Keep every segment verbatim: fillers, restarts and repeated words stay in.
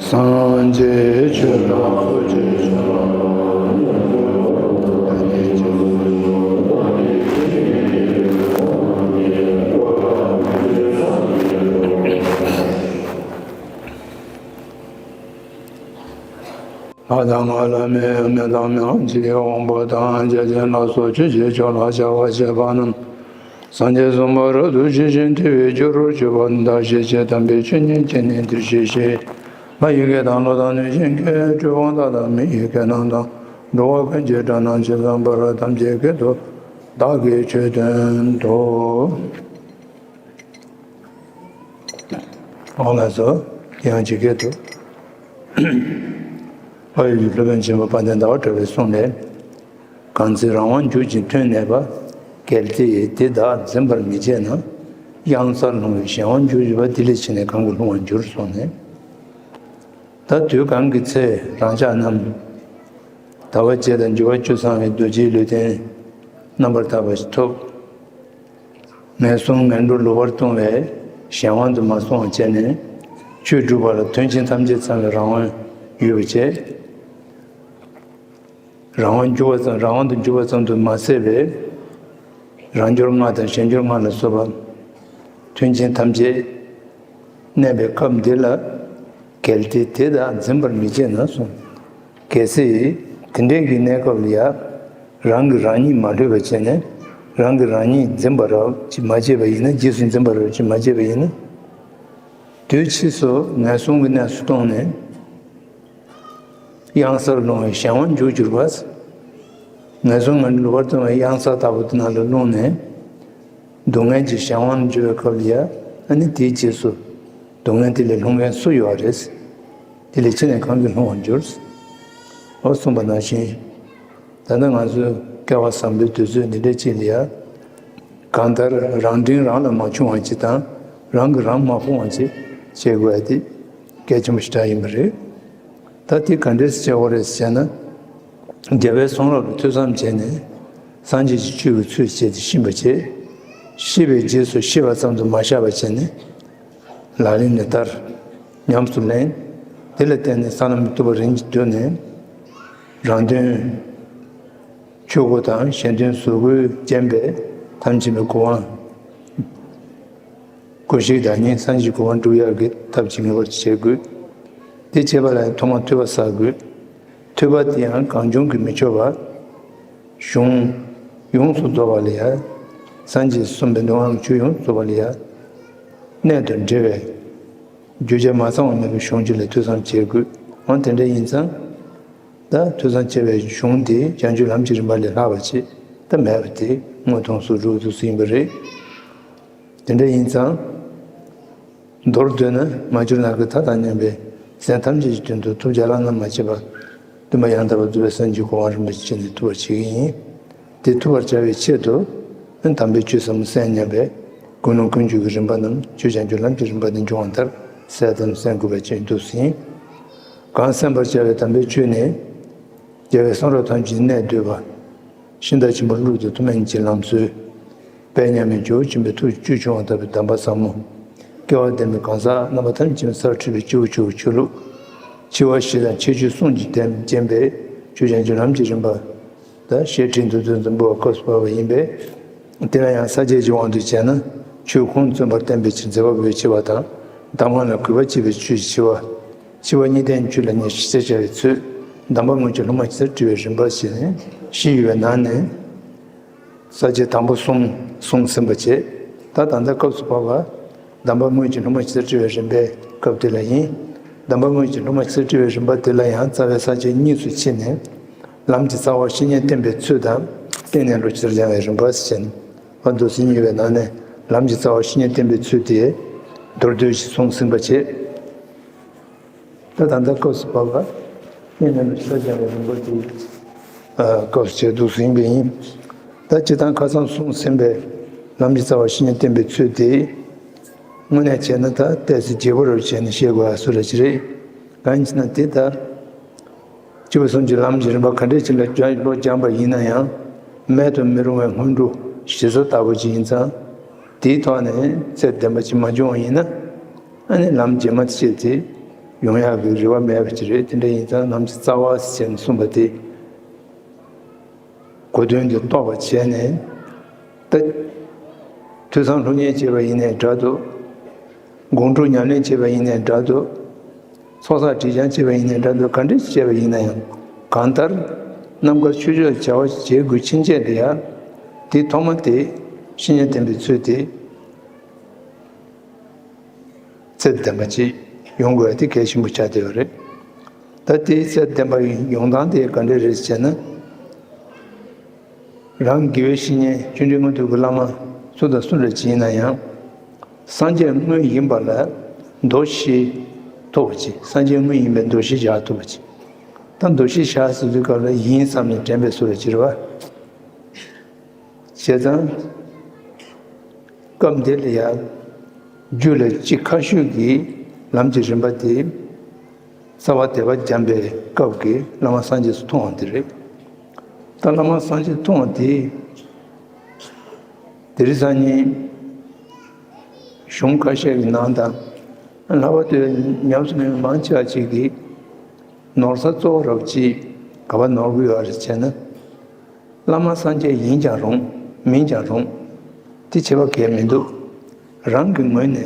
སངས་རྒྱས་ཆོས་ལ་ཐུགས་རྗེ་ཆེ། ལྷ་དང་ལྷ་མིན་མི་དང་མི་དབང་ཆེ་དབང་པོ་དང་། རྒྱལ་ཆེན་ལ་སོགས་ཆོས་ཀྱི་ཕྱོགས་ལ་སྦྱར་བར་བྱེད་པ་རྣམས། སངས་རྒྱས་གསུངས་པ་རབ་ཏུ་ཞི་ཞིང་དེ་བས་སྐྱེ་རུ་གྱུར་པ། བདག་གཞན་གཅེས་དམ་པའི་ཆོས་ཉིད་ཀྱི་ནི་འདིར་གཤེགས་ཤིང་། ལྷ་ཡི་སྐད་དང་ཀླུ་དང་གནོད་སྦྱིན་སྐད། གྲུལ་བུམ་དག་དང་མི་ཡི་སྐད་རྣམས་དང་། འགྲོ་བ་ཀུན་གྱི་སྒྲ་རྣམས་ཇི་ཙམ་པར། ཐམས་ཅད་སྐད་དུ་བདག་གིས་ཆོས་བསྟན་ཏོ། འོ་ལགས་སོ། དེ་ཡང་ཇི་སྐད་དུ། ཨ་ཡི་སློབ་དཔོན་ཆེན་པོ་དཔལ་ལྡན་ཟླ་བ་གྲགས་པའི་གསུང་ལས། གང་ཚེ་རང་དབང་འགྱུར་ཞིང་མཐུ་གནས་པ། གལ་ཏེ་དེ་དག་འཛིན་པར་མི་བྱེད་ན། གཡང་སར་ལྷུང་བའི་གཞན་དབང་འགྱུར་བ། དེ་ལས་ཕྱིས་ནས་གང་གིས་ལྷུང་བར་འགྱུར་གསུངས་ནས། ད་དུས་གང་གི་ཚེ་རང་ཅག་རྣམས། དལ་བ་བརྒྱད་དང་འགྱུར་བ་བཅུ་ཚང་བའི་རྡོ་རྗེའི་ལུས་རྟེན་རྣམ་པར་དག་པ་ཞིག་ཐོབ། ངན་སོང་ངན་འགྲོ་ལུང་པར་ལྟུང་བའི་གཞན་དབང་དུ་མ་སོང་བ་བྱས་ནས། ཆོས་སྒྲུབ་པ་ལ་མཐུན་རྐྱེན་ཐམས་ཅད་ཚང་བའི་རང་དབང་ཡོད་པ་བྱས། རང་དབང་འགྱུར་བ་ཙམ། རང་དབང་དུ་འགྱུར་བ་ཙམ་དུ་མ་ཟད་པའི། རང་འགྱུར་ལྔ་དང་གཞན་འགྱུར་ལྔ་ལ་སོགས་པ་མཐུན་རྐྱེན་ཐམས་ཅད་གནས་པའི་སྐབས་འདི་ལ། གལ་ཏེ་དེ་དག་འཛིན་པར་མི་བྱེད་ན་གསུངས། གལ་སྲིད་དེ་འདྲའི་གི་གནས་སྐབས་ལ་ཡང་རང་གིས་རང་ཉིད་མ་བསླུས་པ་བྱས་ནས། རང་གིས་རང་ཉིད་འཛིན་པར་མ་བྱས་པ་ཡིན་ན། རྗེས་སུ་འཛིན་པར་མ་བྱས་པ་ཡིན་ན། དུས་ཕྱིས་སུ་ངན་སོང་གི་གནས་སུ་ལྟུང་ནས། གཡང་སར་ལྷུང་བའི་གཞན་དབང་འགྱུར་གྱུར་པ། ངན་སོང་ངན་འགྲོ་ལུང་པར་ལྟུང་བའི་གཡང་ས་ལྟ་བུ་དེ་ནང་ལ་ལྷུང་ནས། སྡུག་བསྔལ་གྱི་གཞན་དབང་འགྱུར་བའི་སྐབས་ལ་ཡང་། ཨ་ནི་དེའི་རྗེས་སུ་སྡུག་བསྔལ་དེ་ལས་ལྷུང་མཁན་སུ་ཡོད་རེད། དེ་ལས་ཕྱིས་ནས་གང་གིས་ལྷུང་བར་འགྱུར། འོ་གསུངས་པ་ནང་བཞིན། ད་ལྟ་ང་ཚོའི་སྐལ་བ་བཟང་པོའི་དུས་ཚོད་འདི་འདྲ་ཅིག་ལ་ཡང་། གང་ལྟར་རང་དྲིན་རང་ལ་མ་བྱུང་བ་ཅིག་དང་། རང་གིས་རང་མ་ཕོངས་པ་ཅིག་བྱེད་དགོས་ཡ་དེ་གལ་ཆེན་པོ་ཞེ་དྲག་ཡིན་པ་རེད། ད་དེ་ག་འདྲས་བྱེད་དགོས་རེད་ཟེར་ན། རྒྱལ་བའི་གསུང་རབ་ལ་ཐོས་བསམ་བྱས་ནས། སངས་རྒྱས་ཀྱི་ཆོས་ཀྱི་ཚུལ་བྱས་ཏེ་ཤེས་པ་བྱས། ཤེས་པའི་རྗེས་སུ་ཤེས་པ་ཙམ་དུ་མ་བཞག་པ་བྱས་ནས། ལག་ལེན་ལ་བསྟར། ཉམས་སུ་ལེན། དེ་ལ་བརྟེན་ནས་ས་ལམ་མི་བཏུབ་པ་རིམ་གྱིས་བཏོད་ནས། རང་དོན་ཆོས་སྒོ་དང་གཞན་དོན་གཟུགས་སྒོས་བརྒྱན་པའི་ཐམས་ཅད་པའི་གོ་འཕང་སྒོ་བཞི་དང་ནི་སངས་རྒྱས་གོ་འཕང་སྒྲུབ་ཡག་གི་ཐབས་ཀྱི་ངེས་པར་དུ་བྱེད་དགོས། དེ་བྱེད་པ་ལ་ཡང་ཐོག་མར་ཐོས་པ་བསགས་དགོས། ཐོས་པ་དེ་ཡང་གང་བྱུང་གིས་མི་ཆོག་པར། གཞུང་ཡོངས་སུ་རྫོགས་པ་ལ་ཡང་། སངས་རྒྱས་གསུངས་པའི་མདོ་སྔགས་ཀྱི་ཆོས་ཡོངས་སུ་རྫོགས་པ་ལ་ཡང་། གནད་དང་འབྲེལ་བའི་བརྗོད་བྱ་མ་ཚང་བ་མེད་པའི་གཞུང་ཅིག་ལ་ཐོས་བསམ་བྱེད་དགོས། འོ་དེ་འདྲ་ཡིན་ཙང་། ད་ཐོས་བསམ་བྱས་པའི་གཞུང་དེ་བྱང་ཆུབ་ལམ་གྱི་རིམ་པ་ལས་ལྷག་པ་ཅིག་ད་མེད་པ་དེ་དངོས་མཐོང་སོགས་གྲུབ་འདུག་ཟིན་པ་རེད། དེ་འདྲ་ཡིན་ཙང་། མདོར་བསྡུས་ན། མ་གྱུར་ནམ་མཁའི་མཐའ་དང་མཉམ་པའི་སེམས་ཐམས་ཅད་ཀྱི་དོན་དུ་ཐུགས་རྒྱ་ལམ་ལ་མ་བྱས་པར། སྟོན་པ་ཡང་དག་པར་རྫོགས་པའི་སངས་རྒྱས་གོ་འཕང་རིན་པོ་ཆེ་ནི་ཐོབ་པར་བྱེད་ཀྱི་ཡིན། དེ་ཐོབ་པར་བྱ་བའི་ཆེད་དུ། དམ་པའི་ཆོས་ཟབ་མོ་གསན་སྙམ་པའི་ཀུན་སློང་ཀུན་སྤྱོད་ཀྱི་རིམ་པ་རྣམས་ཆོས་བྱང་ཆུབ་ལམ་གྱི་རིམ་པ་ནས་འབྱུང་བ་ལྟར་གསལ་ཙམ་གསན་དགོས་པ་ཅིག་འདུག་ཟིན། གང་གསན་པར་བྱ་བའི་དམ་པའི་ཆོས་ནི། རྒྱལ་བའི་གསུང་རབ་ཐམས་ཅད་གནད་བསྡུས་པ། ཤིང་རྟ་ཆེན་པོ་ཀླུ་རྒྱལ་ཐུབ་པ་ཉིད་ཀྱི་ལམ་སྲོལ། དཔལ་མཉམ་མེད་ཇོ་བོ་ཆེན་པོའི་ཐུགས་བཅུད་ཆུང་བ་ལྟ་བུའི་གདམས་པ་ཟབ་མོ། སྐལ་བ་ལྡན་པའི་གང་ཟག་རྣམ་པ་ཐམས་ཅད་ཀྱི་སར་འཁྲིད་པའི་སྤྱི་བོ་ཆོས་ཀྱི་ཆོས་ལུགས། ཆེ་བ་བཞི་དང་ཁྱད་ཆོས་གསུམ་གྱིས་ལྡན་པའི་ཆོས་བྱང་ཆུབ་ལམ་གྱི་རིམ་པ། ད་བཤད་ཁྲིད་མདོ་སྡེ་འཛིན་པ་སྐབས་སུ་བབས་པ་ཡིན་པས། དེ་ལ་ཡང་ས་བཅད་ཀྱི་དབང་དུ་བྱས་ན། ཆོས་ཁུངས་བཙུན་པར་བསྟན་པའི་ཕྱིར་མཛད་པ་པོའི་ཆེ་བ་དང་། གདམས་ངག་ལ་གུས་པ་བསྐྱེད་པའི་ཆོས་ཀྱི་ཆེ་བ། ཆེ་བ་གཉིས་ལྡན་ཆོས་ལ་ངེས་ཤེས་བྱ་བའི་ཚུལ། གདམས་པ་དངོས་ཀྱི་སློབ་མ་ཇི་ལྟར་བཀྲི་བའི་རིམ་པ་བཞི་ནས། བཞི་ཡོད་པའི་ནང་ནས། ས་བཅད་དང་པོ་གསུམ་གསུངས་ཟིན་པ་བྱས། ད་ད་ལྟ་སྐབས་སུ་བབས་པ། གདམས་པ་དངོས་ཀྱི་སློབ་མ་ཇི་ལྟར་བཀྲི་བའི་རིམ་པའི་སྐབས་དེ་ལ་ཡིན། གདམས་པ་དངོས་ཀྱི་སློབ་མ་ཇི་ལྟར་བཀྲི་བའི་རིམ་པ་དེ་ལ་ཡང་རྩ་བའི་ས་བཅད་གཉིས་སུ་ཕྱེ་ནས། ལམ་གྱི་རྩ་བ་བཤེས་གཉེན་བསྟེན་པའི་ཚུལ་དང་། བསྟེན་ནས་བློ་ཇི་ལྟར་སྦྱང་བའི་རིམ་པ་ཟེར་ནས། འོ་འདུག་ཟིན་ཡོད་པའི་ནང་ནས་ལམ་གྱི་རྩ་བ་བཤེས་གཉེན་བསྟེན་པའི་ཚུལ་དེ་མདོར་བསྡུས་ཤིག་གསུངས་ཟིན་པ་བྱས། ད་ད་ལྟ་སྐབས་སུ་བབས་པ། བསྟེན་ནས་བློ་ཇི་ལྟར་སྦྱང་བའི་རིམ་པ་དེ། ཨ། སྐབས་སུ་བྱས་འདུག་ཟིན་པ་ཡིན། ད་སྤྱིར་བཏང་ཁ་སང་གསུངས་ཟིན་པའི་ལམ་གྱི་རྩ་བ་བཤེས་གཉེན་བསྟེན་པའི་ཚུལ་དེ། དངོས་གནས་བྱས་ན་ད་ཏོག་ཙམ་རྒྱས་པོ་རུ་བྱས་ནས་བཤད་དགོས་པ་སུ་ར་ཅི་རེད། གང་ཡིན་ཟེར་ན་དེ་ལྟར། སྤྱི་བོ་གསུམ་གྱི་ལམ་གྱི་རིམ་པ་ག་འདྲས་ཅིག་ལ་སྦྱང་བློ་སྦྱངས་པ་ཡིན་ན་ཡང་། མེད་དུ་མི་རུང་བའི་སྔོན་འགྲོ་གཞི་རྩ་ལྟ་བུ་ཅིག་ཡིན་ཙང་། དེའི་ཐོག་ནས་ཚད་ལྡན་པ་ཅིག་མ་བྱུང་བ་ཡིན་ན། ཨ་ནི་ལམ་རྗེས་མ་བྱས་ཏེ། ཡོང་ཡག་གི་རེ་བ་མེད་པ་ཅིག་རེད། དེ་འདྲ་ཡིན་ཙང་ནམ་འཆི་རྩ་བ་ཟེར་ནས་གསུངས་པ་དེ་གོ་དོན་དེ་རྟོགས་པ་བྱས་ནས། ད་ཐོས་བསམ་སློབ་གཉེར་བྱས་པ་ཡིན་ནའི་འདྲ་འདུག། སྒོམ་སྒྲུབ་ཉམས་ལེན་བྱས་པ་ཡིན་ནའི་འདྲ་འདུག། ཚོགས་བསགས་སྒྲིབ་སྦྱང་བྱས་པ་ཡིན་ནའི་འདྲ་འདུག། ག་འདྲ་བྱས་པ་ཡིན་ན་ཡང་གང་ལྟར་རྣམ་དཀར་ཆོས་སྤྱོད་བྱ་བ་བྱེད་དགོས་ཕྱིན་ཆད་ལ་ཡང་དེ་ཐོག་མ་དེ་བཤེས་གཉེན་བསྟེན་པའི་ཚུལ་དེ། ཚད་ལྡན་པ་ཅིག་ཡོང་དགོས་པ་དེ་གལ་ཆེན་པོ་ཆགས་བསྡད་ཡོད་རེད། ད་དེའི་ཚད་ལྡན་པ་ཡོང་སྟངས་དེ་ག་འདྲ་རེད་ཟེར་ན། རང་དགེ་བའི་བཤེས་གཉེན་བཅོམ་ལྡན་མངོན་མཐོ་གི་བླ་མ་སུ་དང་སུ་འདྲ་ཅིག་ཡིན་ན་ཡང་། སངས་རྒྱས་དངོས་ཡིན་པ་ལ་འདུ་ཤེས་ཐུབ་པ་ཅིག། སངས་རྒྱས་དངོས་ཡིན་པའི་འདུ་ཤེས་བཞག་ཐུབ་པ་ཅིག། ད་འདུ་ཤེས་བཞག་ཟེར་དུས་སྐབས་ལ་ཡིན་བསམ་ནས་དྲན་པའི་བཟོ་འདྲ་ཅིག་རེད་བ། བྱས་ཙང་། སྐབས་འདི་ལ་ཡང་རྒྱུད་ལ་གཅིག་ཁ་ཤོས་ཀྱི་ལམ་གྱི་རིམ་པ་དེ་རྩ་བ་དད་པ་བརྒྱན་པའི་སྐབས་ཀྱི་བླ་མ་སངས་རྒྱས་སུ་མཐོང་བ་དེ་རེད། ད་བླ་མ་སངས་རྒྱས་མཐོང་བ་དེ་དེ་རིང་སང་ཉིན་གཞུང་ཁ་ཤས་ཀྱི་ནང་དང་། ལྷག་པར་དུ་ཉམས་སུ་ལེན་མི་མང་ཆེ་བ་ཅིག་གིས་ནོར་ས་གཙོ་བོ་རབ་ཅིག་ག་པར་ནོར་གྱི་ཡོད་རེད་ཟེར་ན། བླ་མ་སངས་རྒྱས་ཡིན་ཀྱང་རུང་མིན་ཀྱང་རུང་། དེ་ཁྱད་པར་གང་ཡང་མི་འདུག། རང་གི་ངོས་ནས་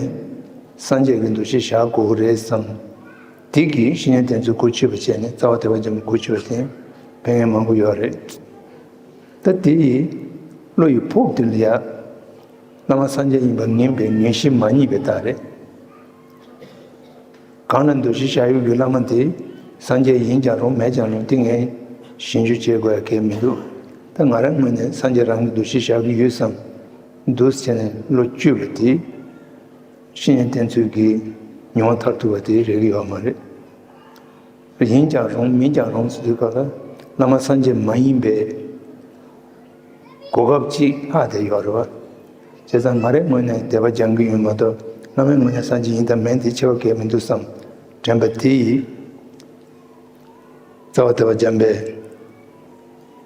སངས་རྒྱས་ཀྱི་འདུ་ཤེས་བཞག་དགོས་ཀྱི་རེད་བསམ། དེ་གིས་བཤེས་གཉེན་བསྟེན་ཚུལ་གོ་ཆོད་པ་བྱས་ནས་རྩ་བ་དད་པ་བརྒྱན་པ་གོ་ཆོད་པ་དེ་ཕན་ཡོན་མང་པོ་ཡོད་རེད། ད་དེ་ཡི་བློ་ཡི་ཕུགས་དེ་ལ་ཡ། བླ་མ་སངས་རྒྱས་ཡིན་པ་ངེས་པའི་ངེས་ཤེས་མ་རྙེད་པའི་རྟགས་རེད། གང་ལ་འདུ་ཤེས་བཞག་ཡོད་ཀྱི་བླ་མ་དེ་སངས་རྒྱས་ཡིན་ཀྱང་རུང་མེད་ཀྱང་རུང་དེ་ངས་ཞིབ་འཇུག་བྱེད་དགོས་ཡ་གལ་མི་འདུག། ད་ང་རང་ངོས་ནས་སངས་རྒྱས་རང་གི་འདུ་ཤེས་བཞག་གི་ཡོད་བསམ། འདུག་ཟེར་ནས་བློ་བཅོས་པ་དེ་བཤེས་གཉེན་བསྟེན་ཚུལ་གྱི་མྱོང་བ་མཐར་ཐུག་པ་དེ་རེག་གི་ཡོད་མ་རེད། ཡིན་ཀྱང་རུང་མིན་ཀྱང་རུང་ཟེར་དུས་སྐབས་ལ་བླ་མ་སངས་རྒྱས་མ་ཡིན་པའི་གོ་སྐབས་གཅིག་ལྷག་བསྡད་ཡོད་རེད་བ། བྱས་ཙང་ང་རའི་ངོས་ནས་དད་པ་སྦྱང་གི་ཡོད་མ་གཏོགས་བླ་མའི་ངོས་ནས་སངས་རྒྱས་ཡིན་དང་མིན་དེ་ཁྱད་པར་གང་ཡང་མི་འདུག་བསམ་དྲན་པ་དེ་ཡིས་རྩ་བ་དད་པ་སྦྱངས་པའི་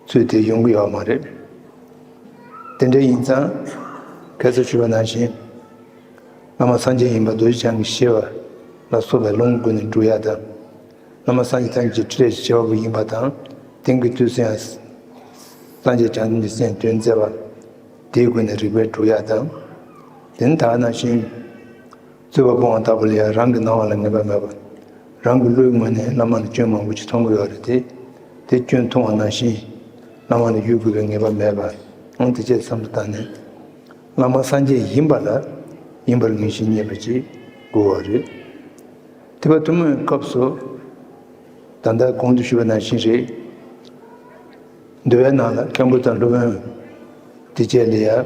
ཚུལ་དེ་ཡོང་གི་ཡོད་མ་རེད། དེ་འདྲ་ཡིན་ཙང་ཁ་སང་ཞུས་པ་ནང་བཞིན། བླ་མ་སངས་རྒྱས་ཡིན་པ་རྡོ་རྗེ་འཆང་གི་ཞེས་པ་ལ་སོགས་པའི་ལུང་ཀུན་ནས་སྒྲུབ་ཡག་དང་། བླ་མ་སངས་རྒྱས་ཐམས་ཅད་ཀྱི་ཁྲིད་ལས་བྱེ་བ་པོ་ཡིན་པ་དང་། དེང་གི་དུས་སུ་ཡང་། སངས་རྒྱས་བྱང་སེམས་ཀྱི་སེམས་དོན་མཛད་པ། དེའི་སྒོ་ནས་རིགས་པས་སྒྲུབ་ཡག་དང་། དེ་ནི་ད་ག་ནང་བཞིན། རྩོད་པ་སྤོང་བ་ལྟ་བུ་ལ་ཡང་རང་གི་སྣང་བ་ལ་ངེས་པ་མེད་པ། རང་གི་བློའི་ངོས་ནས་བླ་མ་ལ་སྐྱོན་མང་པོ་ཅིག་མཐོང་གི་ཡོད་རེད་དེ། དེ་སྐྱོན་མཐོང་བ་ནང་བཞིན། བླ་མ་ལ་གུས་དགོས་པའི་ངེས་པ་མེད་པ། འོང་དེ་བཅས་བསམ་བློ་བཏང་ནས། བླ་མ་སངས་རྒྱས་ཡིན་པ་ལ་ཡིན་པར་ངེས་ཤེས་རྙེད་པ་ཅིག་དགོས་པ་རེད། ཐེག་པ་ཐུན་མོང་སྐབས་སུ། ད་ལྟ་གོང་དུ་ཞུས་པ་ནང་བཞིན་རེད། འདུལ་བའི་ནང་ལ་མཁན་པོ་དང་སློབ་དཔོན་དེ་བཅས་ལ་ཡང་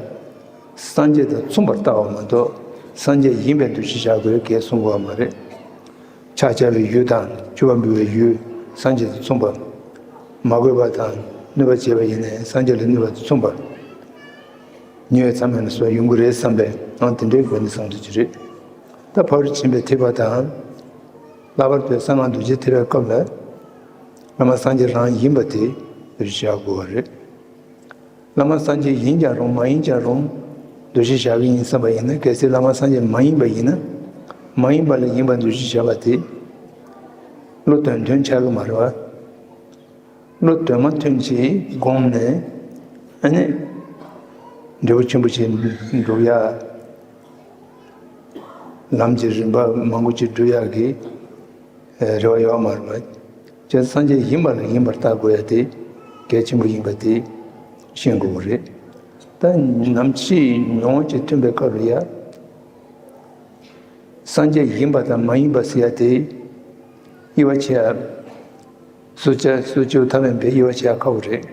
སངས་རྒྱས་དང་མཚུངས་པར་ལྟ་བ་མ་གཏོགས་སངས་རྒྱས་ཡིན་པའི་འདུ་ཤེས་བཞག་དགོས་གལ་གསུང་དགོས་པ་མ་རེད། ཕྱག་བྱ་བའི་ཡུལ་དང་མཆོད་པ་འབུལ་བའི་ཡུལ་སངས་རྒྱས་དང་མཚུངས་པ། མ་གོས་པ་དང་གནོད་པ་བྱས་པ་ཡིན་ནའི་སངས་རྒྱས་ལ་གནོད་པ་དང་མཚུངས་པ། ཉེ་བའི་མཚམས་ཡིན་ན་སོགས་ཡོང་གི་རེད་བསམ་པའི་ཨང་དེ་འདྲའི་སྒོ་ནས་བསམ་ཚུལ་ཅིག་རེད། ད་ཕ་རོལ་ཕྱིན་པའི་ཐེག་པ་དང་། ལྷག་པར་དུ་གསང་སྔགས་རྡོ་རྗེ་ཐེག་པའི་སྐབས་ལ། བླ་མ་སངས་རྒྱས་རང་ཡིན་པ་དེ་འདུ་ཤེས་བཞག་དགོས་པ་རེད། བླ་མ་སངས་རྒྱས་ཡིན་ཀྱང་རུང་མ་ཡིན་ཀྱང་རུང་། འདུ་ཤེས་བཞག་གི་ཡིན་བསམ་པ་ཡིན་ན། གལ་སྲིད་བླ་མ་སངས་རྒྱས་མ་ཡིན་པ་ཡིན་ན། མ་ཡིན་པ་ལ་ཡིན་པར་འདུ་ཤེས་བཞག་པ་དེ། བློ་དོན་མཐུན་ཆགས་ཀྱི་མ་རེད་བ། བློ་དོན་མ་མཐུན་ཅིག་བསྒོམས་ནས། ཨ་ནི། འབྲས་བུ་ཆེན་པོ་ཅིག་འགྲུབ་ཡག། ལམ་གྱི་རིམ་པ་མང་པོ་ཅིག་འགྲུབ་ཡག་གི་རེ་བ་ཡོད་མ་རེད་པ། བྱས་ཙང་སངས་རྒྱས་ཡིན་པ་ལ་ཡིན་པར་བལྟ་དགོས་ཡ་དེ་གལ་ཆེན་པོ་ཡིན་པ་དེ་ཤེས་དགོས་པ་རེད། ད་ནམ་འཆི་མྱོང་བ་ཅིག་ཐོན་པའི་སྐབས་ལ་ཡ། སངས་རྒྱས་ཡིན་པ་དང་མ་ཡིན་པ་ཟེར་ཡ་དེ་དབྱེ་བ་ཕྱེ་ཡ། སུ་ཆ་སུ་ཆུ་ཐ་མལ་པའི་དབྱེ་བ་ཕྱེ་ཡ་ཁག་པོ་རེད།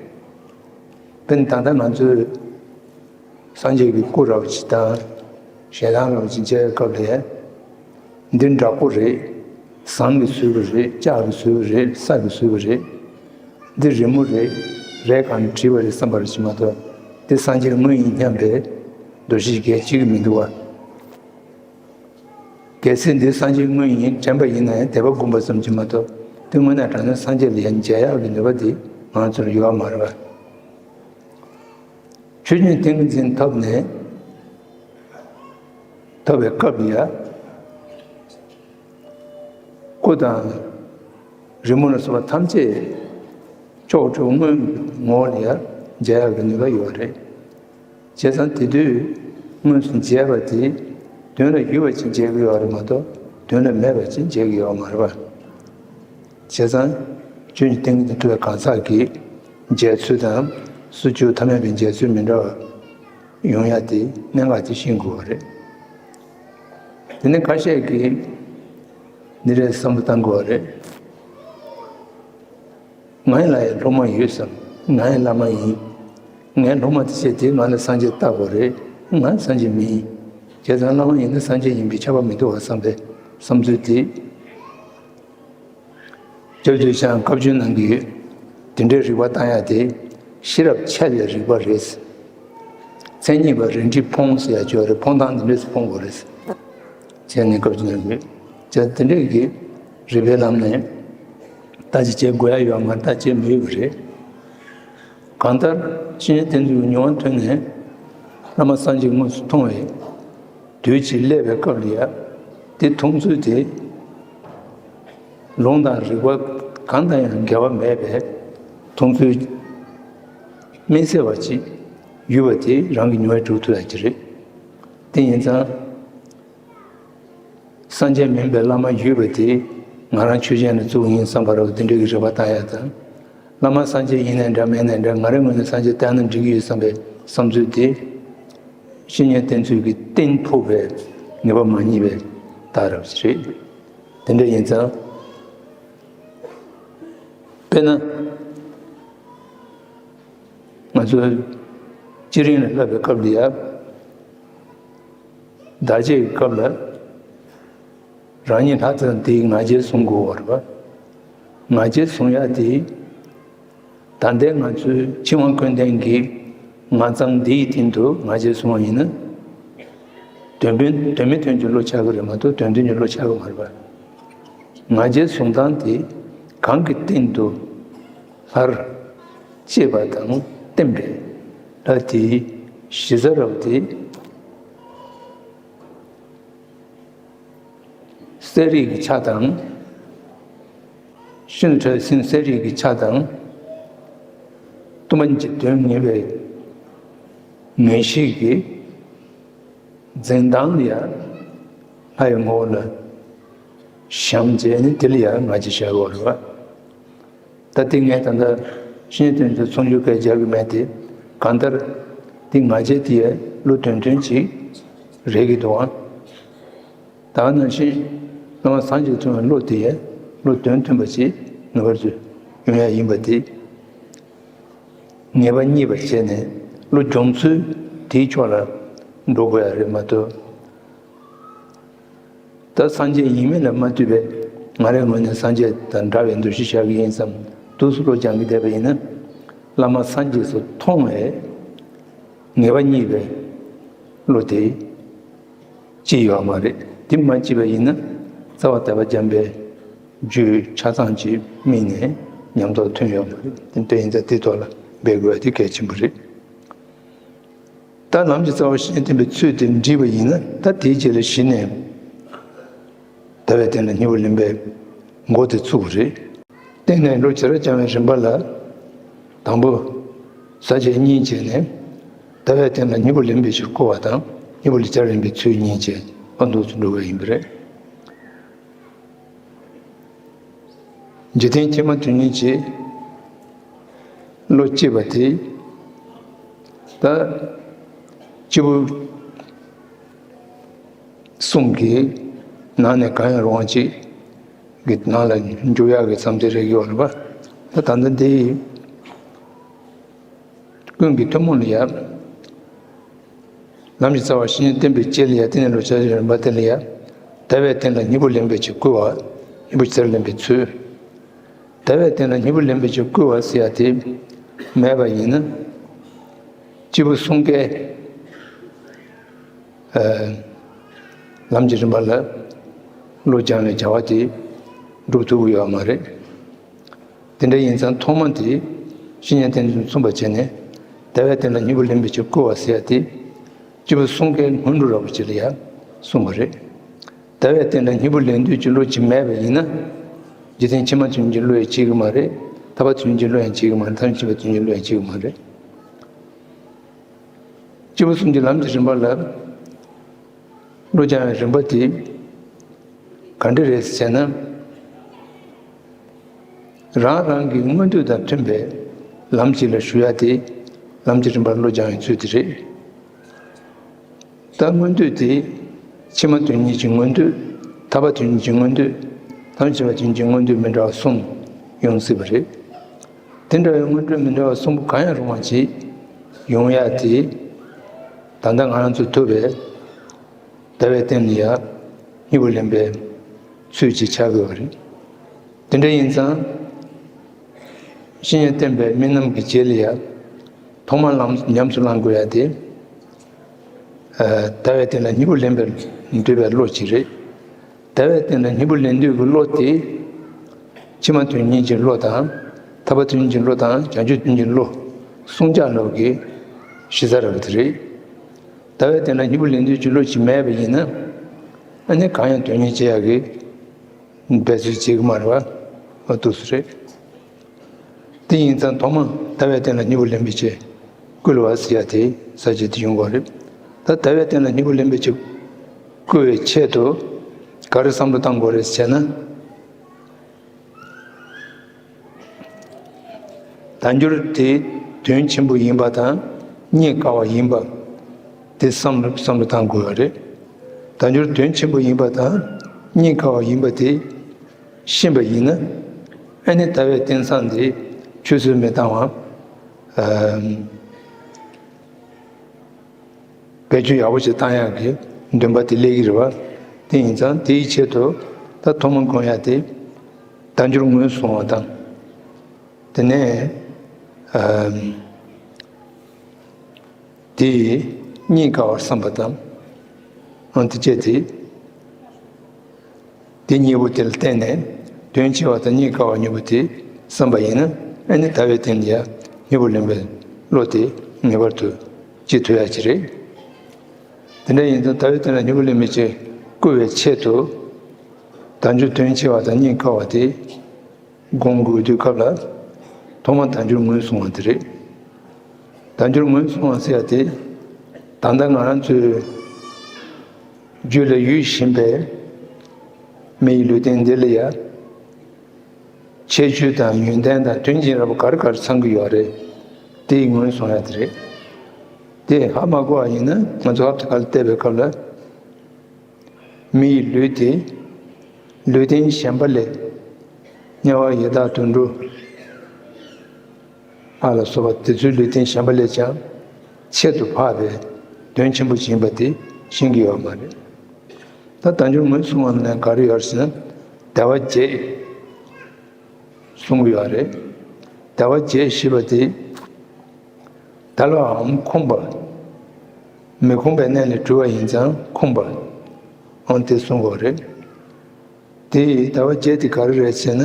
དཔེར་ན་ད་ལྟ་ང་ཚོས་སངས་རྒྱས་ཀྱི་སྐུ་རབ་ཅིག་དང་ཞལ་ཐང་རབ་ཅིག་མཇལ་བའི་སྐབས་ལ། འདི་འདྲ་པོ་རེད། ཟངས་ཀྱིས་བཟོས་པ་རེད། ལྕགས་ཀྱིས་བཟོས་པ་རེད། ས་གིས་བཟོས་པ་རེད། འདི་རི་མོ་རེད། རས་གང་བྲིས་པ་རེད་བསམ་པ་རེད་ཅིག་མ་གཏོགས་འདི་སངས་རྒྱས་དངོས་ཡིན་སྙམ་པའི་འདུ་ཤེས་གལ་གཅིག་གི་མི་འདུག་བ། གལ་སྲིད་འདི་སངས་རྒྱས་དངོས་ཡིན་དྲན་པ་ཡིན་ན་ཡང་དད་པ་བསྒོམ་པ་ཙམ་གྱིས་མ་གཏོགས་དེ་དངོས་གནས་དྲང་གནས་སངས་རྒྱས་ལ་ཡང་མཇལ་ཡག་གི་ནུས་པ་དེ་ང་ཚོར་ཡོད་པ་མ་རེད་པ། ཆོས་ཉིད་ཏིང་ངེ་འཛིན་ཐོབ་ནས་ཐོབ་པའི་སྐབས་ཡ། སྐུ་དང་རི་མོ་ལ་སོགས་པ་ཐམས་ཅད་ཕྱོགས་དྲུག་དངོས་ངོ་བོ་ལ་ཡང་མཇལ་ཡག་གི་ནུས་པ་ཡོད་རེད། བྱས་ཙང་དེ་དུས་དངོས་སུ་མཇལ་བ་དེ་དོན་ལ་ཡོད་པ་ཅིག་མཇལ་གྱི་ཡོད་རེད་མ་གཏོགས་དོན་ལ་མེད་པ་ཅིག་མཇལ་གྱི་ཡོད་མ་རེད་པ། བྱས་ཙང་ཆོས་ཀྱི་སྟེང་དུ་ཐུབ་པའི་གང་ཟག་གིས་མཇལ་ཚུལ་དང་སུ་བཅུ་ཐ་མལ་པའི་མཇལ་ཚུལ་མི་འདྲ་བ་ཡོང་ཡ་དེ་གནད་འགག་དེ་ཤེས་དགོས་པ་རེད། དེ་ནས་ཁ་ཤས་ཀྱིས་འདི་རེད་བསམ་བློ་བཏང་དགོས་པ་རེད། ང་ལ་ཡང་སློབ་མ་ཡོད་བསམ། ང་ཡང་བླ་མ་ཡིན། ངའི་སློབ་མ་དེ་བྱས་དེ་ང་ལ་སངས་རྒྱས་བལྟ་དགོས་རེད། ང་སངས་རྒྱས་མིན། བྱས་ཙང་བླ་མ་ཡིན་ན་སངས་རྒྱས་ཡིན་པའི་ཁྱབ་པ་མི་འདུག་བ་བསམ་པའི་བསམ་ཚུལ་དེ། སྐྱབས་རྗེ་འཇམ་དབྱངས་བཀའ་བརྒྱུད་ནང་གི་དེ་འདྲའི་རིགས་པ་བཏང་ཡ་དེ་ཤེས་རབ་འཆལ་བའི་རིགས་པ་རེད། མཚན་ཉིད་པ་རལ་གྲིས་ཕོངས་ཟེར་ཡ་ཅིག་ཡོད་རེད། ཕོངས་སྟངས་འདི་འདྲས་སུ་ཕོངས་དགོས་རེད། བྱས་ནས་སྐབས་ཀྱི་ནང་གི་བྱས་དེ་འདྲས་ཀྱི་རིགས་པའི་ལམ་ནས་ལྟ་ཅི་བྱེད་དགོས་ཡ་ཡོད་མ་རེད། ལྟ་བྱེད་མི་འོས་པ་རེད། གང་ལྟར་བཤེས་གཉེན་བསྟེན་ཚུལ་གྱི་མྱོང་བ་ཐོན་ནས་བླ་མ་སངས་རྒྱས་དངོས་སུ་མཐོང་བའི་དུས་ཀྱི་སླེབས་པའི་སྐབས་ལ་ཡ་དེ་མཐོང་ཚུལ་དེ་ལུང་དང་རིགས་པ་གང་དང་ཡང་འགལ་བ་མེད་པའི་མཐོང་ཚུལ་དམིགས་བསལ་བ་ཅིག་ཡོད་པ་དེ་རང་གི་མྱོང་བས་གྲུབ་ཐུབ་ཡ་ཅིག་རེད། དེ་ཡིན་ཙང་། སངས་རྒྱས་མིན་པའི་བླ་མ་ཡོད་པ་དེ་ང་རང་ཆོས་ཅན་ལ་གཙུག་ཡིན་བསམ་པ་རེད། དེ་འདྲ་གི་རེ་བ་བཏང་ཡ་དང་། བླ་མ་སངས་རྒྱས་ཡིན་ནའི་འདྲ་མིན་ནའི་འདྲ་ང་རའི་ངོས་ནས་སངས་རྒྱས་བསྟེན་ན་འགྲིག་གི་ཡོད་བསམ་པའི་བསམ་ཚུལ་དེ། བཤེས་གཉེན་བསྟེན་ཚུལ་གྱི་རྟེན་ཕོག་པའི་ངེས་པ་མ་རྙེད་པའི་རྟགས་རབ་ཅིག་རེད། དེ་འདྲ་ཡིན་ཙང་། དཔེར་ན། ང་ཚོ་སྤྱིར་ཡིན་ལ་བསླབ་པའི་སྐབས་ལ་ཡ། བདག་གཅེས་ཀྱི་སྐབས་ལ་རང་ཉིད་ལྷ་དང་དེའི་ང་རྒྱལ་བཟུང་དགོས་པ་རེད་པ། ང་རྒྱལ་བཟུང་ཡ་དེ་ད་ལྟའི་ང་ཚོའི་ཕྱི་དབང་ཀུན་ལྡན་གྱི་ང་ཙམ་འདིའི་སྟེང་དུ་ང་རྒྱལ་བཟུང་བ་ཡིན་ན། དོན་དོན་དོན་མེད་དོན་གྱི་བློ་ཆགས་ཀྱི་རེད་མ་གཏོགས་དོན་དོན་གྱི་བློ་ཆགས་ཀྱི་མ་རེད་པ། ང་རྒྱལ་བཟུང་སྟངས་དེ་གང་གི་སྟེང་དུ་ལྷར་གཅེས་པ་དང་བརྟེན་པའི་ལྷ་དེའི་གཞི་རྩ་རབ་དེ་གསེར་རིས་ཀྱི་ཆ་དང་། ཤིན་ཏུ་ཕྲ་བའི་སེམས་གསེར་རིས་ཀྱི་ཆ་དང་། སྟོང་པ་ཉིད་ཀྱི་དོན་ངེས་པའི་ངེས་ཤེས་ཀྱི་འཛིན་སྟངས་ལ་ཡང་ལྷ་ཡི་ངོ་བོ་ལ་བཞེངས་བྱས་ནས་དེ་ལ་ཡང་ང་རྒྱལ་བཞག་དགོས་རེད་པ། ད་དེ་ངས་ད་ལྟ་བཤེས་གཉེན་བསྟེན་ཚུལ་མཚོན་རྒྱུ་སྐད་རྒྱག་གི་མེད་དེ། གང་ལྟར་དེ་ང་རྒྱལ་དེ་ཡང་བློ་དོན་མཐུན་ཅིག་རེད་ཀྱི་འདུག་ཨང་། ད་ག་ནང་བཞིན་བླ་མ་སངས་རྒྱས་མཐོང་བའི་བློ་དེ་ཡང་བློ་དོན་མཐུན་པ་ཅིག་ངེས་པར་དུ་ཡོང་ཡ་ཡིན་པ་དེ། ངེས་པ་རྙེད་པ་བྱས་ནས་བློ་སྦྱོང་ཚུལ་དེའི་ཕྱོགས་ལ་འགྲོ་དགོས་ཡ་རེད་མ་གཏོགས། ད་སངས་རྒྱས་ཡིན་མིན་ལ་མ་ལྟོས་པའི་ང་རའི་ངོས་ནས་སངས་རྒྱས་དང་འདྲ་བའི་འདུ་ཤེས་བཞག་གི་ཡིན་བསམ་འདུག་སེ་བློ་སྦྱང་གི་བསྡད་པ་ཡིན་ན། བླ་མ་སངས་རྒྱས་སུ་མཐོང་བའི་ངེས་པ་རྙེད་པའི་བློ་དེ་སྐྱེས་ཡོད་མ་རེད། དེ་མ་སྐྱེས་པ་ཡིན་ན་རྩ་བ་དད་པ་བརྒྱན་པའི་རྒྱུད་ཆ་ཚང་གི་མིང་ནས་ཉམས་རྟོགས་ཐོན་ཡོད་མ་རེད། དེ་ཡིན་ཙང་དེ་ཐོག་ལ་འབད་དགོས་པ་དེ་གལ་ཆེན་པོ་རེད། ད་ལམ་གྱི་རྩ་བ་བཤེས་གཉེན་བསྟེན་པའི་ཚུལ་དེ་འདྲིས་པ་ཡིན་ན། ད་དེའི་རྗེས་ལ་གཞི་ནས་ཟླ་བའི་སྟེང་ལ་སྙིང་པོ་ལེན་པའི་འགོ་དེ་ཚུགས་པ་རེད། སྟེང་ནས་བློ་བྱེ་བྲག་སྦྱང་བའི་རིམ་པ་ལ། དང་པོ་ཟ་བྱེད་གཉིས་བྱས་ནས་ཟླ་བའི་སྟེང་ལ་སྙིང་པོ་ལེན་པའི་ཕྱིར་བསྐུལ་བ་དང་། སྙིང་པོ་ལེན་བྱར་ལེན་པའི་ཚུལ་གཉིས་བྱས་ཨ་འདུག་སེ་འགྲོ་བ་ཡིན་པ་རེད། འཇིག་རྟེན་ཁྱིམ་པ་དོན་གཉེར་གྱི་བློ་སྐྱེས་པ་དེ། ད་སྐྱེས་བུ་གསུམ་གྱི་ནང་ནས་གང་ཡང་རུང་བ་ཅིག་གི་ནང་ལ་འཇུག་ཡག་གི་བསམ་གཏན་རེ་ཡོད་རེད་པ། ད་ད་ལྟ་འདི་ཀུན་གྱི་ཐུན་མོང་ལ་ཡ། ལམ་གྱི་རྩ་བ་བཤེས་གཉེན་བསྟེན་པའི་རྗེས་ལ་ཡ། སྟེང་ནས་བློ་བྱ་བྱེད་རིམ་པ་དེ་ལ་ཡ། ཟླ་བའི་སྟེང་ལ་སྙིང་པོ་ལེན་པའི་ཕྱིར་བསྐུལ་བ། སྙིང་པོ་བྱ་བྱེད་ལེན་པའི་ཚུལ། ཟླ་བའི་སྟེང་ལ་སྙིང་པོ་ལེན་པའི་ཕྱིར་བསྐུལ་བ་ཟེར་ཡ་དེ་མེད་པ་ཡིན་ན། སྐྱེས་བུ་གསུམ་ཀའི་ལམ་གྱི་རིམ་པ་ལ་བློ་སྦྱང་བའི་བྱ་བ་དེ་འགྲུབ་ཐུབ་ཀྱི་ཡོད་མ་རེད། དེ་འདྲ་ཡིན་ཙང་ཐོག་མ་དེ་བཤེས་གཉེན་བསྟེན་ཚུལ་མཚོན་པར་བྱས་ནས་ཟླ་བའི་སྟེང་ལ་སྙིང་པོ་ལེན་པའི་ཕྱིར་བསྐུལ་བ་ཟེར་ཡ་དེ་སྐྱེས་བུ་གསུམ་ཀའི་སྔོན་འགྲོ་རབ་བྱེད་ལ་ཡང་གསུངས་པ་རེད། ཟླ་བའི་སྟེང་ལ་སྙིང་པོ་ལེན་འདོད་ཀྱི་བློ་གཅིག་མེད་པ་ཡིན་ན། འཇིག་རྟེན་ཕྱི་མ་དོན་གྱི་བློ་ཡང་བྱེད་ཀྱི་མ་རེད། ཐར་པ་དོན་གྱི་བློ་ཡང་བྱེད་ཀྱི་མ་རེད། ཐམས་ཅད་པའི་དོན་གྱི་བློ་ཡང་བྱེད་ཀྱི་མ་རེད། སྐྱེས་བུ་གསུམ་གྱི་ལམ་གྱི་རིམ་པ་ལ་བློ་སྦྱང་བའི་རིམ་པ་དེ་ག་འདྲ་རེད་ཟེར་ན། རང་རང་གི་མངོན་འདོད་དང་མཐུན་པའི་ལམ་ཞིག་ལ་ཞུགས་ཡ་དེ་ལམ་གྱི་རིམ་པར་བློ་སྦྱང་བའི་ཚུལ་དེ་རེད། ད་མངོན་འདོད་དེ་ཕྱི་མ་དོན་གཉེར་གྱི་མངོན་འདོད། ཐར་པ་དོན་གཉེར་གྱི་མངོན་འདོད། ཐམས་ཅད་པ་དོན་གྱི་མངོན་འདོད་མི་འདྲ་བ་གསུམ་ཡོང་སྲིད་པ་རེད། དེ་འདྲ་བའི་མངོན་འདོད་མི་འདྲ་བ་གསུམ་པོ་གང་ཡང་རུང་བ་ཅིག་ཡོང་ཡ་དེ་ད་ལྟ་ང་རང་ཚོ་ཐུབ་པའི་ཟླ་བའི་སྟེང་ལ་ཡ་སྙིང་པོ་ལེན་པའི་ཚུལ་ཅིག་ཆགས་དགོས་པ་རེད། དེ་འདྲ་ཡིན་ཙང་། བཤེས་གཉེན་བསྟེན་པའི་རྨི་ལམ་གྱི་རྗེས་ལ་ཡ་ཐོག་མར་ལམ་ཉམས་སུ་བླང་དགོས་ཡ་དེ། ཨ། ཟླ་བའི་སྟེང་ལ་སྙིང་པོ་ལེན་པར་འདོད་པའི་བློ་ཅིག་རེད། ཟླ་བའི་སྟེང་ལ་སྙིང་པོ་ལེན་འདོད་ཀྱི་བློ་དེ། ཕྱི་མ་དོན་གཉེར་གྱི་བློ་དང་། ཐར་པ་དོན་གཉེར་གྱི་བློ་དང་། བྱང་ཆུབ་དོན་གྱི་བློ། གསུམ་ཆར་ལུགས་ཀྱི་གཞི་རྩ་ར་བ་དེ་རེད། ཟླ་བའི་སྟེང་ལ་སྙིང་པོ་ལེན་འདོད་ཀྱི་བློ་ཅིག་མེད་པ་ཡིན་ན། ཨ་ནི་གང་ཡང་དོན་གཉེར་བྱེད་ཡག་གི་འབད་རྩོལ་བྱེད་ཀྱི་མ་རེད་བ། འོ་འདུག་སེ་རེད། དེ་ཡིན་ཙང་ཐོག་མ་ཟླ་བའི་སྟེང་ལ་སྙིང་པོ་ལེན་པའི་ཆེད་བསྐུལ་བ་ཟེར་ཡ་དེ་ས་བཅད་དེ་ཡོང་གི་རེད། ད་ཟླ་བའི་སྟེང་ལ་སྙིང་པོ་ལེན་པའི་ཆེད་བསྐུལ་བའི་ཆེད་དུ་ག་རེ་བསམ་བློ་བཏང་དགོས་རེད་ཟེར་ན། བདག་འགྱུར་དེ་དོན་ཆེན་པོ་ཡིན་པ་དང་རྙེད་དཀའ་བ་ཡིན་པ་དེ་བསམ་བློ་བསམ་བློ་བཏང་དགོས་པ་རེད། བདག་འགྱུར་དོན་ཆེན་པོ་ཡིན་པ་དང་རྙེད་དཀའ་བ་ཡིན་པ་དེ་ཤེས་པ་ཡིན་ན། ཨ་ནི་ཟླ་བའི་སྟེང་སང་དེ་ཆུད་ཟོས་མི་བཏང་བ། ཨ། བེད་སྤྱོད་ཡག་པོ་ཞིག་བཏང་ཡག་གི་འདུན་པ་དེ་སླེབས་ཀྱི་རེད་བ། དེ་ཡིན་ཙང་དེའི་ཆེད་དུ་ད་ཐོག་མར་དགོངས་ཡག་དེ་བདག་འགྱུར་ངོས་བཟུང་བ་དང་། དེ་ནས་ཨ་དེ་རྙེད་དཀའ་བར་བསམ་པ་དང་། ཨང་དེ་བཅས་ཏེ། དེ་གཉིས་པོ་དེ་ལ་བརྟེན་ནས་དོན་ཆེ་བ་དང་རྙེད་དཀའ་བ་གཉིས་པོ་དེ་བསམ་པ་ཡིན་ན། ཨ་ནི་ཟླ་བའི་སྟེང་ལ་ཡ་སྙིང་པོ་ལེན་པའི་བློ་དེ་ངེས་པར་དུ་སྐྱེ་ཐུབ་ཡ་ཅིག་རེད། དེ་འདྲ་ཡིན་ཙང་ཟླ་བའི་སྟེང་ལ་སྙིང་པོ་ལེན་པའི་ཆེད་བསྐུལ་བའི་ཆེད་དུ། བདག་འགྱུར་དོན་ཆེ་བ་དང་རྙེད་དཀའ་བ་དེ། དགོངས་དགོས་དུས་སྐབས་ལ་ཐོག་མར་བདག་འགྱུར་ངོས་བཟུང་བ་དེ་རེད། བདག་འགྱུར་ངོས་བཟུང་བ་ཟེར་ཡ་དེ། ད་ལྟ་ང་རང་ཚོའི་རྒྱུད་ལ་ཡོད་བཞིན་པའི་མི་ཡི་ལུས་རྟེན་འདི་ལ་ཡ་ཁྱད་ཆོས་དང་ཡོན་ཏན་དང་མཐུན་རྐྱེན་རབ་ག་རེ་ག་རེ་ཚང་གི་ཡོད་རེད། དེ་ཡི་ངོས་བཟུང་ཡ་དེ་རེད། དེ་ཧ་མ་གོ་བ་ཡིན་ན་ང་ཚོ་ཧབ་ཏེ་ཁ་ལ་བལྟས་པའི་སྐབས་ལ། མི་ཡི་ལུས་དེ་ལུས་རྟེན་གཞན་པ་ལས། དམྱལ་བ་ཡི་དྭགས་དུད་འགྲོ་ལྷ་ལ་སོགས་པ་དེ་ཚོའི་ལུས་རྟེན་གཞན་པ་ལས་ཀྱང་ཁྱད་དུ་འཕགས་པའི་དོན་ཆེན་པོ་ཡིན་པ་དེ་ཤེས་ཀྱི་ཡོད་མ་རེད། ད་བདག་འགྱུར་ངོས་བཟུང་བ་ནས་ག་རེ་ཡོད་ཟེར་ན། ཟླ་བ་བརྒྱད་གསུང་གི་ཡོད་རེད། ཟླ་བ་བརྒྱད་ཞེས་པ་དེ། ད་ལོའམ་ཁོམ་པ། མི་ཁོམ་པའི་གནས་ལས་གྲོལ་བ་ཡིན་ཙང་ཁོམ་པ། འོ་དེ་གསུང་གི་ཡོད་རེད། དེ་ཟླ་བ་བརྒྱད་དེ་ག་རེ་རེད་ཟེར་ན།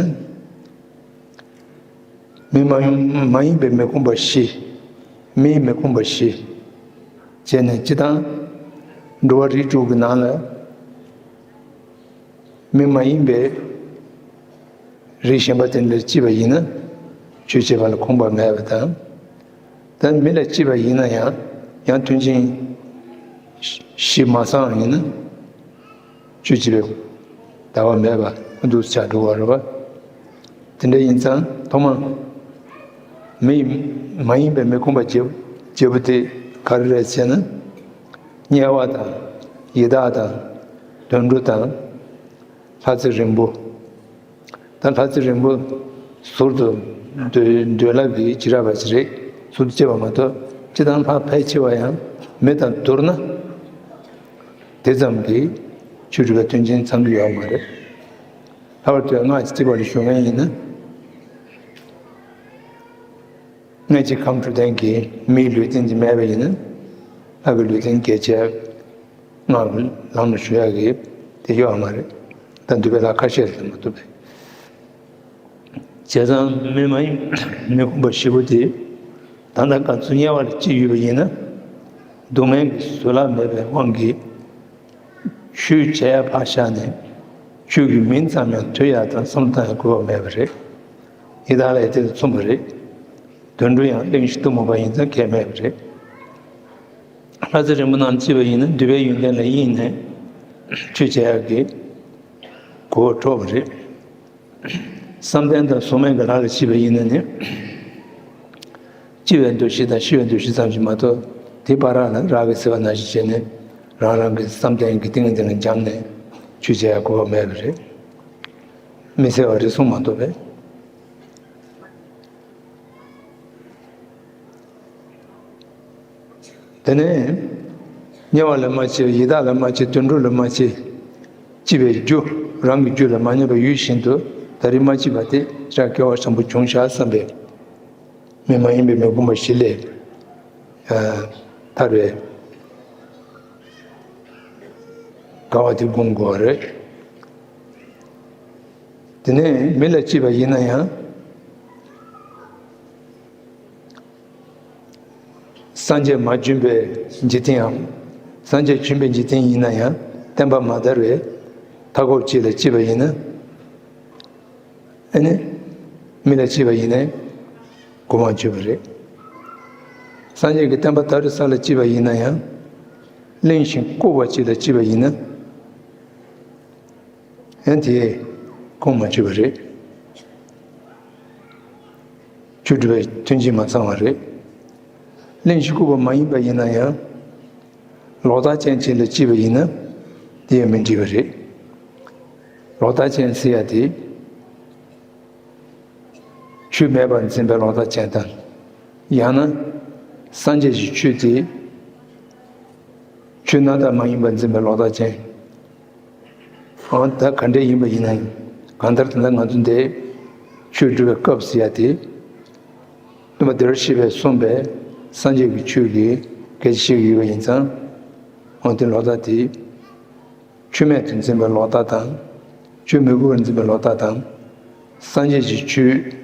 མི་མ་ཡིན་མ་ཡིན་པའི་མི་ཁོམ་པ་བཞི། མིའི་མི་ཁོམ་པ་བཞི། བྱས་ནས་སྤྱིར་བཏང་འགྲོ་བ་རིགས་དྲུག་གི་ནང་ལ། མི་མ་ཡིན་པའི་རིགས་གཞན་པ་དེ་འདྲ་སྐྱེས་པ་ཡིན་ན། ཆོས་བྱེད་པ་ལ་ཁོམ་པ་མེད་པ་དང་། ད་མི་ལ་སྐྱེས་པ་ཡིན་ན་ཡང་ཡང་མཐུན་རྐྱེན་བཞི་མ་ཚང་བ་ཡིན་ན། ཆོས་བྱེད་པའི་ལྟ་བ་མེད་པ་འདུག་ཆགས་འགྲོ་བ་རེད་བ། དེ་འདྲ་ཡིན་ཙང་ཐོག་མ་མི་མ་ཡིན་པའི་མི་ཁོམ་པ་བརྒྱད་བརྒྱད་པོ་དེ་ག་རེ་རེད་ཟེར་ན། དམྱལ་བ་དང་། ཡི་དྭགས་དང་། དུད་འགྲོ་དང་། ལྷ་ཚེ་རིང་པོ། ད་ལྷ་ཚེ་རིང་པོ་ཟུར་དུ་འདོད་འདོད་ལྷ་གི་བྱེ་བྲག་པ་ཞིག་རེད། ཟུར་དུ་བྱས་པ་མ་གཏོགས་སྤྱིར་བཏང་ལྷ་ཕལ་ཆེ་བ་ཡང་མི་དང་བསྡུར་ན། དེ་ཙམ་གྱིས་ཆོས་སྒྲུབ་པའི་མཐུན་རྐྱེན་ཚང་གི་ཡོད་མ་རེད། ལྷག་པར་དུ་སྔགས་ཀྱི་སྤྱི་པ་ལ་ཞུ་མཁན་ཡིན་ན། སྔར་གྱི་ཁམས་དྲུག་ལྡན་གྱི་མིའི་ལུས་རྟེན་གྱི་མེད་པ་ཡིན་ན། ལྷ་གི་ལུས་རྟེན་རྒྱས་བྱས་སྔགས་ལམ་ལ་ཞུགས་ཡག་གི་དེ་ཡོད་མ་རེད། ད་འདུས་པའི་ལྷ་ཁ་ཤས་ལ་མ་གཏོགས་པས། བྱས་ཙང་མི་མ་ཡིན་མི་ཁོམ་པ་བཞི་པོ་དེ་ད་ལྟ་ག་ཚོད་དམྱལ་བ་ལ་སྐྱེས་ཡོད་པ་ཡིན་ན། སྡུག་བསྔལ་གྱི་བཟོད་གླགས་མེད་པའི་དབང་གིས། ཆོས་བྱེད་ཡ་ཕར་བཞག་ནས་ཆོས་ཀྱི་མིང་ཙམ་ཡང་ཐོས་ཡ་དང་བསམ་བློ་བཏང་ཡ་དགོས་པ་མེད་པ་རེད། ཡི་དྭགས་ལ་ཡ་དེ་དང་མཚུངས་པ་རེད། དོན་གྲུབ་ཡང་གླེང་གཞི་གཏི་མུག་པ་ཡིན་ཙང་ཁྱད་མེད་པ་རེད། ལྷ་རྩེ་རིན་པོ་རྣམས་ཅི་བ་ཡིན་ན་འདུས་པའི་ཡོན་ཏན་ལ་དབྱིངས་ནས་ཆོས་བྱེད་ཡ་གི་གོ་བ་འཕྲོག་པ་རེད། བསམ་གཏན་དང་གཟུགས་མེད་ཀྱི་ལྷ་ལ་སྐྱིད་པ་ཡིན་ན་ནི། སྐྱིད་པའི་འདུ་ཤེས་དང་ཤི་བའི་འདུ་ཤེས་ཙམ་ཞིག་མ་གཏོགས་དེ་བར་ལ་རག་གི་ཟེར་བ་ནང་བཞིན་བྱས་ནས་རང་རང་གི་བསམ་གཏན་གྱི་ཏིང་ངེ་འཛིན་ལ་འབྱམས་ནས་ཆོས་བྱེད་ཡ་གོ་བ་མེད་པ་རེད། མི་གསལ་བ་རེད་གསུངས་མ་གཏོགས་པས། དེ་ནས་དམྱལ་བ་ལ་མ་སྐྱེས། ཡི་དྭགས་ལ་མ་སྐྱེས། དུད་འགྲོ་ལ་མ་སྐྱེས། སྐྱིད་པའི་རྒྱུ། རང་གི་རྒྱུད་ལ་མ་སྐྱེས་པ་ཡོད་བཞིན་དུ་ད་རེས་མ་སྐྱིད་པ་དེ་ཅག་སྐལ་བ་བཟང་པོ་བྱུང་ཤག་བསམ་པས། མི་མ་ཡིན་པའི་མི་ཁོམ་པ་བཞི་ལས་ཐར་བའི་དགའ་བ་དེ་སྒོམ་དགོས་པ་རེད། དེ་ནས་མི་ལ་སྐྱིད་པ་ཡིན་ན་ཡང་། སངས་རྒྱས་མ་བྱོན་པའི་འཇིག་རྟེན་ཡང་། སངས་རྒྱས་བྱོན་པའི་འཇིག་རྟེན་ཡིན་ན་ཡང་བསྟན་པ་མ་དར་བའི་མཐའ་འཁོབ་ཅིག་ལ་སྐྱིད་པ་ཡིན་ན། ཨ་ནི། མི་ལ་སྐྱིད་པ་ཡིན་ན་མགོ་མ་འཇུས་པ་རེད། སངས་རྒྱས་ཀྱི་བསྟན་པ་དར་བའི་ས་ལ་སྐྱིད་པ་ཡིན་ན་ཡང་། གླེང་ཞིང་ལྐུགས་པ་ཅིག་ལ་སྐྱིད་པ་ཡིན་ན། ཡང་དེས་ཁོང་མ་བཅུག་པ་རེད། ཆོས་སྒྲུབ་པའི་མཐུན་རྐྱེན་མ་ཚང་བ་རེད། གླེང་གཞི་ལྐུགས་པ་མ་ཡིན་པ་ཡིན་ན་ཡང་། ལོག་ལྟ་ཅན་ཅིག་ལ་སྐྱིད་པ་ཡིན་ན་དེ་ཡང་མི་འགྲིག་པ་རེད། ལོག་ལྟ་ཅན་ཟེར་ཡ་དེ། ཆོས་མེད་པར་འཛིན་པའི་ལོག་ལྟ་ཅན་དང་། ཡང་ན། སངས་རྒྱས་ཀྱི་ཆོས་དེ། ཆོས་རྣམ་དག་མ་ཡིན་པར་འཛིན་པའི་ལོག་ལྟ་ཅན། འོ་ད་ག་འདྲ་ཡིན་པ་ཡིན་ན་ཡང་། གང་ལྟར་ད་ལྟ་ང་ཚོ་འདིར་ཆོས་སྒྲུབ་པའི་སྐབས་ཟེར་ཡ་དེ། སྟོན་པ་བདེ་བར་གཤེགས་པས་གསུངས་པའི་སངས་རྒྱས་ཀྱི་ཆོས་ཀྱི་སྐད་ཆ་བཤད་ཀྱི་ཡོད་པ་ཡིན་ཙང་། འོ་དེ་ལོག་ལྟ་དེ། ཆོས་མེད་དུ་འཛིན་པའི་ལོག་ལྟ་དང་། ཆོས་མི་དགོས་པར་འཛིན་པའི་ལོག་ལྟ་དང་། སངས་རྒྱས་ཀྱི་ཆོས།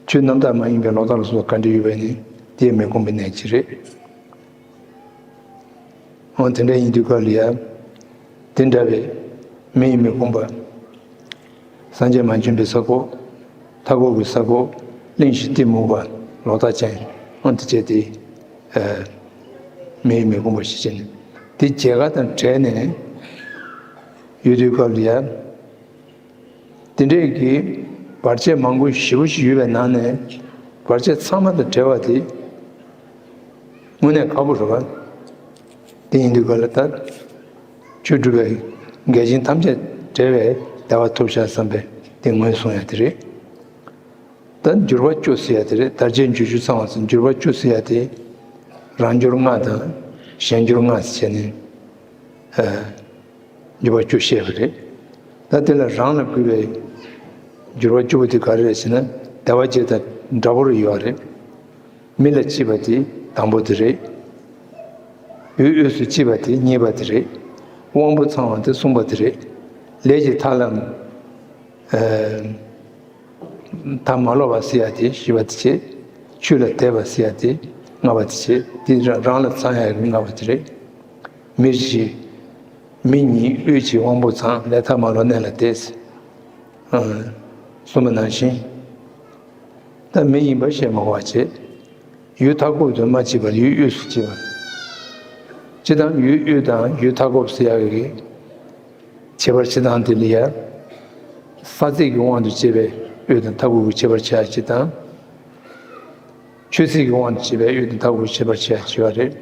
ཆོས་རྣམ་དག་མ་ཡིན་པའི་ལོག་ལྟ་ལ་སོགས་པ་ག་འདྲ་ཡོད་པ་ནི་དེས་མི་ཁོམ་པའི་གནད་ཅིག་རེད། འོ་དེ་འདྲ་ཡིན་དུས་སྐབས་ལ་ཡང་། དེ་འདྲ་བའི་མི་ཡིས་མི་ཁོམ་པ། སངས་རྒྱས་མ་བྱོན་པའི་ས་ཁོག་མཐའ་འཁོབ་ཀྱི་ས་ཁོག་གླེང་གཞི་གཏི་མུག་པ་ལོག་ལྟ་ཅན། འོ་དེ་བྱས་ཏེ། ཨ། མི་ཡིས་མི་ཁོམ་པ་ཞིག་བྱས་ནས། དེ་རྒྱལ་ཁ་དང་བྲལ་ནས་ཡོད་དུས་སྐབས་ལ་ཡང་། དེ་འདྲས་ཀྱི་བར་ཆད་མང་པོ་ཞེ་པོ་ཞིག་ཡོད་པའི་ནང་ནས་བར་ཆད་ཚང་མ་དང་བྲལ་བ་དེ་དངོས་གནས་ཁག་པོ་རེད་པ། དེ་ཡིན་དུས་ག་ལ་ད་ཆོས་སྒྲུབ་པའི་འགལ་རྐྱེན་ཐམས་ཅད་བྲལ་བའི་བདེ་བ་ཐོབ་ཤག་བསམ་པའི་དེ་ངོས་བཟུང་ཡ་དེ་རེད། ད་འགྱུར་བ་བཅུ་ཟེར་ཡ་དེ་རེད། དལ་བརྒྱད་འབྱོར་བཅུ་ཚང་བ་ཟེར། འགྱུར་བ་བཅུ་ཟེར་ཡ་དེ་རང་འགྱུར་ལྔ་དང་གཞན་འགྱུར་ལྔ་ཟེར་བྱས་ནས། ཨ། འགྱུར་བ་བཅུ་བཤད་པ་རེད། ད་དེ་ལ་རང་ལ་དགོས་པའི་འགྱུར་བ་བཅུ་པོ་དེ་ག་རེ་རེད་ཟེར་ན། བདེ་བ་བརྒྱད་དང་འདྲ་པོ་རེ་ཡོད་རེད། མི་ལ་སྐྱིད་པ་དེ་དང་པོ་དེ་རེད། ཡུལ་དབུས་སུ་སྐྱིད་པ་དེ་གཉིས་པ་དེ་རེད། དབང་པོ་ཚང་བ་དེ་གསུམ་པ་དེ་རེད། ལས་ཀྱི་མཐའ་ལམ། ཨ། མཐའ་མ་ལོག་པ་ཟེར་ཡ་དེ་བཞི་པ་དེ་བྱས། ཆོས་ལ་དད་པ་ཟེར་ཡ་དེ་ལྔ་པ་དེ་བྱས། དེ་རང་རང་ལ་ཚང་ཡ་ལྔ་པ་དེ་རེད། མི་བཞི། མི་གཉིས་དབུས་ཀྱི་དབང་པོ་ཚང་། ལས་མཐའ་མ་ལོག་གནས་ལ་དད། ཨ། གསུངས་པ་ནང་བཞིན། ད་མི་ཡིན་པ་ཤེས་མ་དགོས་པ་བྱས། ཡུལ་མཐའ་འཁོབ་ཏུ་མ་སྐྱིད་པར་ཡུལ་དབུས་སུ་སྐྱིད་པ། སྤྱིར་བཏང་ཡུལ་དབུས་དང་ཡུལ་མཐའ་འཁོབ་ཟེར་ཡ་གི་ཁྱད་པར་བྱེད་སྟངས་དེ་ལ་ཡ། ས་བརྩིགས་ཀྱི་དབང་དུ་བྱས་པའི་དབུས་དང་མཐའ་འཁོབ་ཀྱི་ཁྱད་པར་ཕྱེ་ཡ་གཅིག་དང་། ཆོས་བརྩིགས་ཀྱི་དབང་དུ་བྱས་པའི་དབུས་དང་མཐའ་འཁོབ་ཀྱི་ཁྱད་པར་ཕྱེ་ཡ་གཅིག་པ་རེད།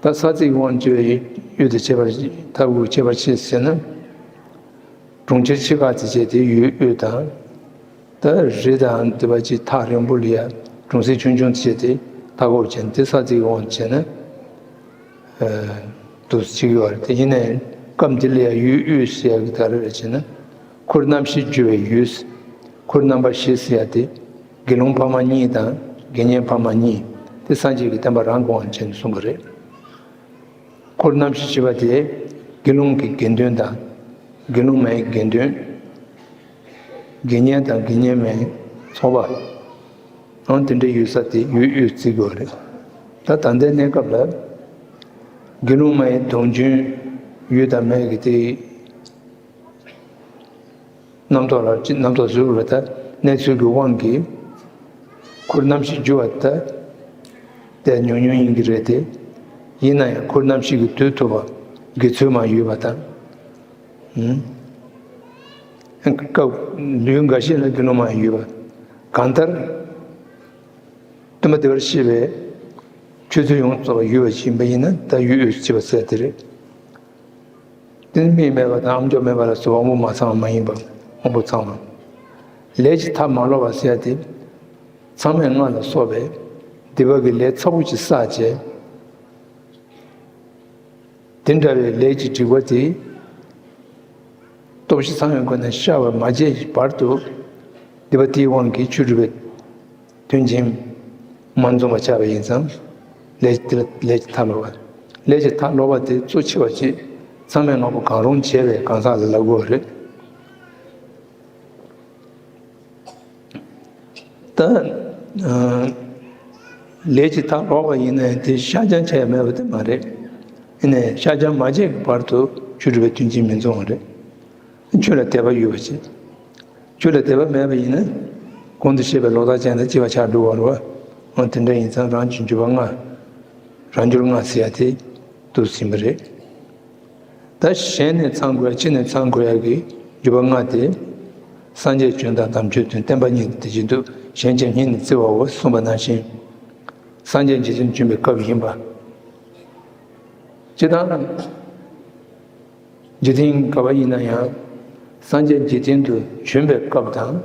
ད་ས་བརྩིགས་ཀྱི་དབང་དུ་བྱས་པའི་དབུས་དང་ཁྱད་པར། མཐའ་འཁོབ་ཀྱི་ཁྱད་པར་ཅི་ཟེར་ན། གྲོང་ཁྱེར་ཆེ་ཁག་ཅིག་བྱས་ཏེ་ཡུལ་དབུས་དང་། ད་རི་དང་དེ་བ་ཅིག་ཐག་རིང་པོ་ལ་ཡ་གྲོང་གསེབ་ཆུང་ཆུང་བྱས་ཏེ་མཐའ་འཁོབ་བྱས་ནས་དེ་ས་བརྩིགས་ཀྱི་དབང་དུ་བྱས་ན། ཨ། འདུག་སེ་བྱེད་ཀྱི་ཡོད་རེད། དེ་ཡིན་ནའི་སྐབས་འདི་ལ་ཡ་ཡུལ་དབུས་ཟེར་ཡ་གི་ད་རེ་རེ་བྱས་ན། འཁོར་རྣམ་བཞི་རྒྱུ་བའི་ཡུལ། འཁོར་རྣམ་པ་བཞི་ཟེར་ཡ་དེ། དགེ་སློང་ཕ་མ་གཉིས་དང་དགེ་བསྙེན་ཕ་མ་གཉིས། དེ་སངས་རྒྱས་ཀྱི་བསྟན་པ་རང་གི་དབང་དུ་བྱས་ནས་གསུངས་པ་རེད། འཁོར་རྣམ་བཞི་ཞེས་པ་དེ་དགེ་སློང་གི་དགེ་འདུན་དང་། དགེ་སློང་མའི་དགེ་འདུན། དགེ་བསྙེན་དང་དགེ་བསྙེན་མའི་ཚོགས་པ། འོ་དེ་འདྲའི་ཡུལ་ས་དེ་ཡུལ་དབུས་བརྩི་དགོས་རེད། ད་ད་ལྟའི་གནས་སྐབས་ལ། དགེ་སློང་མའི་གདུང་རྒྱུན། ཡོད་དང་མེད་ཀྱི་དེ། རྣམ་རྟོག་ལ་རྣམ་རྟོག་ཟེར་བ་ད་གནས་ཚུལ་གྱི་དབང་གིས་ཁུར་རྣམ་ཤེས་རྒྱུ་བ་ད་དེ་ཉུང་ཉུང་ཡིན་གྱི་རེད་དེ། ཡིན་ན་ཡང་ཁུར་རྣམ་ཤེས་ཀྱིས་སྡུད་ཐུབ་པ་གི་ཚུལ་མ་ཡོད་པ་དང་། སྐབས་ལུས་འགའ་ཤས་ལ་དགེ་སློང་མ་ཡོད་པ། གང་ལྟར་སྟོན་པ་བདེ་བར་གཤེགས་པའི་ཆོས་ཚུལ་ཡོངས་རྫོགས་ཡོད་པ་ཞིག་ཡིན་པ་ཡིན་ན་ད་ཡོད་ཡོད་ཅེས་པ་ཟེར་དེ་རེད། དེ་ནི་མིག་མེད་པ་དང་ཨ་མཆོག་མེད་པ་ལ་སོགས་པ་དབང་པོ་མ་ཚང་བ་མ་ཡིན་པ་དབང་པོ་ཚང་བ། ལས་ཀྱི་མཐའ་མ་ལོག་པ་ཟེར་ཡ་དེ། མཚམས་མེད་ལྔ་ལ་སོགས་པའི་སྡིག་པ་གི་ལས་ཚ་པོ་ཅིག་བསགས་བྱས། དེ་འདྲ་བའི་ལས་ཀྱི་སྒྲིབ་པ་དེ། སྟོབས་བཞི་ཚང་བའི་སྒོ་ནས་བཤགས་པ་མ་བྱས་ཀྱི་བར་དུ། སྡིག་པ་དེའི་དབང་གིས་ཆོས་སྒྲུབ་པའི་དོན་རྐྱེན་མ་འཛོམས་པ་ཆགས་པ་ཡིན་ཙང་། ལས་དེ་ལ་ལས་ཀྱི་མཐའ་ལོག་པ། ལས་ཀྱི་མཐའ་ལོག་པ་དེ་གཙོ་ཆེ་བ་ཅིག་མཚམས་མེད་ལྔ་པོ་གང་རུང་བྱས་པའི་གང་ཟག་ལ་ལབ་དགོས་པ་རེད། ད། ཨ། ལས་ཀྱི་མཐའ་ལོག་པ་ཡིན་ན་ཡང་དེ་བཤགས་སྦྱང་བྱས་མེད་པ་དེ་མ་རེད། ཡིན་ནའི་བཤགས་སྦྱང་མ་བྱས་ཀྱི་བར་དུ་ཆོས་སྒྲུབ་པའི་དོན་རྐྱེན་མི་འཛོམས་པ་རེད། ཆོས་ལ་དད་པ་ཡོད་པ་བྱེད། ཆོས་ལ་དད་པ་མེད་པ་ཡིན་ན། གོང་དུ་བཤད་པའི་ལོག་ལྟ་ཅན་དང་གཅིག་པ་ཆགས་འགྲོ་བ་རེད་བ། འོ་དེ་འདྲ་ཡིན་ཙང་རང་གི་འགྱུར་བ་ལྔ། རང་འགྱུར་ལྔ་ཟེར་ཡ་དེ་འདུག་ཟིན་པ་རེད། ད་གཞན་ནས་ཚང་དགོས་ཡ་ཕྱི་ནས་ཚང་དགོས་ཡ་གི་འགྱུར་བ་ལྔ་སྟེ། སངས་རྒྱས་བྱོན་དང་དམ་ཆོས་སྟོན། བསྟན་པ་གཉིས་དེ་བཞིན་དུ་གཞན་གྱིས་སྙིང་ནས་བརྩི་བའོ་གསུངས་པ་ནང་བཞིན། སངས་རྒྱས་འཇིག་རྟེན་བྱོན་པའི་སྐབས་ཡིན་པ། སྤྱིར་བཏང་། འཇིག་རྟེན་ག་བ་ཡིན་ན་ཡང་། སངས་རྒྱས་འཇིག་རྟེན་དུ་བྱོན་པའི་སྐབས་དང་།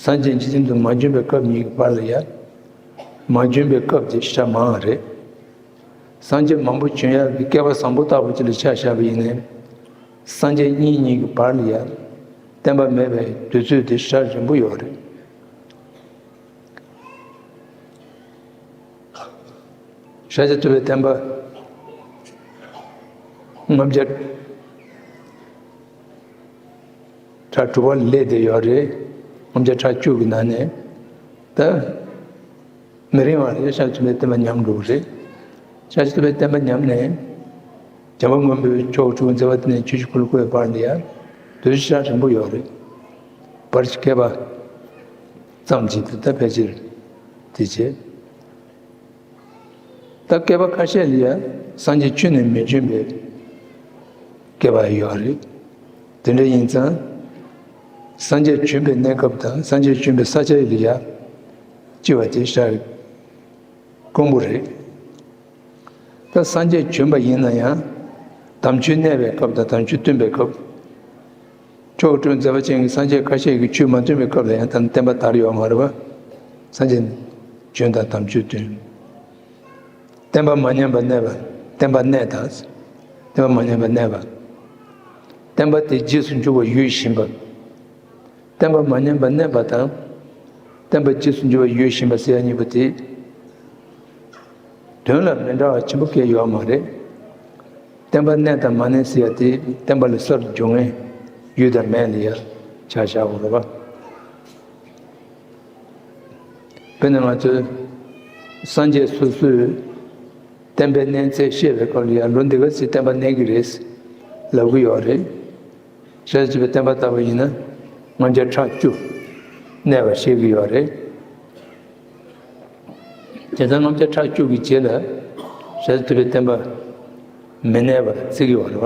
སངས་རྒྱས་འཇིག་རྟེན་དུ་མ་བྱོན་པའི་སྐབས་གཉིས་ཀྱི་བར་ལ་ཡ། མ་བྱོན་པའི་སྐབས་དེ་ཞེ་དྲག་མང་བ་རེད། སངས་རྒྱས་མང་པོ་བྱོན་ཡག་གི་སྐལ་བ་བཟང་པོ་ལྟ་བུ་ཅིག་ལ་ཆ་བཞག་པ་ཡིན་ནའི། སངས་རྒྱས་གཉིས་གཉིས་ཀྱི་བར་ལ་ཡང་བསྟན་པ་མེད་པའི་དུས་ཚོད་དེ་ཞེ་དྲག་རིང་པོ་ཡོད་རེད། ཤཱཀྱ་ཐུབ་པའི་བསྟན་པ་ལྔ་བརྒྱ་ཕྲག་དྲུག་པ་ལ་སླེབས་བསྡད་ཡོད་རེད། ལྔ་བརྒྱ་ཕྲག་བཅུ་གི་ནང་ནས་ད། མི་རིང་བ་རེད། ཤཱཀྱ་ཐུབ་པའི་བསྟན་པ་ཉམས་འགྲོ་གི་རེད། ཤཱཀྱ་ཐུབ་པའི་བསྟན་པ་ཉམས་ནས། བྱམས་པ་མགོན་པོའི་ཕྱོགས་དྲུག་མཛད་པ་དེ་ནས་ཆོས་ཀྱི་འཁོར་ལོ་བསྐོར་བའི་བར་འདི་ཡང་དུས་ཚོད་ཞེ་དྲག་རིང་པོ་ཡོད་རེད། བར་གྱི་བསྐལ་པ་ཙམ་ཞིག་ཏུ་ད་ཕལ་ཆེར་དེ་བྱས། ད་བསྐལ་པ་ཁ་ཤས་ལ་ཡང་སངས་རྒྱས་ཁྱོན་ནས་མི་བྱོན་པའི་བསྐལ་པ་ཡོད་རེད། དེ་འདྲ་ཡིན་ཙང་། སངས་རྒྱས་བྱོན་པའི་གནས་སྐབས་དང་སངས་རྒྱས་བྱོན་པའི་ས་ཆ་ལ་ཡང་། སྤྱི་བ་དེ་ཤར། དཀོན་པོ་རེད། ད་སངས་རྒྱས་བྱོན་པ་ཡིན་ན་ཡང་། དམ་ཆོས་གནས་པའི་སྐབས་དང་དམ་ཆོས་སྟོན་པའི་སྐབས། ཕྱོགས་དྲུག་མཛད་པ་ཅན་གྱི་སངས་རྒྱས་ཁ་ཤས་ཀྱིས་ཆོས་མ་སྟོན་པའི་སྐབས་ལ་ཡང་ད་བསྟན་པ་དར་ཡོད་མ་རེད་པ། སངས་རྒྱས་བྱོན་དང་དམ་ཆོས་སྟོན། བསྟན་པ་མ་ཉམས་པ་གནས་པ། བསྟན་པ་གནས་དང་། བསྟན་པ་མ་ཉམས་པ་གནས་པ། བསྟན་པ་དེ་རྗེས་སུ་འཇུག་པར་ཡུལ་བཞིན་པ། བསྟན་པ་མ་ཉམས་པ་གནས་པ་དང་། བསྟན་པ་རྗེས་སུ་འཇུག་པར་ཡུལ་བཞིན་པ་ཟེར་ཡ་གཉིས་པོ་དེ། དོན་ལ་མི་འདྲ་བ་ཆེན་པོ་གང་ཡང་ཡོད་མ་རེད། བསྟན་པ་གནས་དང་མ་གནས་ཟེར་ཡ་དེ་བསྟན་པ་ལ་གསར་དུ་འབྱུང་མཁན་ཡོད་དང་མེད་ལ་ཡ་ཆ་བཞག་དགོས་རེད་པ། དཔེར་ན་ང་ཚོས་སངས་རྒྱས་སོ་སོས་བསྟན་པའི་གནས་ཚད་བཤད་པའི་སྐབས་ལ་ཡང་ལོ་འདི་ག་ཚོད་བསྟན་པ་གནས་ཀྱི་རེད་ལབ་ཀྱི་ཡོད་རེད། ཤཱཀྱ་ཐུབ་པའི་བསྟན་པ་ལྟ་བུ་ཡིན་ན་ལྔ་བརྒྱ་ཕྲག་བཅུ་གནས་པར་བཤད་ཀྱི་ཡོད་རེད། དེ་ལྟར་ལྔ་བརྒྱ་ཕྲག་བཅུ་གི་རྗེས་ལ་ཤཱཀྱ་ཐུབ་པའི་བསྟན་པ་མི་གནས་པར་བརྩི་གི་ཡོད་རེད་པ།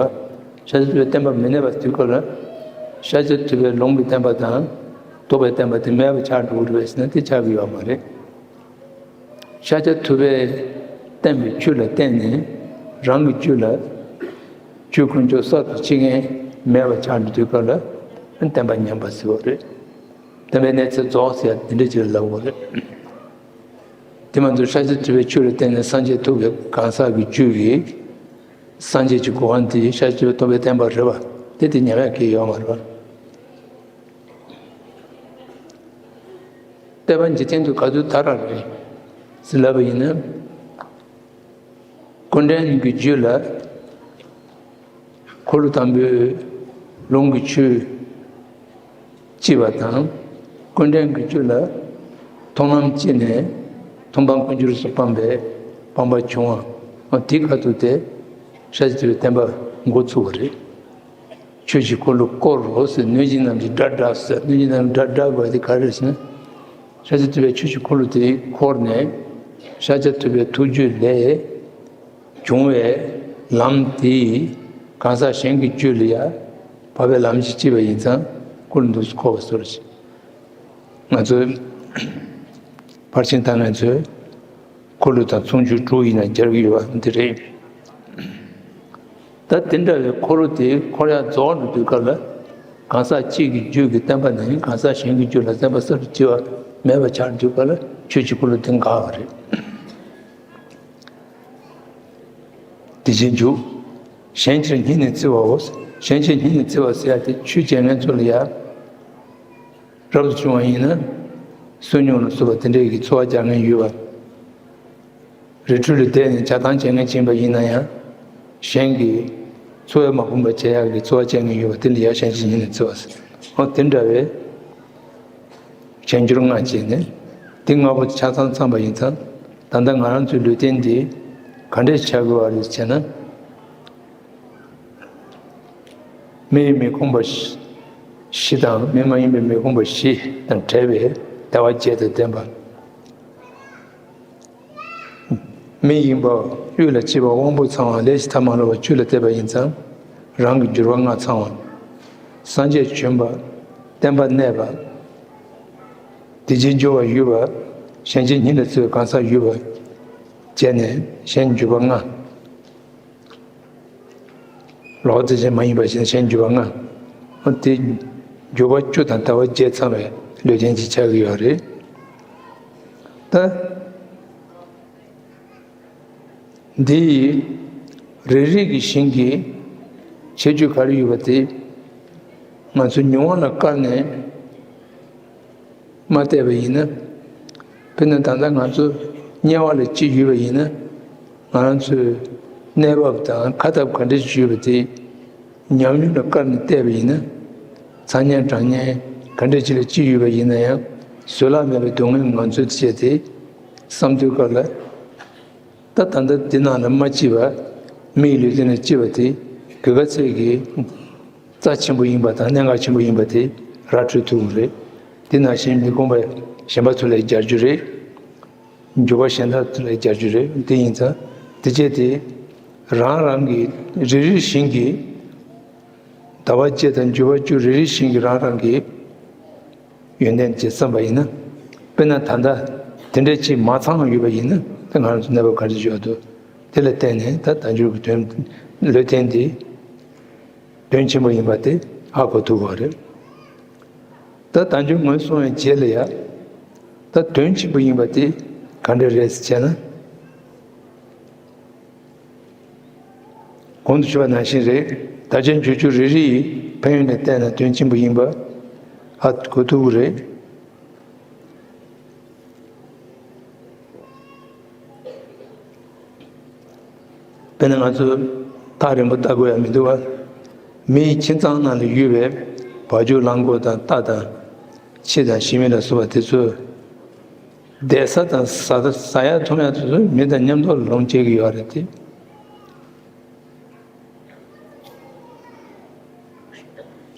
ཤཱཀྱ་ཐུབ་པའི་བསྟན་པ་མི་གནས་པར་བརྩི་སྐོར་ལ། ཤཱཀྱ་ཐུབ་པའི་ལུང་གི་བསྟན་པ་དང་རྟོགས་པའི་བསྟན་པ་དེ་མེད་པ་ཆགས་འགྲོ་གི་རེད་ཟེར་ན་དེ་ཆགས་ཀྱི་ཡོད་མ་རེད། ཤཱཀྱ་ཐུབ་པས་བསྟན་པའི་ཆོས་ལ་བརྟེན་ནས་རང་གི་རྒྱུད་ལ་ཆོས་དཀོན་མཆོག་གསར་དུ་སྐྱེ་མཁན་མེད་པ་ཆགས་འགྲོ་དུས་སྐབས་ལ་བསྟན་པ་ཉམས་པ་ཟེར་བ་རེད། བསྟན་པའི་གནས་ཚད་རྫོགས་ཟེར་ཡ་དེ་འདྲ་ཅིག་ལ་ལབ་དགོས་རེད། དེ་མ་གཏོགས་ཤཱཀྱ་ཐུབ་པའི་ཆོས་ལ་བརྟེན་ནས་སངས་རྒྱས་ཐོབ་པའི་གང་ཟག་གི་རྒྱུད་ཀྱི་སངས་རྒྱས་ཀྱི་གོ་འཕང་དེ་ཤཱཀྱ་ཐུབ་པའི་ཐོབ་པའི་བསྟན་པ་རེད་པ། དེ་དེ་ཉམས་ཡག་གི་ཡོད་མ་རེད་པ། བསྟན་པ་འཇིག་རྟེན་དུ་ག་དུས་དར་བ་རེད་ཟེར་ལབ་པ་ཡིན་ན། སྐུ་ཕྲེང་གི་རྒྱུད་ལ་འཁོར་ལོ་དང་པོའི་ལུང་གི་ཆོས་སྐྱེས་པ་དང་། སྐུ་ཕྲེང་གི་རྒྱུད་ལ་མཐོང་ལམ་སྐྱེས་ནས་མཐོང་སྤང་ཀུན་སྦྱོར་སོགས་སྤངས་པའི་སྤངས་པ་བྱུང་བ། དེའི་ཁ་ཐུག་དེ་ ཤཱཀྱ་ཐུབ་པའི་བསྟན་པ་འགོ་ཚུགས་པ་རེད། ཆོས་ཀྱི་འཁོར་ལོ་བསྐོར་རོ་ཟེར། གནོད་སྦྱིན་རྣམས་ཀྱིས་སྒྲ་བསྒྲགས་ཟེར། གནོད་སྦྱིན་རྣམས་ཀྱིས་སྒྲ་བསྒྲགས་པ་དེ་ག་རེ་རེད་ཟེར་ན། ཤཱཀྱ་ཐུབ་པའི་ཆོས་ཀྱི་འཁོར་ལོ་དེ་བསྐོར་ནས། ཤཱཀྱ་ཐུབ་པའི་ཐུགས་རྒྱུད་ལས་བྱུང་བའི་ལམ་དེ་གང་ཟག་གཞན་གྱི་རྒྱུད་ལ་ཡང་བབས་པའི་ལམ་ཞིག་སྐྱེས་པ་ཡིན་ཙང་། འཁོར་ལོ་འདུག་སེ་བསྐོར་བ་སོགས་རེད། ང་ཚོའི་ཕར་ཕྱིན་ལྟ་མཁན་ཚོས་འཁོར་ལོ་དང་མཚུངས་ཆོས་དྲུག་ཡིན་ན་སྦྱར་གྱི་ཡོད་པ་འདི་རེད། ད་དེ་འདྲ་བའི་འཁོར་ལོ་དེ་འཁོར་ཡག་རྫོགས་འགྲོ་དུས་སྐབས་ལ། གང་ཟག་གཅིག་གི་རྒྱུད་ཀྱི་བསྟན་པ་ནི་གང་ཟག་གཞན་གྱི་རྒྱུད་ལ་བསྟན་པ་གསར་དུ་སྐྱེ་བ་མེད་པ་ཆགས་དུས་སྐབས་ལ། ཆོས་ཀྱི་འཁོར་ལོ་དེ་འགག་པ་རེད། དེ་བཞིན་འཇུག་གཞན་ཕྱིར་སྙིང་ནས་བརྩི་བའོ། གཞན་ཕྱིར་སྙིང་ནས་བརྩི་བ་ཟེར་ཡ་དེ། ཆོས་བྱེད་མཁན་ཚོ་ལ་ཡ། རབ་ཏུ་བྱུང་བ་ཡིན་ན་བསོད་སྙོམས་ལ་སོགས་པ་དེ་འདྲས་ཀྱི་འཚོ་བ་རྒྱག་མཁན་ཡོད་པ། རི་ཁྲོད་ལ་བསྡད་ནས་བྱ་བཏང་བྱེད་མཁན་ཡིན་པ་ཡིན་ན་ཡང་། གཞན་གྱི་འཚོ་བས་མ་ཁོམ་པ་བྱེད་ཡག་གི་འཚོ་བ་བྱེད་མཁན་ཡོད་པ་དེ་ལ་ཡ་གཞན་ཕྱིར་སྙིང་ནས་བརྩི་བ་ཟེར། འོ་དེ་འདྲ་བའི་གཞན་འགྱུར་ལྔ་བྱས་ནས། དེ་ལྔ་པོ་ཆ་ཚང་ཚང་པ་ཡིན་ཙང་། ད་ལྟ་ང་རང་ཚོའི་ལུས་རྟེན་འདི་ག་འདྲས་ཆགས་དགོས་པ་རེད་ཟེར་ན། མི་ཡི་མི་ཁོམ་པ་བཞི་དང་། མི་མ་ཡིན་པའི་མི་ཁོམ་པ་བཞི་དང་བྲལ་བའི་ལྟ་བ་བརྒྱད་དང་ལྡན་པ། མི་ཡིན་པ། དབུས་ལ་སྐྱེས་པ། དབང་པོ་ཚང་བ། ལས་ཀྱི་མཐའ་མ་ལོག་པ་བཅུ་ལ་གཏད་པ་ཡིན་ཙང་། རང་གི་འགྱུར་བ་ལྔ་ཚང་བ། སངས་རྒྱས་བྱོན་པ། བསྟན་པ་གནས་པ། དེ་རྗེས་འགྱུར་བ་ཡོད་པ། གཞན་ཕྱིར་སྙིང་ལ་བརྩི་བའི་གང་ཟག་ཡོད་པ་བྱས་ནས། གཞན་འགྱུར་བ་ལྔ། ལོག་ལྟ་ཅན་མ་ཡིན་པ་ཞིག་གཞན་འགྱུར་བ་ལྔ། དེ་འགྱུར་བ་བཅུ་དང་ལྟ་བ་བརྒྱད་ཚང་བའི་ལུས་རྟེན་ཅིག་ཆགས་ཀྱི་ཡོད་རེད། ད་འདི་ཡི་རེ་རེ་གི་ཞིང་གི་ཁྱད་ཆོས་ག་རེ་ཡོད་པ་དེ། ང་ཚོ་མྱོང་བ་ལ་བཀར་ནས་མ་བལྟས་པ་ཡིན་ན། དཔེར་ན་ད་ལྟ་ང་ཚོ་དམྱལ་བ་ལ་སྐྱེས་ཡོད་པ་ཡིན་ན། ང་རང་ཚོའི་གནས་བབ་དང་ཁ་ཐབས་ག་འདྲ་ཞིག་ཡོད་པ་དེ་ཉམས་མྱོང་ལ་བཀར་ནས་བལྟས་པ་ཡིན་ན། ཚ་དམྱལ་གྲང་དམྱལ་ག་འདྲ་ཅིག་ལ་སྐྱེས་ཡོད་པ་ཡིན་ན་ཡང་། བཟོད་གླགས་མེད་པའི་སྡུག་བསྔལ་ང་ཚོའི་ཆེད་དེ་བསམ་དུས་སྐབས་ལ། ད་ད་ལྟ་འདི་ནང་ལ་མ་སྐྱེས་པ། མིའི་ལུས་རྟེན་ལ་སྐྱེས་པ་དེ་ག་ག་ཚད་ཀྱི་རྩ་ཆེན་པོ་ཡིན་པ་དང་གནད་འགག་ཆེན་པོ་ཡིན་པ་དེ་ར་འཕྲོད་ཐུབ་ཀྱི་རེད། དེ་ནང་བཞིན་མི་ཁོམ་པ་གཞན་པ་ཚོ་ལ་སྦྱར་རྒྱུ་རེད། འགྱུར་བ་གཞན་དག་ཚོ་ལ་སྦྱར་རྒྱུ་རེད། དེ་ཡིན་ཙང་དེ་བྱས་ཏེ་རང་རང་གི་རེ་རེ་བཞིན་གྱི་ལྟ་བ་བཅས་དང་འགྱུར་བ་བཅུ་རེ་རེ་བཞིན་གྱི་རང་རང་གི་ཡོན་ཏན་ཅེས་བསམ་པ་ཡིན་ན། དཔེར་ན་ད་ལྟ་དེ་འདྲའི་ཅིག་མ་ཚང་ཡོད་པ་ཡིན་ན། ད་ང་རང་ཚོ་གནས་བབ་ག་འདྲ་ཅིག་ཡོད་འདུག་དེ་ལ་བརྟེན་ནས་ད་བསྟན་འགྱུར་གྱི་དོན། ལུས་རྟེན་འདི་དོན་ཆེན་པོ་ཡིན་པ་དེ་ཧ་གོ་ཐུབ་པ་རེད། ད་བསྟན་འགྱུར་ངོས་བཟུང་བའི་རྗེས་ལ་ཡ། ད་དོན་ཆེན་པོ་ཡིན་པ་དེ་ག་འདྲ་རེད་ཟེར་བྱས་ན། གོང་དུ་ཞུས་པ་ནང་བཞིན་རེད། དག་ཆའི་འགྱུར་ཕྱོགས་རེ་རེ་ཡི་ཕན་ཡོན་ལ་བལྟས་ན་དོན་ཆེན་པོ་ཡིན་པ་ཧ་གོ་ཐུབ་ཀྱི་རེད། དཔེར་ན་ང་ཚོ་ཐག་རིང་པོ་ལྟ་དགོས་ཡ་མི་འདུག་བ། མི་ཡི་ཁྱིམ་ཚང་ནང་ལ་ཡོད་པའི་བ་ཕྱུགས་གླང་གོག་དང་རྟ་དང་ཁྱི་དང་ཤི་མི་ལ་སོགས་པ་དེ་ཚོ། བསྡད་ས་དང་ཟ་ཟ་ཡ་འཐུང་ཡ་དེ་ཚོ་མི་དང་མཉམ་དུ་ལོངས་སྤྱད་ཀྱི་ཡོད་རེད་དེ།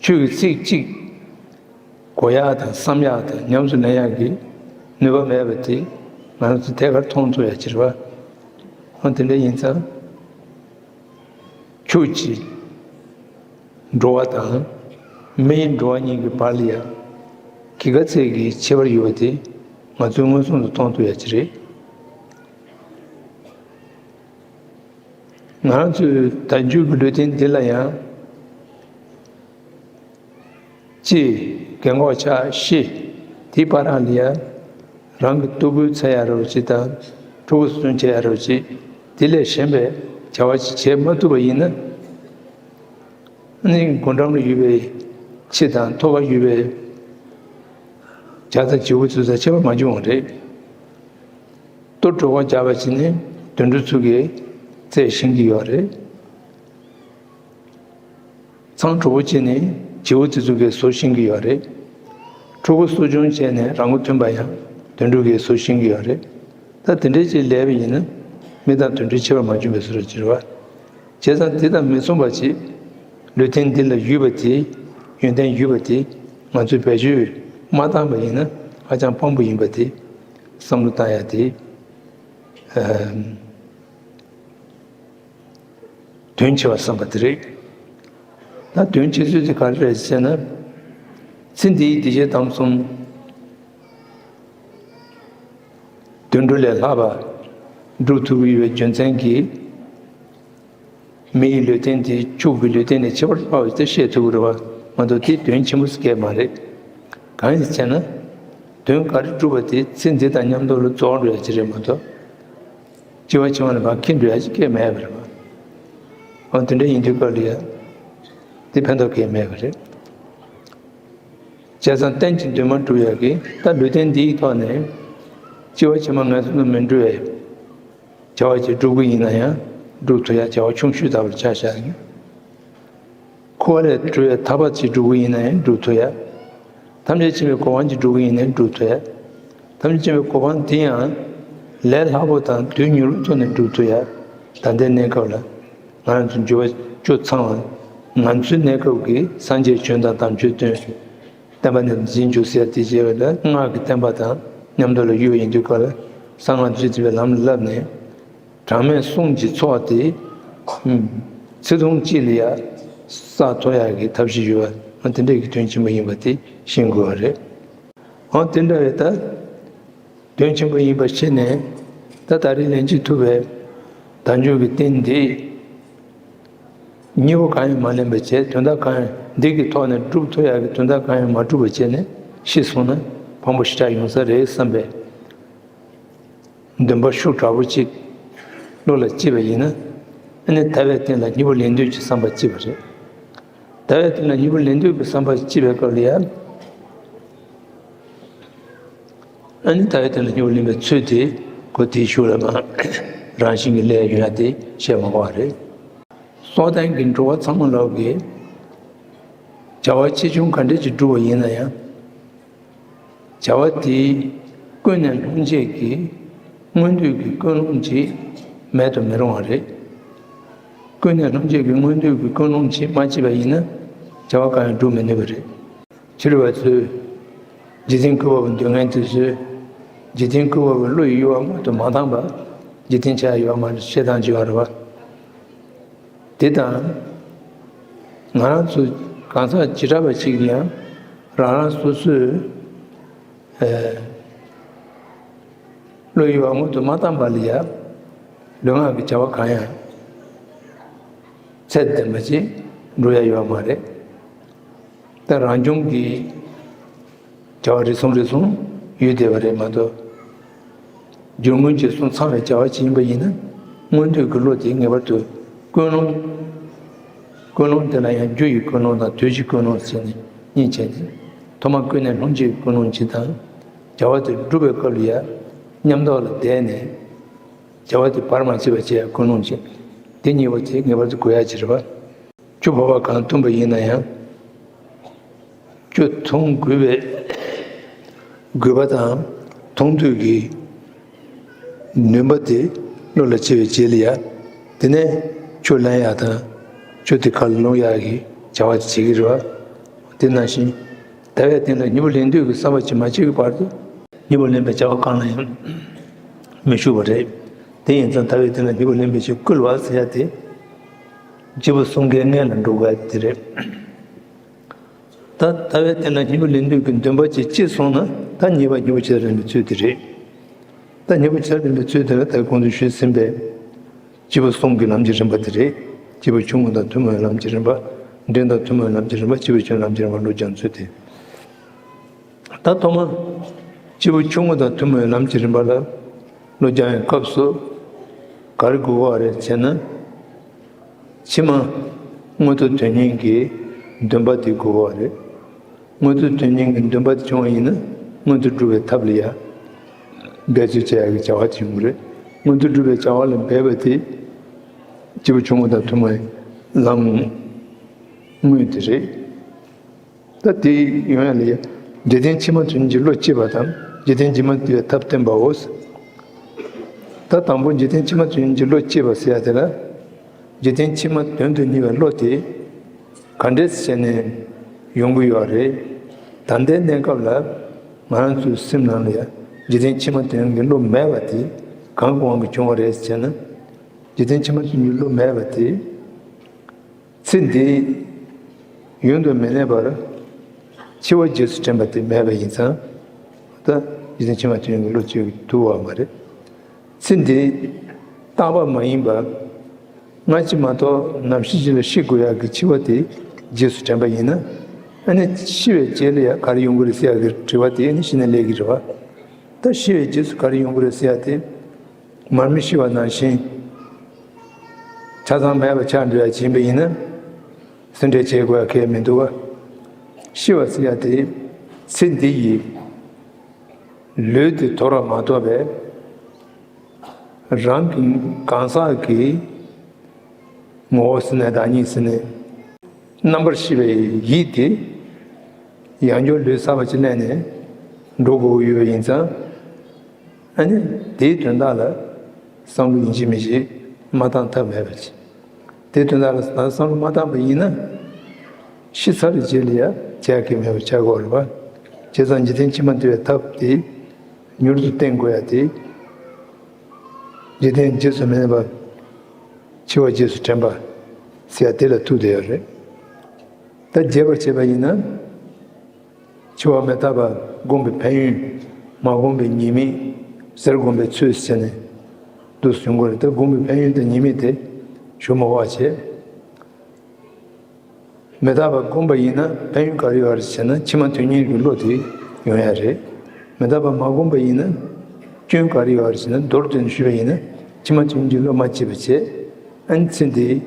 ཆོས་ཀྱི་ཚིག་གཅིག་གོ་ཡག་དང་བསམ་ཡག་དང་ཉམས་སུ་ལེན་ཡག་གི་ནུས་པ་མེད་པ་དེ་ང་ཚོ་ཐད་ཀར་མཐོང་ཐུབ་ཡག་ཕྱིར་བ། འོ་དེ་འདྲ་ཡིན་ཙང་། ཆོས་ཀྱི་འགྲོ་བ་དང་མིའི་འགྲོ་བ་གཉིས་ཀྱི་བར་ལ་ཡང་གི་ག་ཚད་ཀྱི་ཁྱད་པར་ཡོད་པ་དེ་ང་ཚོས་མངོན་སུམ་དུ་མཐོང་ཐུབ་ཡ་ཅིག་རེད། ང་རང་ཚོའི་ད་རྒྱུད་ཀྱི་ལུས་རྟེན་འདི་ལ་ཡང་། གཅིག་རྒན་གོག་ཆགས། བཞི་དེའི་བར་ལ་ཡ། རང་གི་ལྟོ་གོས་འཚོལ་ཡ་རོགས་ཅིག་དང་། ཕྲུ་གུ་གསོ་སྐྱོང་བྱེད་ཡ་རོགས་ཅིག་དེ་ལས་གཞན་པའི་བྱ་བ་ཅིག་བྱེད་མ་ཐུབ་པ་ཡིན་ན། ཨ་ནི་སྒོ་འགྲམ་ལ་ཡོད་པའི་ཁྱི་དང་ཐོག་ཁར་ཡོད་པའི་བྱ་དང་བྱིའུ་ཚོ་དང་ཁྱད་པར་མ་བྱུང་བ་རེད། ལྟོ་གྲོད་ཁོག་རྒྱགས་པ་བྱས་ནས་དུད་འགྲོ་ཚོ་གིས་བཙལ་ཤེས་ཀྱི་ཡོད་རེད། ཚང་གྲོགས་པོ་བྱས་ནས་བྱིའུ་དེ་ཚོ་གིས་བཟོ་ཤེས་ཀྱི་ཡོད་རེད། ཕྲུ་གུ་གསོ་སྐྱོང་བྱས་ནས་རང་མགོ་ཐོན་པ་ཡང་དུད་འགྲོ་གིས་བཟོ་ཤེས་ཀྱི་ཡོད་རེད། ད་དེ་འདྲའི་ཅིག་ལས་པ་ཡིན་ན་མི་དང་དུད་འགྲོའི་ཁྱད་པར་མ་བྱུང་བའི་བཟོ་འདྲ་ཅིག་རེད་བ། བྱས་ཙང་དེ་དང་མི་མཚུངས་པ་ཅིག་ལུས་རྟེན་འདི་ལ་ཡོད་པ་དེ། ཡོན་ཏན་ཡོད་པ་དེ་ང་ཚོས་བེད་སྤྱོད་མ་བཏང་པ་ཡིན་ན་ཧ་ཅང་ཕངས་པོ་ཡིན་པ་དེ་བསམ་བློ་བཏང་ཡ་དེ། ཨ། དོན་ཆེ་བ་བསམ་པ་དེ་རེད། ད་དོན་ཆེ་ཚུལ་དེ་ག་རེ་རེད་ཟེར་ན། ཚེ་འདིའི་སྡིག་བྱས་དམ་གསུམ་དུད་འགྲོ་ལས་ལྷག་པ་སྒྲུབ་ཐུབ་ཀྱི་ཡོད་པའི་རྒྱུ་མཚན་གྱིས། མི་ཡི་ལུས་རྟེན་དེ་ཕྱུག་པོའི་ལུས་རྟེན་ལས་ཆེ་བར་ལྷག་པ་དེ་ཤེས་ཐུབ་ཀྱི་རེད་པ་མ་གཏོགས་དེ་དོན་ཆེན་པོ་ཞིག་སྐད་མ་རེད། གང་ཡིན་ཟེར་ན། དོན་ག་རེ་སྒྲུབ་པ་དེ་ཚེ་འདི་དང་མཉམ་དུ་ལ་རྫོགས་འགྲོ་ཡ་ཅིག་རེད་མ་གཏོགས། སྐྱེ་བ་ཕྱི་མ་ལ་མར་འཁྱེར་འགྲོ་ཡ་ཅིག་སྐད་མེད་པ་རེད་པ། འོ་དེ་འདྲ་ཡིན་དུས་སྐབས་ལ་ཡ། དེ་ཕན་ཐོགས་སྐད་མེད་པ་རེད། བྱས་ཙང་གཏན་གྱི་འདུན་མ་སྒྲུབ་ཡ་གི་ད་ལུས་རྟེན་འདིའི་ཐོག་ནས་སྐྱེ་བ་ཕྱི་མ་ངན་སོང་དུ་མི་འགྲོ་བའི་བྱ་བ་ཅིག་སྒྲུབ་ཀྱི་ཡིན་ན་ཡང་སྒྲུབ་ཐུབ་ཡ་བྱ་བ་ཆུང་ཤོས་ལྟ་བུར་ཆ་བཞག་ཡིན། འཁོར་བ་ལས་གྲོལ་བའི་ཐར་པ་ཅིག་སྒྲུབ་ཀྱི་ཡིན་ན་ཡང་སྒྲུབ་ཐུབ་ཡ། ཐམས་ཅད་མཁྱེན་པའི་གོ་འཕང་ཅིག་སྒྲུབ་ཀྱི་ཡིན་ན་ཡང་སྒྲུབ་ཐུབ་ཡ། ཐམས་ཅད་མཁྱེན་པའི་གོ་འཕང་དེ་ཡང་ལས་སླ་པོ་དང་དུས་མྱུར་བའི་ཐོག་ནས་སྒྲུབ་ཐུབ་ཡ། ད་ལྟའི་གནས་སྐབས་ལ་ང་རང་ཚོ་འགྱུར་བ་བཅུ་ཚང་བ། ང་ཚོའི་གནས་སྐབས་ཀྱི་སངས་རྒྱས་བྱོན་དང་དམ་ཆོས་སྟོན། བསྟན་པ་ནི་འཛིན་འཇུག་ཟེར་དེ་བྱས་པ་ལ་སྔགས་ཀྱི་བསྟན་པ་དང་མཉམ་དུ་ལ་ཡོད་ཡིན་དུས་སྐབས་ལ་གསང་སྔགས་རྡོ་རྗེ་ཐེག་པའི་ལམ་ལ་བསླབས་ནས། གྲངས་མེད་གསུམ་གྱི་ཚོགས་དེ་ཚེ་ཐུང་གཅིག་ལ་ཡ་བསགས་ཐུབ་ཡག་གི་ཐབས་ཤེས་ཡོད་པ་དེ་འདྲ་གི་དོན་ཆེན་པོ་ཡིན་པ་དེ་ཤེས་དགོས་པ་རེད། འོ་དེ་འདྲ་བས་ད་དོན་ཆེན་པོ་ཡིན་པ་ཤེས་ནས་ད་ད་རེས་ལན་གཅིག་ཐུབ་པའི་དལ་འབྱོར་གྱི་རྟེན་འདི། གཉིས་པོ་གང་ཡང་མ་ལེན་པར་བྱས་དོན་དག་གང་ཡང་འདི་གི་ཐོག་ནས་སྒྲུབ་ཐུབ་ཡག་གི་དོན་དག་གང་ཡང་མ་སྒྲུབ་པ་བྱས་ནས་ཤི་སོང་ན་ཕངས་པོ་ཞེ་དྲག་ཡོང་ས་རེད་བསམ་པའི་འདུན་པ་ཤུགས་དྲག་པོ་ཅིག་བློ་ལ་སྐྱེས་པ་ཡིན་ན། ཨ་ནི་ཐར་པའི་རྟེན་ལ་གཉིས་པོ་ལེན་འདོད་ཀྱི་བསམ་པ་སྐྱེས་པ་རེད། ཐར་པའི་རྟེན་ལ་གཉིས་པོ་ལེན་འདོད་ཀྱི་བསམ་པ་སྐྱེས་པའི་སྐབས་ལ་ཡང་། ཨ་ནི་ཐར་པའི་རྟེན་ལ་གཉིས་པོ་ལེན་པའི་ཚུལ་དེ་ཁོ་དེའི་གཞུག་ལ་མ་རང་བཞིན་གྱིས་སླེབས་ཡོང་ཡ་དེ་བཤད་མ་དགོས་པ་རེད། སོང་ཙང་གི་འགྲོ་བ་ཚང་མ་ལོག་གི་བྱ་བ་ཆེ་ཆུང་ག་འདྲ་ཅིག་བསྒྲུབས་པ་ཡིན་ན་ཡང་། བྱ་བ་དེ་ཀུན་ནས་སློང་བྱེད་ཀྱི་མངོན་འདོད་ཀྱི་ཀུན་སློང་ཅིག་མེད་དུ་མི་རུང་བ་རེད། ཀུན་ནས་སློང་བྱེད་ཀྱི་མངོན་འདོད་ཀྱི་ཀུན་སློང་ཅིག་མ་སྐྱེས་པ་ཡིན་ན་བྱ་བ་གང་ཡང་སྒྲུབ་མི་ནུས་པ་རེད། ཕྱི་རོལ་པ་ཚོས་འཇིག་རྟེན་བཀོད་པ་པོའི་སྡུག་བསྔལ་དེ་ཚོས་འཇིག་རྟེན་བཀོད་པ་པོའི་བློ་ཡི་གཡོ་བ་མངོན་དུ་མ་བཏང་བར་འཇིག་རྟེན་ཆགས་ཡོད་པ་མ་རེད་བཤད་སྟངས་ཅིག་ཡོད་རེད་བ། དེ་དང་། ང་རང་ཚོ་གང་ཟག་བྱེ་བྲག་པ་ཞིག་ཡང་རང་རང་སོ་སོའི་ཨེ། བློ་ཡི་གཡོ་བ་མངོན་དུ་མ་བཏང་བ་ལ་ཡ། ལུས་ངག་གི་བྱ་བ་གང་ཡང་ཚད་ལྡན་པ་ཅིག་འགྲོ་ཡ་ཡོད་མ་རེད། ད་རང་བྱུང་གི་བྱ་བ་རེ་ཟུང་རེ་ཟུང་ཡོད་བསྡད་པ་རེད་མ་གཏོགས། རྒྱུ་སྔོན་གྱི་སོང་ཚང་བའི་བྱ་བ་ཅིག་ཡིན་པ་ཡིན་ན་མངོན་འདོད་ཀྱི་བློ་དེ་ངེས་པར་དུ་ཀུན་སློང་། ཀུན་སློང་དེ་ལ་ཡང་རྒྱུ་ཡི་ཀུན་སློང་དང་དུས་ཀྱི་ཀུན་སློང་ཟེར་ནས་གཉིས་བྱས་ནས་ཐོག་མར་ཀུན་ནས་སློང་བྱེད་ཀྱི་ཀུན་སློང་གཅིག་དང་། བྱ་བ་དེ་སྒྲུབ་པའི་སྐབས་ལ་ཡང་མཉམ་ཐོག་ལ་བསྡད་ནས་བྱ་བ་དེ་བར་མ་ཆད་པ་བྱེད་ཡ་ཀུན་སློང་གཅིག་དེ་གཉིས་པོ་དེ་ངེས་པར་དུ་དགོས་ཡ་ཅིག་རེད་བ། ཆུ་ཕོར་པ་གང་འཐུང་པ་ཡིན་ན་ཡང་། ཆུ་འཐུང་དགོས་པའི་དགོས་པ་དང་འཐུང་འདོད་ཀྱི་ནུས་པ་དེ་བློ་ལ་སྐྱེ་བའི་རྗེས་ལ་ཡ། དེ་ནས་ཆུ་ལེན་ཡག་དང་ཆུ་དེ་ཁ་ལ་བླུག་ཡག་གི་བྱ་བ་དེ་བྱེད་ཀྱི་རེད་བ། དེ་ནང་བཞིན་ཐར་པའི་རྟེན་ལ་གཉིས་པོ་ལེན་འདོད་ཀྱི་བསམ་པ་ཅིག་མ་སྐྱེས་ཀྱི་བར་དུ་གཉིས་པོ་ལེན་པའི་བྱ་བ་གང་ལ་ཡང་མི་ཞུགས་པ་རེད། དེ་ཡིན་ཙང་ཐར་པའི་རྟེན་ལ་གཉིས་པོ་ལེན་པའི་ཕྱིར་བསྐུལ་བ་ཟེར་ཡ་དེ། སྐྱེས་བུ་གསུམ་ཀའི་མངལ་ལ་འགྲོ་དགོས་ཡ་དེ་རེད། ད་ལྟ་བའི་རྟེན་ལ་གཉིས་པོ་ལེན་འདོད་ཀྱི་འདུན་པ་ཅིག་སྐྱེས་སོང་ན་ད་གཉིས་པ་གཉིས་པོ་ཆེ་རིང་པོའི་ཚུལ་དེ་རེད། ད་གཉིས་པོ་ཆེ་རིང་པོའི་ཚུལ་དེ་ལ་ད་གོང་དུ་ཞུས་ཟིན་པའི་སྐྱེས་བུ་གསུམ་གྱི་ལམ་གྱི་རིམ་པ་དེ་རེད། སྐྱེས་བུ་ཆུང་ངུ་དང་ཐུན་མོང་བའི་ལམ་གྱི་རིམ་པ། འབྲིང་དང་ཐུན་མོང་བའི་ལམ་གྱི་རིམ་པ། སྐྱེས་བུ་ཆུང་ངུའི་ལམ་གྱི་རིམ་པ་བློ་སྦྱང་ཚུལ་དེ། ད་ཐོག་མར་སྐྱེས་བུ་ཆུང་ངུ་དང་ཐུན་མོང་བའི་ལམ་གྱི་རིམ་པ་ལ་བློ་སྦྱང་བའི་སྐབས་སུ་ག་རེ་དགོས་པ་རེད་ཟེར་ན། ཕྱི་མ་མངོན་མཐོ་དོན་གཉེར་གྱི་འདུན་པ་དེ་དགོས་པ་རེད། མངོན་མཐོ་དོན་གཉེར་གྱི་འདུན་པ་དེ་བྱུང་བ་ཡིན་ན་མངོན་མཐོ་སྒྲུབ་པའི་ཐབས་ལ་ཡང་འབད་རྩོལ་བྱ་ཡག་གི་བྱ་བ་དེ་ཡོང་གི་རེད། མངོན་མཐོ་སྒྲུབ་པའི་བྱ་བ་ལ་འབད་པ་དེ་སྐྱེས་བུ་ཆུང་ངུ་དང་ཐུན་མོང་བའི་ལམ་དངོས་དེ་རེད། ད་དེ་ཡོང་ཡ་ལ་ཡ། འཇིག་རྟེན་ཕྱི་མ་དོན་གཉེར་གྱི་བློ་སྐྱེས་པ་དང་འཇིག་རྟེན་རྗེས་མ་དོན་གཉེར་གྱི་ཐབས་བསྟན་པའོ། ད་དང་པོ་འཇིག་རྟེན་ཕྱི་མ་དོན་གཉེར་གྱི་བློ་སྐྱེས་པ་ཟེར་ཡ་དེ་ལ། འཇིག་རྟེན་ཕྱི་མ་དོན་དུ་གཉེར་བའི་བློ་དེ་ག་འདྲས་བྱས་ནས་ཡོང་གི་ཡོད་རེད། ད་ལྟའི་གནས་སྐབས་ལ་ང་རང་ཚོའི་སེམས་ནང་ལ་ཡང་འཇིག་རྟེན་ཕྱི་མ་དོན་གྱི་བློ་མེད་པ་དེ་གང་གི་དབང་གིས་བྱུང་བ་རེད་ཟེར་ན། འཇིག་རྟེན་ཕྱི་མ་དོན་གྱི་བློ་མེད་པ་དེ། ཚེ་འདི་ཡུན་དུ་མི་གནས་པར་འཆི་བ་རྗེས་སུ་དྲན་པ་དེ་མེད་པ་ཡིན་ཙང་། ད་འཇིག་རྟེན་ཕྱི་མ་དོན་གྱི་བློ་ཅིག་ཐུབ་པ་མ་རེད། ཚེ་འདི་རྟག་པ་མ་ཡིན་པ་སྔ་ཕྱི་མ་གཏོགས་ནམ་ཞིག་ཅིག་ལ་ཤི་དགོས་ཡག་གི་འཆི་བ་དེ་རྗེས་སུ་དྲན་པ་ཡིན་ན། ཨ་ནི་ཤི་བའི་རྗེས་ལ་ཡང་ག་རེ་ཡོང་གི་རེད་ཟེར་ཡག་གི་དྲི་བ་དེ་ཨ་ནི་ཤི་ནས་སླེབས་ཀྱི་རེད་བ། ད་ཤི་བའི་རྗེས་སུ་ག་རེ་ཡོང་གི་རེད་ཟེར་ཡག་དེ། མར་མེ་ཤི་བ་ནང་བཞིན་ཆ་ཚང་མེད་པ་ཆགས་འགྲོ་ཡག་ཡིན་པ་ཡིན་ན། སེམས་ཁྲལ་བྱེད་དགོས་ཡག་གང་ཡང་མི་འདུག་བ། ཤི་བ་ཟེར་ཡག་དེ་ཚེ་འདི་ཡི་ལུས་དེ་དོར་བ་མ་གཏོགས་པའི་རང་གི་གང་ཟག་གི་ངོ་བོ་ཟེར་ནས་བདག་ཉིད་ཟེར་ནས། རྣམ་པར་ཤེས་པའི་ཡིད་དེ་ཡང་བསྐྱར་ལུས་གསར་པ་ཅིག་ལེན་ནས་འགྲོ་དགོས་ཀྱི་ཡོད་པ་ཡིན་ཙང་། ཨ་ནི་དེའི་དོན་དག་ལ་བསམ་བློ་ཡིན་གཅིག་མིན་གཅིག་མ་བཏང་ཐབས་མེད་པ་ཅིག་དེའི་དོན་དག་ལ་ད་བསམ་བློ་མ་བཏང་པ་ཡིན་ན། ཤི་ཚར་བའི་རྗེས་ལ་ཡང་བྱ་གི་མེད་པ་ཆགས་ཀྱི་ཡོད་རེད་པ། བྱས་ཙང་འཇིག་རྟེན་ཕྱི་མ་འདུལ་བའི་ཐབས་དེ་མྱུར་དུ་བསྟེན་དགོས་ཡ་དེ། འཇིག་རྟེན་རྗེས་སུ་མི་གནས་པ། འཆི་བ་རྗེས་སུ་དྲན་པ་ཟེར་ཡ་དེ་ལ་ཐུག་བསྡད་ཡོད་རེད། ད་རྒྱས་པར་བྱས་པ་ཡིན་ན། འཆི་བ་མི་རྟག་པ་སྒོམ་པའི་ཕན་ཡོན། མ་བསྒོམས་པའི་ཉེས་དམིགས་ཟེར། སྒོམ་པའི་ཚུལ་ཟེར་ནས་འདུག་གསུང་གི་རེད། ད་སྒོམ་པའི་ཕན་ཡོན་དང་ཉེས་དམིགས་དེ་ཞུ་མ་བ་བྱས། མི་རྟག་པ་སྒོམ་པ་ཡིན་ན་ཕན་ཡོན་ག་རེ་ཡོད་རེད་ཟེར་ན། ཕྱི་མ་དོན་གཉེར་གྱི་བློ་དེ་ཡོང་ཡ་རེད། མི་རྟག་པ་མ་སྒོམ་པ་ཡིན་ན་སྐྱོན་ག་རེ་ཡོད་རེད་ཟེར་ན། མདོར་བསྡུས་ནས་ཞུས་པ་ཡིན་ན་ཕྱི་མ་དོན་གཉེར་གྱི་བློ་མ་སྐྱེས་པ་བྱས། ཨ་ནི་ཚེ་འདིའི་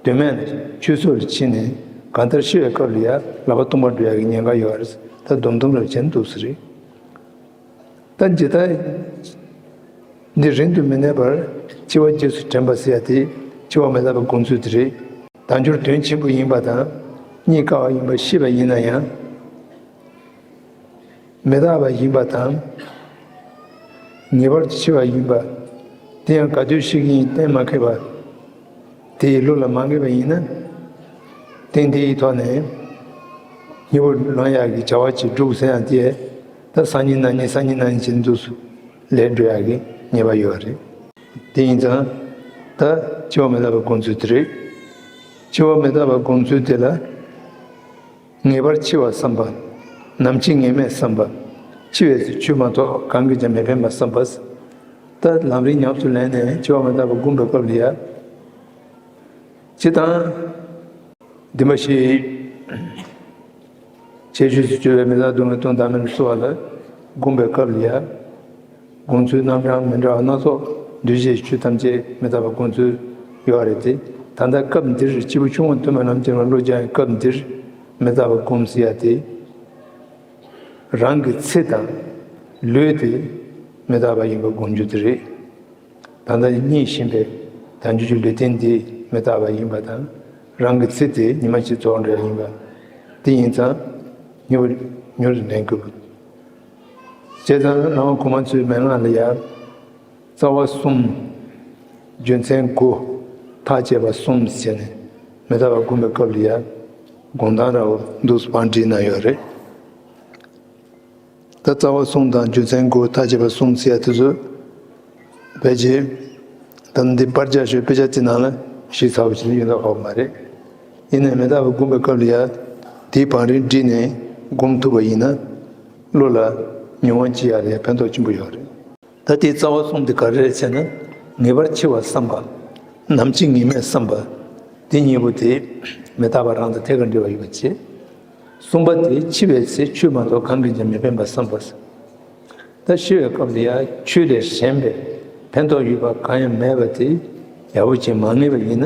དོན་མེད་ལ་ཆོས་ཚོགས་ལ་ཕྱིན་ནས་གང་ལྟར་ཤི་བའི་སྐབས་ལ་ཡ་ལག་པ་སྟོང་པར་འགྲོ་ཡ་གི་ཉེན་ཁ་ཡོད་རེད། ད་སྡོམ་སྡོམ་ལ་བྱས་ན་འདུག་ས་རེད། ད་ཇི་ལྟར་འདི་རིང་དུ་མི་གནས་པར་འཆི་བ་རྗེས་སུ་དྲན་པ་ཟེར་ཡ་དེ་འཆི་བ་མི་རྟག་པའི་སྒོམ་ཚུལ་དེ་རེད། དལ་འབྱོར་དོན་ཆེན་པོ་ཡིན་པ་དང་རྙེད་དཀའ་བ་ཡིན་པ་ཤེས་པ་ཡིན་ན་ཡང་། མི་རྟག་པ་ཡིན་པ་དང་། ངེས་པར་འཆི་བ་ཡིན་པ། དེ་ཡང་ག་དུས་ཤི་གི་ཡིན་གཏན་མ་འཁེལ་བ། དེ་ཡི་བློ་ལ་མ་ངེས་པ་ཡིན་ན། རྟེན་འབྲེལ་གྱི་ཐོག་ནས་མཉེས་པོ་ལོན་ཡག་གི་བྱ་བ་ཅིག་སྒྲུབ་ཟེར་ཡང་དེ། ད་སང་ཉིན་གནངས་ཉིན་སང་ཉིན་གནངས་ཉིན་བྱེད་འདུག་སུ་ལས་འགྲོ་ཡག་གི་ངེས་པ་ཡོད་རེད། དེ་ཡིན་ཙང་ད་འཆི་བ་མི་རྟག་པའི་སྒོམ་ཚུལ་དེ་རེད། འཆི་བ་མི་རྟག་པའི་སྒོམ་ཚུལ་དེ་ལ། ངེས་པར་འཆི་བ་བསམ་པ། ནམ་འཆི་ངེས་མེད་བསམ་པ། འཆི་བའི་ཚེ་ཆོས་མ་གཏོགས་གང་གིས་ཀྱང་མི་ཕན་པ་བསམ་པ། ད་ལམ་རིམ་ཉམས་སུ་ལེན་ནས་འཆི་བ་མི་རྟག་པ་སྒོམ་པའི་སྐབས་ལ་ཡ། སྤྱིར་བཏང་། འདུན་མ་བཞི། ཁྱད་ཆོས་སུ་གྱུར་པའི་མི་རྟག་སྡུག་བསྔལ་སྟོང་བདག་མེད་ལ་སོགས་པ་ལ་སྒོམ་པའི་སྐབས་ལ་ཡ། སྒོམ་ཚུལ་རྣམ་གྲངས་མི་འདྲ་བ་སྣ་ཚོགས། འདུས་བྱས་ཆོས་ཐམས་ཅད་མི་རྟག་པ་སྒོམ་ཚུལ་ཡོད་རེད་དེ། ད་ལྟ་སྐབས་འདིར་སྐྱེས་བུ་ཆུང་ངུ་དུ་མ་ལམ་སྦྱངས་པ་བློ་སྦྱང་བའི་སྐབས་འདིར་མི་རྟག་པ་སྒོམ་ཟེར་ཡ་དེ། རང་གི་ཚེ་དང་ལུས་དེ་མི་རྟག་པ་ཡིན་པ་སྒོམ་རྒྱུ་དེ་རེད། ད་ལྟ་རྙེད་བཞིན་པའི་དལ་འབྱོར་གྱི་ལུས་རྟེན་འདི་མི་རྟག་པ་ཡིན་པ་དང་། རང་གི་ཚེ་དེ་ཉི་མ་གཅིག་རྫོགས་འགྲོ་ཡ་ཡིན་པ། དེ་ཡིན་ཙང་མྱུར་མྱུར་དུ་ལེན་དགོས། བྱས་ཙང་བླ་མ་གོང་མ་ཚོའི་མན་ངག་ལ་ཡ། རྩ་བ་གསུམ། རྒྱུ་མཚན་དགུ། ཐག་བཅད་པ་གསུམ་ཟེར་ནས་མི་རྟག་པ་སྒོམ་པའི་སྐབས་ལ་ཡ། དགོངས་དོན་ར་བ་འདུག་སེ་བང་བསྒྲིགས་གནང་ཡོད་རེད། ད་རྩ་བ་གསུམ་དང་རྒྱུ་མཚན་དགུ། ཐག་བཅད་པ་གསུམ་ཟེར་ཡ་དེ་ཚོ་ཕལ་ཆེར་ད་འདི་པར་རྒྱག་ཞོར་དཔེ་ཆ་དེ་ནང་ལ་ཞིག་ཚར་བ་ཞིག་ལ་ཡོད་མདོག་ཁ་པོ་མ་རེད། ཡིན་ནའི་མི་རྟག་པ་སྒོམ་པའི་སྐབས་ལ་ཡ་དེའི་བང་རིམ་བསྒྲིགས་ནས་སྒོམ་ཐུབ་པ་ཡིན་ན། བློ་ལ་མྱོང་བ་སྐྱེ་ཡ་ལ་ཡ་ཕན་ཐོགས་ཆེན་པོ་ཡོད་རེད། ད་དེའི་རྩ་བ་གསུམ་དེ་ག་རེ་རེད་ཟེར་ན། ངེས་པར་འཆི་བ་བསམ་པ། ནམ་འཆི་ངེས་མེད་བསམ་པ། དེ་གཉིས་པོ་དེ་མི་རྟག་པ་རང་དང་ཐད་ཀར་འབྲེལ་བ་ཡོད་པ་བྱས། གསུམ་པ་དེ་འཆི་བའི་ཚེ་ཆོས་མ་གཏོགས་གང་གིས་ཀྱང་མི་ཕན་པ་བསམ་པ། ད་ཤི་བའི་སྐབས་ལ་ཡང་ཆོས་ལས་གཞན་པའི་ཕན་ཐོགས་ཡོད་པ་གང་ཡང་མེད་པ་དེ་ཡག་པོ་ཅིག་མ་ངེས་པ་ཡིན་ན།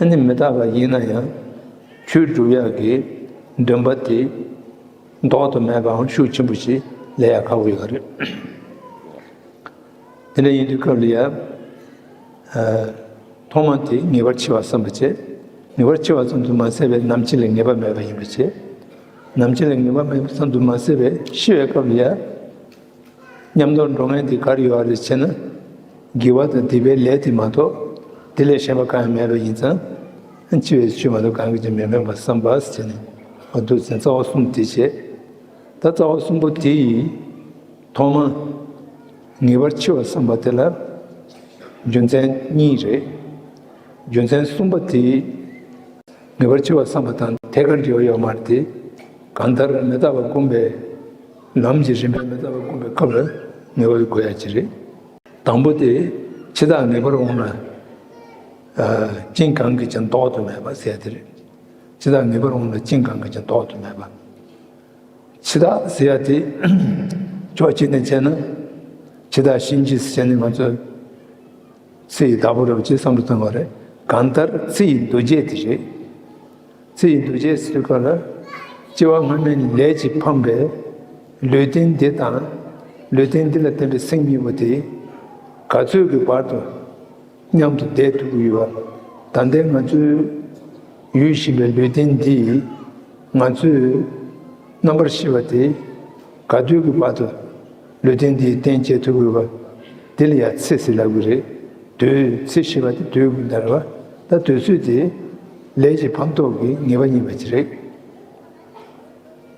ཨ་ནི་མི་རྟག་པ་ཡིན་ན་ཡང་ཆོས་སྒྲུབ་ཡག་གི་འདུན་པ་དེ་ལྡོག་ཏུ་མེད་པའམ་ཤུགས་ཆེན་པོ་ཞིག་སླེབས་ཡག་ཁག་པོ་ཡོད་རེད། དེ་འདྲ་ཡིན་དུས་སྐབས་ལ་ཡ། ཨ། ཐོག་མ་དེ་ངེས་པར་འཆི་བ་བསམ་པ་བྱས། ངེས་པར་འཆི་བ་ཙམ་དུ་མ་ཟད་པའི་ནམ་འཆི་ལ་ངེས་པ་མེད་པ་ཡིན་པ་བྱས། ནམ་འཆི་ལ་ངེས་པ་མེད་པ་ཙམ་དུ་མ་ཟད་པའི་ཤི་བའི་སྐབས་ལ་ཡ། མཉམ་དུ་འགྲོ་མཁན་དེ་ག་རེ་ཡོད་རེད་ཅེ་ན། དགེ་བ་དང་སྡིག་པའི་ལས་དེ་མ་གཏོགས། དེ་ལས་གཞན་པ་གང་ཡང་མེད་པ་ཡིན་ཙང་། འཆི་བའི་ཆོས་མ་གཏོགས་གང་གིས་ཀྱང་མི་སྨོད་པར་བསམ་པ་ཟེར་ནས། འོ་འདུག་ཟེར་རྩ་བ་གསུམ་དེ་བྱས། ད་རྩ་བ་གསུམ་པོ་དེ་ཡི་ཐོག་མ་ངེས་པར་འཆི་བ་བསམ་པ་དེ་ལ་རྒྱུ་མཚན་གཉིས་རེད། རྒྱུ་མཚན་གསུམ་པ་དེ་ངེས་པར་འཆི་བ་བསམ་པ་དང་ཐད་ཀར་འབྲེལ་བ་ཡོད་མ་རེད་དེ། གང་ལྟར་མི་རྟག་པ་སྒོམ་པའི་ལམ་གྱི་རིམ་པས་མི་རྟག་པ་སྒོམ་པའི་སྐབས་ལ་ངེས་པར་དགོས་ཡ་ཅིག་རེད། དང་པོ་དེ། འཆི་བདག་ངེས་པར་འོང་ལ་རྐྱེན་གང་གིས་ཀྱང་ཟློག་ཏུ་མེད་པ་ཟེར་ཡ་དེ་རེད། འཆི་བདག་ངེས་པར་འོང་ལ་རྐྱེན་གང་གིས་ཀྱང་ཟློག་ཏུ་མེད་པ། འཆི་བདག་ཟེར་ཡ་དེ་ཕྱོགས་གཅིག་ནས་བྱས་ན། འཆི་བདག་གཤིན་རྗེ་ཟེར་ནས་ང་ཚོས་ཚེ་ཡི་བདག་པོ་རེད་པ་ཅེས་བསམ་བློ་གཏོང་བ་རེད། གང་ལྟར་ཚེ་ཡི་འདུ་བྱེད་དེ་རེད། ཚེ་ཡི་འདུ་བྱེད་ཟེར་དུས་སྐབས་ལ། སྐྱེ་བ་སྔ་མའི་ལས་ཀྱིས་འཕངས་པའི་ལུས་རྟེན་འདི་དང་། ལུས་རྟེན་འདི་ལ་བརྟེན་པའི་སེམས་གཉིས་པོ་དེ་ག་ཚོད་ཀྱི་བར་དུ་མཉམ་དུ་བསྡད་ཐུབ་ཀྱི་ཡོད་པ། ད་ལྟའི་ང་ཚོའི་ཡོད་བཞིན་པའི་ལུས་རྟེན་འདི་ང་ཚོས་རྣམ་པར་ཤེས་པ་དེ་ག་དུས་ཀྱི་བར་དུ་ལུས་རྟེན་འདིའི་རྟེན་བྱེད་ཐུབ་དགོས་པ། དེ་ལ་ཡང་ཚེ་ཟེར་ལབ་ཀྱི་རེད། དུས་ཚེ་ཞེས་པ་དེ་དུས་ཀྱི་འདྲ་བ། ད་དུས་ཚོད་དེ་ལས་ཀྱི་ཕན་ཐོགས་ཀྱི་ངེས་པ་རྙེད་པ་ཅིག་རེད།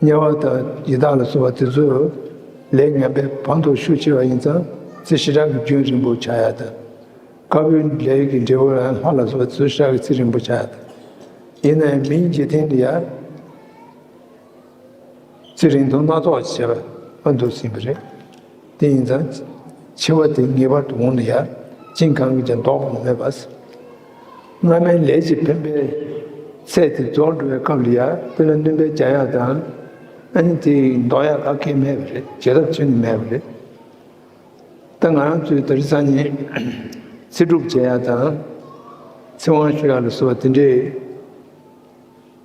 དམྱལ་བ་དང་ཡི་དྭགས་ལ་སོགས་པ་དེ་ཚོ་ལས་ངན་པའི་ཕན་ཐོགས་ཤུགས་ཆེ་བ་ཡིན་ཙང་ཚེ་ཞེ་དྲག་གི་རྒྱུན་རིང་པོ་ཆགས་ཡ་དང་། དཀར་པོའི་ལས་ཀྱི་འབྲས་བུ་ལ་ལྷ་ལ་སོགས་པ་དེ་ཚོ་ཞེ་དྲག་གི་ཚེ་རིང་པོ་ཆགས་ཡ་དང་། ཡིན་ན་ཡང་མིའི་འཇིག་རྟེན་འདི་ཡ། ཚེ་རིང་ཐུང་སྣ་ཚོགས་བྱས་པ་ཨ་འདུག་ཟིན་པ་རེད། དེ་ཡིན་ཙང་། འཆི་བ་དེ་ངེས་པར་དུ་འོང་ལ་ཡ། རྐྱེན་གང་གིས་ཀྱང་ཟློག་པར་མེད་པ། སྔ་མའི་ལས་ཀྱིས་འཕེན་པའི་ཚད་དེ་རྫོགས་འགྲོ་བའི་སྐབས་ལ་ཡ། དེ་ལ་སྣོན་པ་རྒྱག་ཡ་དང་། ཨ་ནི་དེ་ཟློག་ཡ་ག་གེ་མེད་པ་རེད། བྱེད་ཐབས་ཁྱོན་ནས་མེད་པ་རེད། ད་ང་རང་ཚོའི་དེ་རིང་སང་ཉིན་ཚེ་སྒྲུབ་བྱེད་ཡ་དང་། ཚེ་དབང་ཞུ་ཡ་ལ་སོགས་པ་དེ་འདྲའི།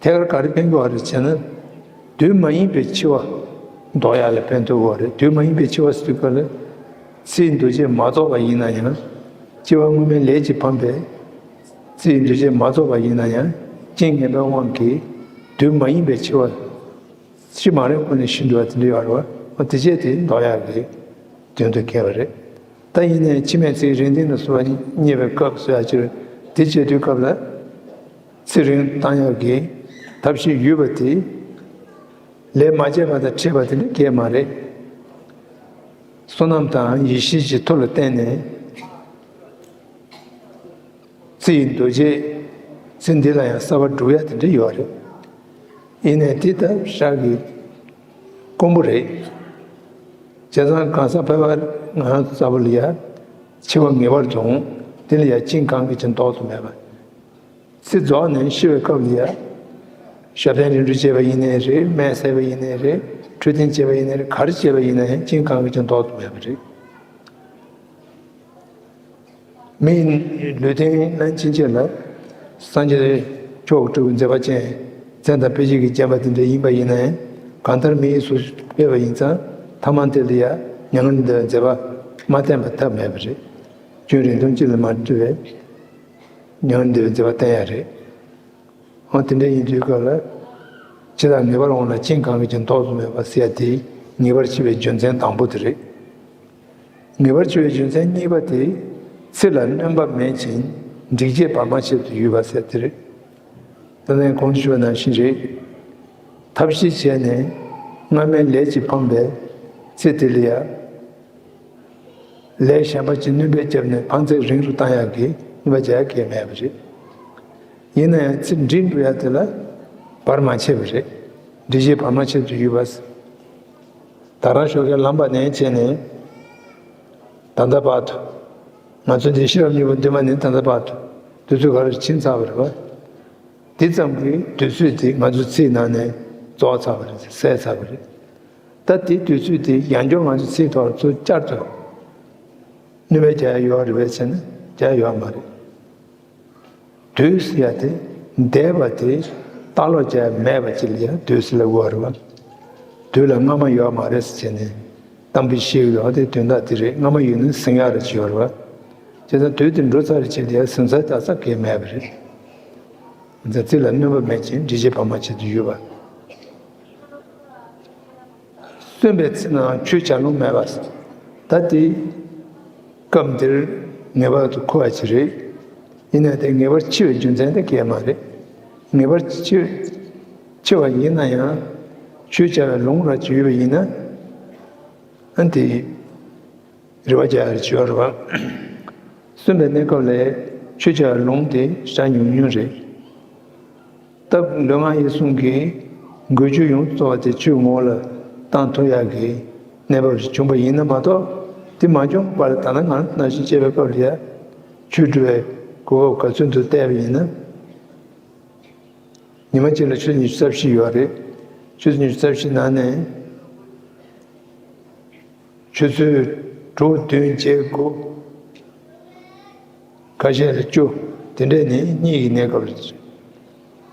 ཐད་ཀར་ག་རེ་ཕན་གྱི་ཡོད་རེད་ཟེར་ན། དུས་མ་ཡིན་པའི་འཆི་བ་ཟློག་ཡ་ལ་ཕན་ཐོགས་ཡོད་རེད། དུས་མ་ཡིན་པའི་འཆི་བ་ཟེར་དུས་སྐབས་ལ། ཚེའི་འདུ་བྱེད་མ་རྫོགས་པ་ཡིན་ན་ཡང་། སྐྱེ་བ་སྔོན་མའི་ལས་ཀྱིས་འཕངས་པའི་ཚེའི་འདུ་བྱེད་མ་རྫོགས་པ་ཡིན་ན་ཡང་། རྐྱེན་ངན་པའི་དབང་གིས་དུས་མ་ཡིན་པའི་འཆི་བ། ཤི་མ་རན་ཁོ་ནས་ཤི་འགྲོ་བ་དེ་འདྲ་ཡོད་རེད་བ། འོ་དེ་བྱས་དེ་ཟློག་ཡག་གི་དོན་དུ་འཁེལ་བ་རེད། ད་ཡིན་ནའི་འཆི་མེད་ཚེ་ཡི་རིང་བསྲེལ་ལ་སོགས་པ་རྙེད་པའི་སྐབས་སུ་ཡ་ཕྱིར་དེ་བྱེད་དུས་སྐབས་ལ། ཚེ་རིང་བཏང་ཡག་གི་ཐབས་ཤེས་ཡོད་པ་དེ། ལས་མ་བྱས་པ་དང་འཕྲད་པ་དེ་འདྲ་གང་ཡང་མ་རེད། བསོད་ནམས་དང་ཡེ་ཤེས་ཀྱི་མཐུ་ལ་བརྟེན་ནས། ཚེ་ཡི་འདུ་བྱེད། ཚེ་འདི་ལ་ཡང་གསར་པ་སྒྲུབ་ཡ་དེ་འདྲ་ཡོད་རེད། ཡིན་ནའི་དེ་ལྟ་ཞག་གི་དཀོན་པོ་རེད། བྱས་ཙང་གང་ཟག་ཕལ་པ་ང་རང་ཚོ་ལྟ་བུ་ལ་ཡ། འཆི་བ་ངེས་པར་དུ་འོང་། དེ་ལ་ཡ་རྐྱེན་གང་གིས་ཀྱང་ཟློག་ཏུ་མེད་པ། ཚེ་རྫོགས་ནས་ཤི་བའི་སྐབས་ལ་ཡ། ཞབས་བརྟན་རིམ་གྲོ་བྱས་པ་ཡིན་ནའི་རེད། སྨན་བཟས་པ་ཡིན་ནའི་རེད། འཕྲོད་བསྟེན་བྱས་པ་ཡིན་ནའི་རེད། ག་རེ་བྱས་པ་ཡིན་ན་ཡང་རྐྱེན་གང་གིས་ཀྱང་ཟློག་ཏུ་མེད་པ་རེད། མིའི་ལུས་རྟེན་ལ་ཕྱིན་ཆད་ལ། སངས་རྒྱས་མཆོག་སྤྲུལ་པའི་མཛད་པ་ཅན། མཚན་དང་དཔེ་བྱད་ཀྱིས་བརྒྱན་པ་དེ་འདྲ་ཡིན་པ་ཡིན་ན་ཡང་། གང་ལྟར་མིའི་གཟུགས་ཕེབས་པ་ཡིན་ཙང་། ཐ་མ་དེ་ལ་ཡང་མྱ་ངན་འདའ་བའི་མཛད་པ་མ་བསྟན་པ་ཐབས་མེད་པ་རེད། རྒྱུན་རིང་ཐུང་གཅིག་ལ་མ་ལྟོས་པའི་མྱ་ངན་འདའ་བའི་མཛད་པ་བསྟན་ཡ་རེད། འོ་དེ་འདྲ་ཡིན་དུས་སྐབས་ལ། འཆི་བདག་ངེས་པར་འོང་ལ་རྐྱེན་གང་གིས་ཀྱང་ཟློག་ཏུ་མེད་པ་ཟེར་ཡ་དེ་ངེས་པར་འཆི་བའི་རྒྱུ་མཚན་དང་པོ་དེ་རེད། ངེས་པར་འཆི་བའི་རྒྱུ་མཚན་གཉིས་པ་དེ། ཚེ་ལ་སྣོན་པ་མེད་ཅིང་སྒྲིབ་བྱེད་བར་མ་ཆད་དུ་ཡོད་པ་ཟེར་དེ་རེད། ད་ནས་གོང་དུ་ཞུས་པ་ནང་བཞིན་རེད། ཐབས་ཤེས་བྱས་ནས་སྔ་མའི་ལས་ཀྱིས་འཕངས་པའི་ཚེ་དེ་ལ་ཡ། ལས་གཞན་པ་ཅིག་སྣོན་པ་བརྒྱབ་ནས་འཕངས་ཚད་རིང་རུ་བཏང་ཡག་གི་ནུས་པ་རྒྱག་ཡག་གང་ཡང་མེད་པ་རེད། ཡིན་ན་ཡང་ཚེ་འགྲིབ་འགྲོ་ཡག་དེ་ལ་བར་མ་ཆད་པ་རེད། སྒྲིབ་བྱེད་བར་མ་ཆད་དུ་ཡོད་པ། ད་རང་ཞོགས་ཀས་ལངས་པ་ནས་བྱས་ནས་ད་ལྟ་བར་དུ། ང་ཚོ་འདི་ཤེས་རབ་སྙིང་པོ་འདུས་མ་ནས་ད་ལྟ་བར་དུ་དུས་ཚོད་ག་རེ་ཕྱིན་ཚར་བ་རེད་བ། དེ་ཙམ་གྱི་དུས་ཚོད་དེ་ང་ཚོའི་ཚེའི་ནང་ནས་རྫོགས་ཚར་བ་རེད། ཟད་ཚར་བ་རེད། ད་དེའི་དུས་ཚོད་དེ་ཡང་བསྐྱར་ང་ཚོའི་ཚེའི་ཐོག་ལ་ཚུར་བསྐྱར་དུ་ནུས་པ་རྒྱག་ཡ་ཡོད་རེད་པས་ཟེར་ན་རྒྱག་ཡ་ཡོད་མ་རེད། དུས་ཟེར་ཡ་དེ་འདས་པ་དེ་ལྟ་ཀློག་བྱས་མེད་པ་ཅིག་ལ་ཡང་དུས་ཟེར་ལབ་དགོས་རེད་བ། དུས་ལ་སྔ་མ་ཡོད་མ་རེད་ཟེར་བྱས་ནས་གཏམ་དཔེ་བཤད་ཀྱི་ཡོད་དེ་དོན་དག་དེ་རེད། སྔ་མ་ཡོད་ན་ཟིན་ཡག་རེ་ཅིག་ཡོད་རེད་བ། བྱས་ཙང་དུས་དེ་འགྲོ་ཚར་རེ་བྱས་ཏེ་ཡང་ཟིན་ཚར་རྒྱག་ས་གང་ཡང་མེད་པ་རེད། ཚེ་ལ་སྣོན་པ་མེད་ཅིང་སྒྲིབ་བྱེད་བར་མ་ཆད་དུ་ཡོད་པ། གསོན་པའི་ཚེ་ན་ཆོས་བྱ་ལོང་མེད་པ། ད་དེ་སྐབས་འདིར་ངེས་པར་དུ་མཁོ་བ་ཅིག་རེད། ཡིན་ན་དེ་ངེས་པར་འཆི་བའི་རྒྱུ་མཚན་དེ་གས་མ་རེད། ངེས་པར་འཆི་འཆི་བ་ཡིན་ན་ཡང་ཆོས་བྱ་བའི་ལུང་ར་ཅིག་ཡོད་པ་ཡིན་ན། ཨ་དེ་རེ་བ་རྒྱག་ཡ་ཅིག་ཡོད་རེད་བ། གསོན་པའི་གནས་སྐབས་ལ་ཆོས་བྱ་བའི་ལུང་དེ་ཞེ་དྲག་ཉུང་ཉུང་རེད། སྟབས་ལུས་ངག་ཡིད་གསུམ་གྱི་འགུལ་སྐྱོད་ཡོངས་སུ་རྫོགས་པ་དེ་ཆོས་ངོ་བོ་ལ་བཏང་ཐུབ་ཡག་གི་གནས་བབ་ཞིག་བྱུང་པ་ཡིན་ན་མ་གཏོགས། དེ་མ་བྱུང་བར་ད་ལྟ་ང་རང་ནང་བཞིན་བྱས་པའི་སྐབས་ལ་ཡ་ཆོས་སྒྲུབ་པའི་གོ་སྐབས་ག་ཚོད་འདུག་བལྟས་པ་ཡིན་ན། ཉི་མ་གཅིག་ལ་ཆུ་ཚོད་ཉི་ཤུ་རྩ་བཞི་ཡོད་རེད། ཆུ་ཚོད་ཉི་ཤུ་རྩ་བཞི་ནང་ནས། ཆུ་ཚོད་དྲུག་བདུན་བརྒྱད་དགུ། ཁ་ཤས་ལ་བཅུ། དེ་འདྲས་ནི་གཉིད་ཀྱི་གནས་སྐབས་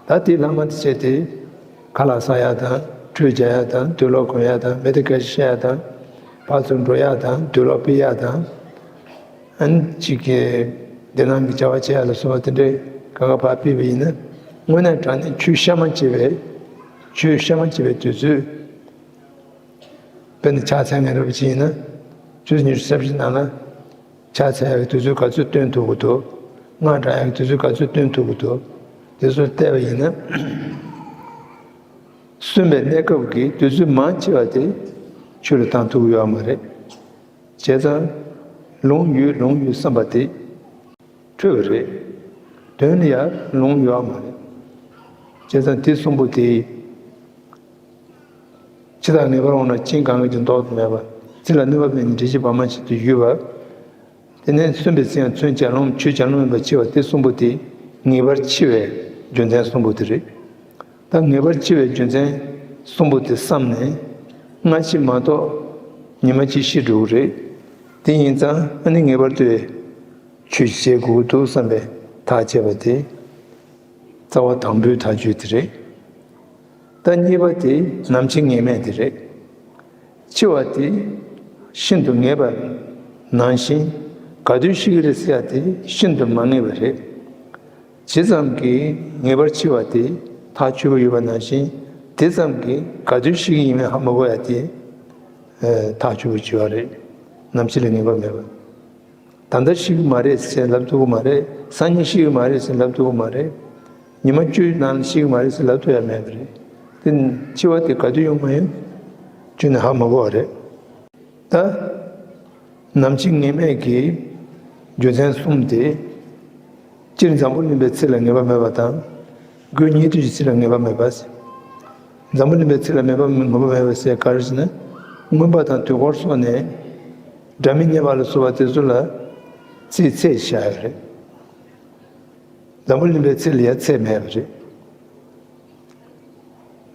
རེད། ད་དེའི་ལྷག་མ་དེ་བྱས་ཏེ། ཁ་ལག་ཟ་ཡག་དང་། ཁྲུས་རྒྱག་ཡག་དང་། དུག་ལོག་གོན་ཡག་དང་། མི་དེ་སྐད་ཆ་བཤད་ཡག་དང་། ཕར་ཚུར་འགྲོ་ཡག་དང་། དུག་ལོག་ཕུད་ཡག་དང་། ཨན་གཅིག་གི་འདི་ནང་གི་བྱ་བ་བྱེད་ཡག་ལ་སོགས་པ་དེ་འདྲས་གང་ག་ཕར་ཕུད་པ་ཡིན་ན། དངོས་གནས་དྲང་གནས་ཆོས་གཤའ་མ་བྱེད་པའི། ཆོས་གཤའ་མ་བྱེད་པའི་དུས་ཚོད། དཔེར་ན་ཕྱག་འཚལ་མཁན་འདྲ་པོ་ཅིག་ཡིན་ན། ཆུ་ཚོད་ཉི་ཤུ་རྩ་བཞི་ནང་ལ་ཕྱག་འཚལ་ཡག་གི་དུས་ཚོད་ག་ཚོད་བཏོན་ཐུབ་ཀྱི་འདུག་སྔགས་བགྲང་ཡག་གི་དུས་ཚོད་ག་ཚོད་བཏོན་ཐུབ་ཀྱི་འདུག་དེ་ཚོ་བལྟས་པ་ཡིན་ན། གསོན་པའི་གནས་སྐབས་ཀྱི་དུས་ཚོད་མང་ཆེ་བ་དེ་ཆོས་ལ་བཏང་ཐུབ་ཀྱི་ཡོད་མ་རེད། བྱས་ཙང་། ལུང་ཡོད་ལུང་ཡོད་བསམ་པ་དེ། འཕྲོད་པ་རེད། དོན་ལ་ཡང་ལུང་ཡོད་མ་རེད། བྱས་ཙང་དེ་གསུམ་པོ་དེ། འཆི་བདག་ངེས་པར་འོང་ན་སྤྱན་གང་གི་ཀྱང་ལྡོག་ཏུ་མེད་པ། ཚེ་ལ་གནོད་པ་མེད་ནས་འབྲས་ཀྱི་བ་མ་ཆེན་དུ་བཞུད་པ། དེ་ནས་གསོན་པའི་ཚེ་ཡང་མཚོན་བྱ་རླུང་ཆུ་བྱ་རླུང་ཡིན་པ་འཆི་བ་དེ་གསུམ་པོ་དེ་ངེས་པར་འཆི་བའི་རྒྱུ་མཚན་གསུམ་པོ་དེ་རེད། ད་ངེས་པར་འཆི་བའི་རྒྱུ་མཚན་གསུམ་པོ་དེ་བསམ་ནས་སྔ་ཕྱི་མ་གཏོགས་ཉི་མ་གཅིག་ཤི་འགྲོ་གི་རེད། དེ་ཡིན་ཙང་ཨ་ནི་ངེས་པར་དུ་ཆོས་བྱེད་དགོས་ཀྱི་འདུག་བསམ་པའི་ཐག་བཅད་པ་དེ་རྩ་བ་དང་པོའི་ཐག་གཅོད་དེ་རེད། ད་གཉིས་པ་དེ་ནམ་འཆི་ངེས་མེད་དེ་རེད། འཆི་བ་དེ་ཤིན་ཏུ་ངེས་པ་ནང་བཞིན་ག་དུས་ཤི་གི་རེད་ཟེར་ཡ་དེ་ཤིན་ཏུ་མ་ངེས་པ་རེད། ཇི་ཙམ་གྱིས་ངེས་པར་འཆི་བ་དེ་ཐག་ཆོད་པ་ཡོད་པ་ནང་བཞིན། དེ་ཙམ་གྱིས་ག་དུས་ཤི་གི་ཡིན་མིན་ཧ་མ་གོ་ཡ་དེ་ཐག་ཆོད་པ་བྱེད་པ་རེད། ནམ་འཆི་ལ་ངེས་པ་མེད་པ། ད་ལྟ་ཤི་གི་མ་རེད་ཟེར་ལབ་ཐུབ་ཀྱི་མ་རེད། སང་ཉིན་ཤི་གི་མ་རེད་ཟེར་ལབ་ཐུབ་ཀྱི་མ་རེད། ཉི་མ་བཅུའི་ནང་ལ་ཤི་གི་མ་རེད་ཟེར་ལབ་ཐུབ་ཡ་མེད་པ་རེད། དེ་འཆི་བ་དེ་ག་དུས་ཡོང་མ་ཡོང་ཁྱོན་ནས་ཧ་མ་གོ་བ་རེད། ད། ནམ་འཆི་ངེས་མེད་ཀྱི་རྒྱུ་མཚན་གསུམ་སྟེ། སྤྱིར་འཛམ་བུ་གླིང་པའི་ཚེ་ལ་ངེས་པ་མེད་པ་དང་། སྒོས་ཉན་ཐོས་ཀྱི་ཚེ་ལ་ངེས་པ་མེད་པ། འཛམ་བུ་གླིང་པའི་ཚེ་ལ་མེད་པ་ངེས་པ་མེད་པ་ཟེར་ག་རེ་ཟེར་ན། མངོན་པ་དང་དུས་འཁོར་སོགས་ནས་སྒྲ་མི་སྙན་པ་ལ་སོགས་པ་དེ་ཚོ་ལ་ཚེ་ཚད་བཞག་ཡོད་རེད། འཛམ་བུ་གླིང་པའི་ཚེ་ལ་ཡང་ཚད་མེད་པ་རེད།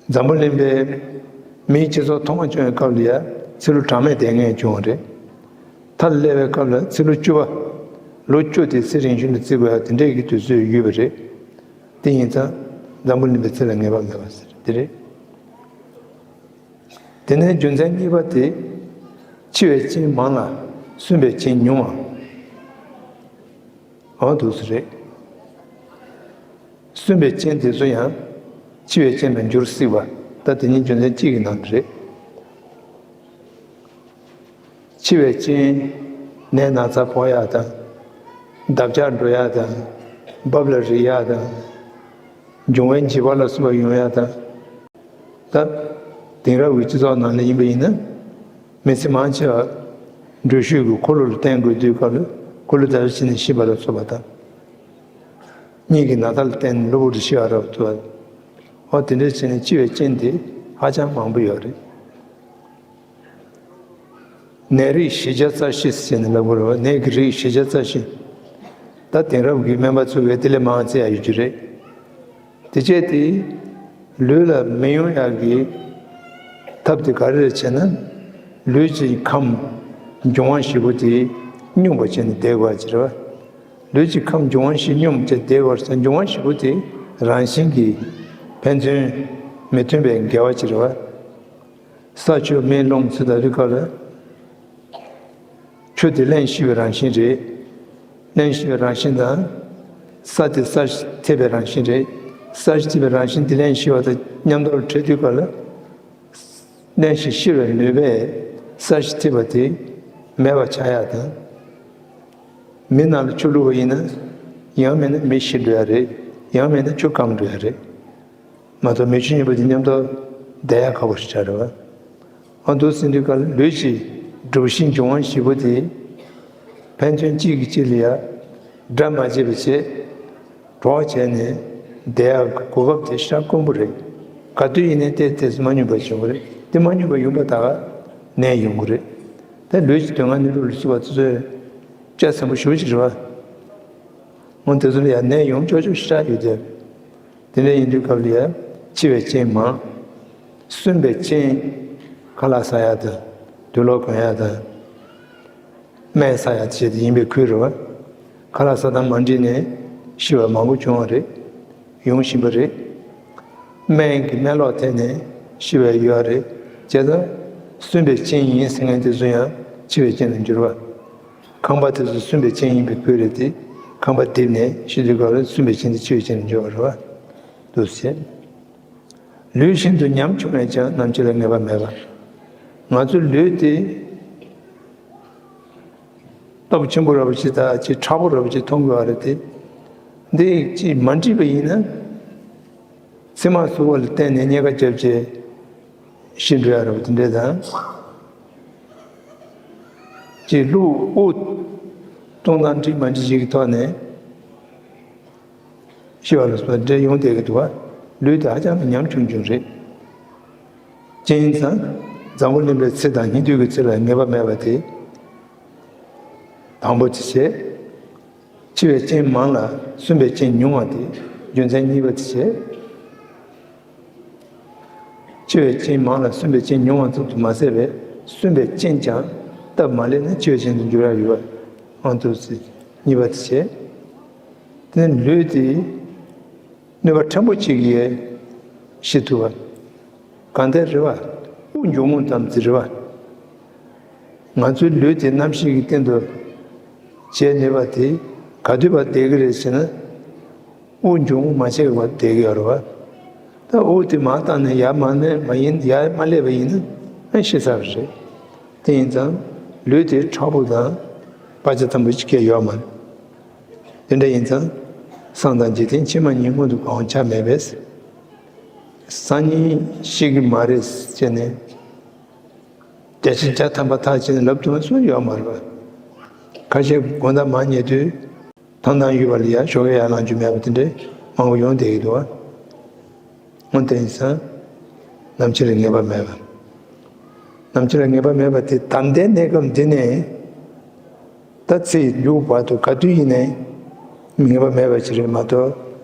འཛམ་བུ་གླིང་པའི་མིའི་སྤྱི་ཚོགས་ཐོག་མ་བྱུང་བའི་སྐབས་ལ་ཡང་ཚེ་ལོ་གྲངས་མེད་དེ་ངས་བྱུང་བ་རེད། མཐའ་ལ་སླེབས་པའི་སྐབས་ལ་ཚེ་ལོ་བཅུ་པ། ལོ་བཅུ་དེ་ཚེ་རིང་ཤོས་ལ་བརྩི་དགོས་ཡ་དེ་འདྲས་ཀྱི་དུས་ཚོད་ཡོད་པ་རེད། དེ་ཡིན་ཙང་འཛམ་བུ་གླིང་པའི་ཚེ་ལ་ངེས་པ་མེད་པ་ཟེར་དེ་རེད། དེ་ནས་རྒྱུ་མཚན་གཉིས་པ་དེ། འཆི་བའི་རྐྱེན་མང་ལ་གསོན་པའི་རྐྱེན་ཉུང་བ། འོ་འདུག་སེ་རེད། གསོན་པའི་རྐྱེན་དེ་ཚོ་ཡང་འཆི་བའི་རྐྱེན་དུ་འགྱུར་སྲིད་པ། ད་དེ་གཉིས་རྒྱུ་མཚན་གཅིག་གི་ནང་དུ་རེད། འཆི་བའི་རྐྱེན། ནད་ན་ཚ་ཕོག་ཡག་དང་། འདབ་ཆགས་འགྲོ་ཡག་དང་། རྦབ་ལ་རིལ་ཡག་དང་། འབྱུང་བའི་འཇིགས་པ་ལ་སོགས་པ་ཡོང་ཡག་དང་། ད། དེང་རབས་ཀྱི་སྤྱི་ཚོགས་ནང་ལ་ཡིན་པ་ཡིན་ན། མི་ཚེ་མང་ཆེ་བ། འགྲུལ་བཞུད་ཀྱི་འཁོར་ལོ་ལ་བརྟེན་དགོས་དུས་སྐབས་ལ་འཁོར་ལོ་བརྡབ་གཞིག་ནས་ཤི་བ་ལ་སོགས་པ་དང་། གཉིད་ཀྱི་ན་ཚ་ལ་བརྟེན་ནས་གློ་བུར་དུ་ཤི་བ་རབ་ཏུ་བ། འོ་དེ་འདྲ་བྱས་ནས་འཆི་བའི་རྐྱེན་དེ་ཧ་ཅང་མང་པོ་ཡོད་རེད། ནད་རིགས་བཞི་བརྒྱ་རྩ་བཞི་ཟེར་ནས་ལབ་དགོས་རེད་བ། ནད་ཀྱི་རིགས་བཞི་བརྒྱ་རྩ་བཞི། ད་དེང་རབས་ཀྱི་སྨན་པ་ཚོ་གིས་དེ་ལས་མང་བཙལ་ཡ་ཡོད་རྒྱུ་རེད། དེ་བྱས་ཏེ། ལུས་ལ་མི་ཡོང་ཡག་གི་ཐབས་དེ་ག་རེ་རེད་ཟེར་ན། ལུས་ཀྱི་ཁམས་འབྱུང་བ་བཞི་པོ་དེ་སྙོམས་པ་བྱས་ནས་བསྡད་དགོས་པ་ཅིག་རེད་བ། ལུས་ཀྱི་ཁམས་འབྱུང་བ་བཞི་སྙོམས་བྱས་བསྡད་དགོས་པ་རེད་ཟེར། འབྱུང་བ་བཞི་པོ་དེ་རང་བཞིན་གྱིས་ཕན་ཚུན་མི་མཐུན་པའི་འགལ་བ་ཅིག་རེད་བ། ས་ཆུ་མེ་རླུང་ཟེར་ད་དུས་སྐབས་ལ། ཆུ་དེ་རླན་ཤེས་པའི་རང་བཞིན་རེད། རླན་ཤེས་པའི་རང་བཞིན་དང་། ས་དེ་སར་ཐེབས་པའི་རང་བཞིན་རེད། སར་ཐེབས་པའི་རང་བཞིན་དེ་རླན་ཤེས་པ་དང་མཉམ་དུ་འཕྲད་དུས་སྐབས་ལ། རླན་ཤེས་གཤེར་བའི་ནུས་པས་སར་ཐེབས་པ་དེ་མེད་པ་ཆགས་ཡག་དང་། མི་ནང་ལ་ཆུ་བླུགས་པ་ཡིན་ན། ཡང་མིན་ན་མི་ཤི་འགྲོ་ཡ་རེད། ཡང་མིན་ན་ཆུ་སྐམ་འགྲོ་ཡ་རེད། མ་གཏོགས་མི་ཆོས་གཉིས་པོ་དེ་མཉམ་དུ་བསྡད་ཡ་ཁག་པོ་ཞིག་ཆགས་རེད་བ། ཨ་འདུག་ཟེར་དུས་སྐབས་ལ་ལུས་ཀྱི་སྒྲུབ་གཞི་འབྱུང་བ་བཞི་པོ་དེ་ཕན་ཚུན་གཅིག་གིས་གཅིག་ལ་ཡ་དགྲ་མ་བྱེད་པ་བྱས་གྲོགས་བྱས་ནས་བསྡད་ཡ་གོ་སྐབས་དེ་ཤ་དཀོན་པོ་རེད། ག་དུས་ཡིན་ནའི་དེ་དེ་ཚོ་མ་སྙོམས་པ་བྱུང་གི་རེད། དེ་མ་སྙོམས་པ་ཡོང་པ་ད་ག་ནས་ཡོང་གི་རེད། ད་ལུས་ཀྱི་དོན་ལྔ་ནི་ལུགས་ལ་བཙུགས་པ་དེ་ཚོས་དཔྱད་ཟབ་པོ་ཞེ་པོ་ཅིག་རེད་བ། འོ་དེ་ཚོ་ལ་ཡང་ནད་ཡོང་ཆོག་ཆོག་ཤ་ཡོད་དེ། དེ་འདྲ་ཡིན་དུས་སྐབས་ལ་ཡང་འཆི་བའི་རྐྱེན་མང་། གསོན་པའི་རྐྱེན། ཁ་ལག་ཟ་ཡ་དང་། དུག་ལོག་གོན་ཡ་དང་། སྨན་ཟ་ཡ་བཅས་དེ་ཡིན་པའི་ཁུལ་རེད་བ། ཁ་ལག་ཟ་སྟངས་མ་འགྲིག་ནས་ཤི་བ་མང་པོ་བྱུང་བ་རེད། ཡོང་བཞིན་པ་རེད། སྨན་གྱི་སྨན་ལོག་ཐེབས་ནས་ཤི་བ་ཡོད་རེད། བྱས་ཙང་གསོན་པའི་རྐྱེན་ཡིན་ཟེར་མཁན་དེ་ཚོ་ཡང་འཆི་བའི་རྐྱེན་དུ་འགྱུར་བ། ཁང་པ་དེ་ཚོ་གསོན་པའི་རྐྱེན་ཡིན་པའི་ཁུལ་རེད་དེ། ཁང་པ་རྡིབ་ནས་ཤི་དུས་སྐབས་ལ་གསོན་པའི་རྐྱེན་དེ་འཆི་བའི་རྐྱེན་དུ་འགྱུར་བ་རེད་བ། འདུག་ཟེར། ལུས་ཤིན་ཏུ་ཉམ་ཆུང་བས་ཀྱང་ནམ་འཆི་ལ་ངེས་པ་མེད་པ། ང་ཚོའི་ལུས་དེ་སྟོབས་ཆེན་པོ་ར་བ་ཅིག་དང་ཅིག་མཁྲེགས་པོ་ར་བ་ཅིག་མཐོང་དགོས་པ་རེད་དེ། འདི་ཅིག་མ་འགྲིག་པ་ཡིན་ན། རྩིབ་མ་ཟུག་པ་ལ་བརྟེན་ནས་མཉེན་ཁ་བརྒྱབ་བྱས་ཤི་འགྲོ་ཡ་ར་བ་དེ་འདྲས་དང་། ཅིག་ལུས་དབུགས་གཏོང་སྟངས་འགྲིག་མ་འགྲིག་ཅིག་གི་ཐོག་ནས། ཤི་བ་ལ་སོགས་འདྲེ་ཡོང་བསྡད་ཀྱི་འདུག་བ། ལུས་དེ་ཧ་ཅང་གི་ཉམ་ཆུང་ཆུང་རེད། སྤྱིར་ཡིན་ཙང་། འཛམ་བུ་གླིང་པའི་ཚེ་དང་སྙིགས་དུས་ཀྱི་ཚེ་ལ་ངེས་པ་མེད་པ་དེ། དང་པོ་དེ་བྱས། འཆི་བའི་རྐྱེན་མང་ལ་གསོན་པའི་རྐྱེན་ཉུང་བ་དེ་རྒྱུ་མཚན་གཉིས་པ་དེ་བྱས། འཆི་བའི་རྐྱེན་མང་ལ་གསོན་པའི་རྐྱེན་ཉུང་བ་ཙམ་དུ་མ་ཟད་པའི་གསོན་པའི་རྐྱེན་ཀྱང་སྟབས་མ་ལེགས་ན་འཆི་བའི་རྐྱེན་དུ་འགྱུར་ཡ་ཡོད་པ། ཨང་དུ་ཟེར། གཉིས་པ་དེ་བྱས། དེ་ནས་ལུས་དེ་གནོད་པ་ཕྲན་བུ་གཅིག་གིས་ཤི་ཐུབ་པ། གང་ལྟར་རེད་བ། དབུགས་འབྱུང་རྔུབ་ཙམ་ཟེར་རེད་བ། ང་ཚོའི་ལུས་དེ་རྣམ་ཤེས་ཀྱི་སྟེང་དུ་བྱས་ནུས་པ་དེ་ག་དུས་བར་བསྡད་ཀྱི་རེད་ཟེར་ན། དབུགས་འབྱུང་རྔུབ་མ་བྱས་པར་བསྡད་ཀྱི་ཡོད་རེད་བ། ད་དབུགས་དེ་མར་བཏང་ནས་ཡར་མ་གནས་མ་ཡིན་ཡར་མ་སླེབས་པ་ཡིན་ན་ཨ་ཤི་ཚར་བ་རེད། དེ་ཡིན་ཙང་ལུས་དེ་མཁྲེགས་པོ་དང་བག་ཆགས་ཙམ་པོ་ཅིག་གས་ཡོད་མ་རེད། དེ་འདྲ་ཡིན་ཙང་སངས་དང་འཇིག་རྟེན་ཕྱི་མ་གཉིས་མངོན་དུ་གང་ཆ་མེད་པས། སང་ཉིན་ཤི་གི་མ་རེད་ཟེར་ནས། བརྒྱ་ཆ་བརྒྱ་ཐམ་པ་ཐག་བཅད་ནས་ལབ་ཐུབ་མཁན་སུ་ཡོད་མ་རེད་པ། ཁ་ཤས་དགོང་དག་མར་ཉལ་དུས་ཐང་ཐང་ཡོད་པ་ལ་ཡ་ཞོགས་ཀས་ཡར་ལངས་རྒྱུ་མེད་པ་དེ་འདྲའི་མང་པོ་ཡོང་བསྡད་ཀྱི་འདུག་བ། འོན་ཏེ་ཡིན་ཙང་ནམ་འཆི་ལ་ངེས་པ་མེད་པ། ནམ་འཆི་ལ་ངེས་པ་མེད་པ་དེ་ད་ལྟའི་གནས་སྐབས་འདི་ནས་ད་ཚེ་ཡི་མཇུག་བར་དུ་ག་དུས་ཡིན་ནའི་ངེས་པ་མེད་པ་ཞིག་རེད་མ་གཏོགས།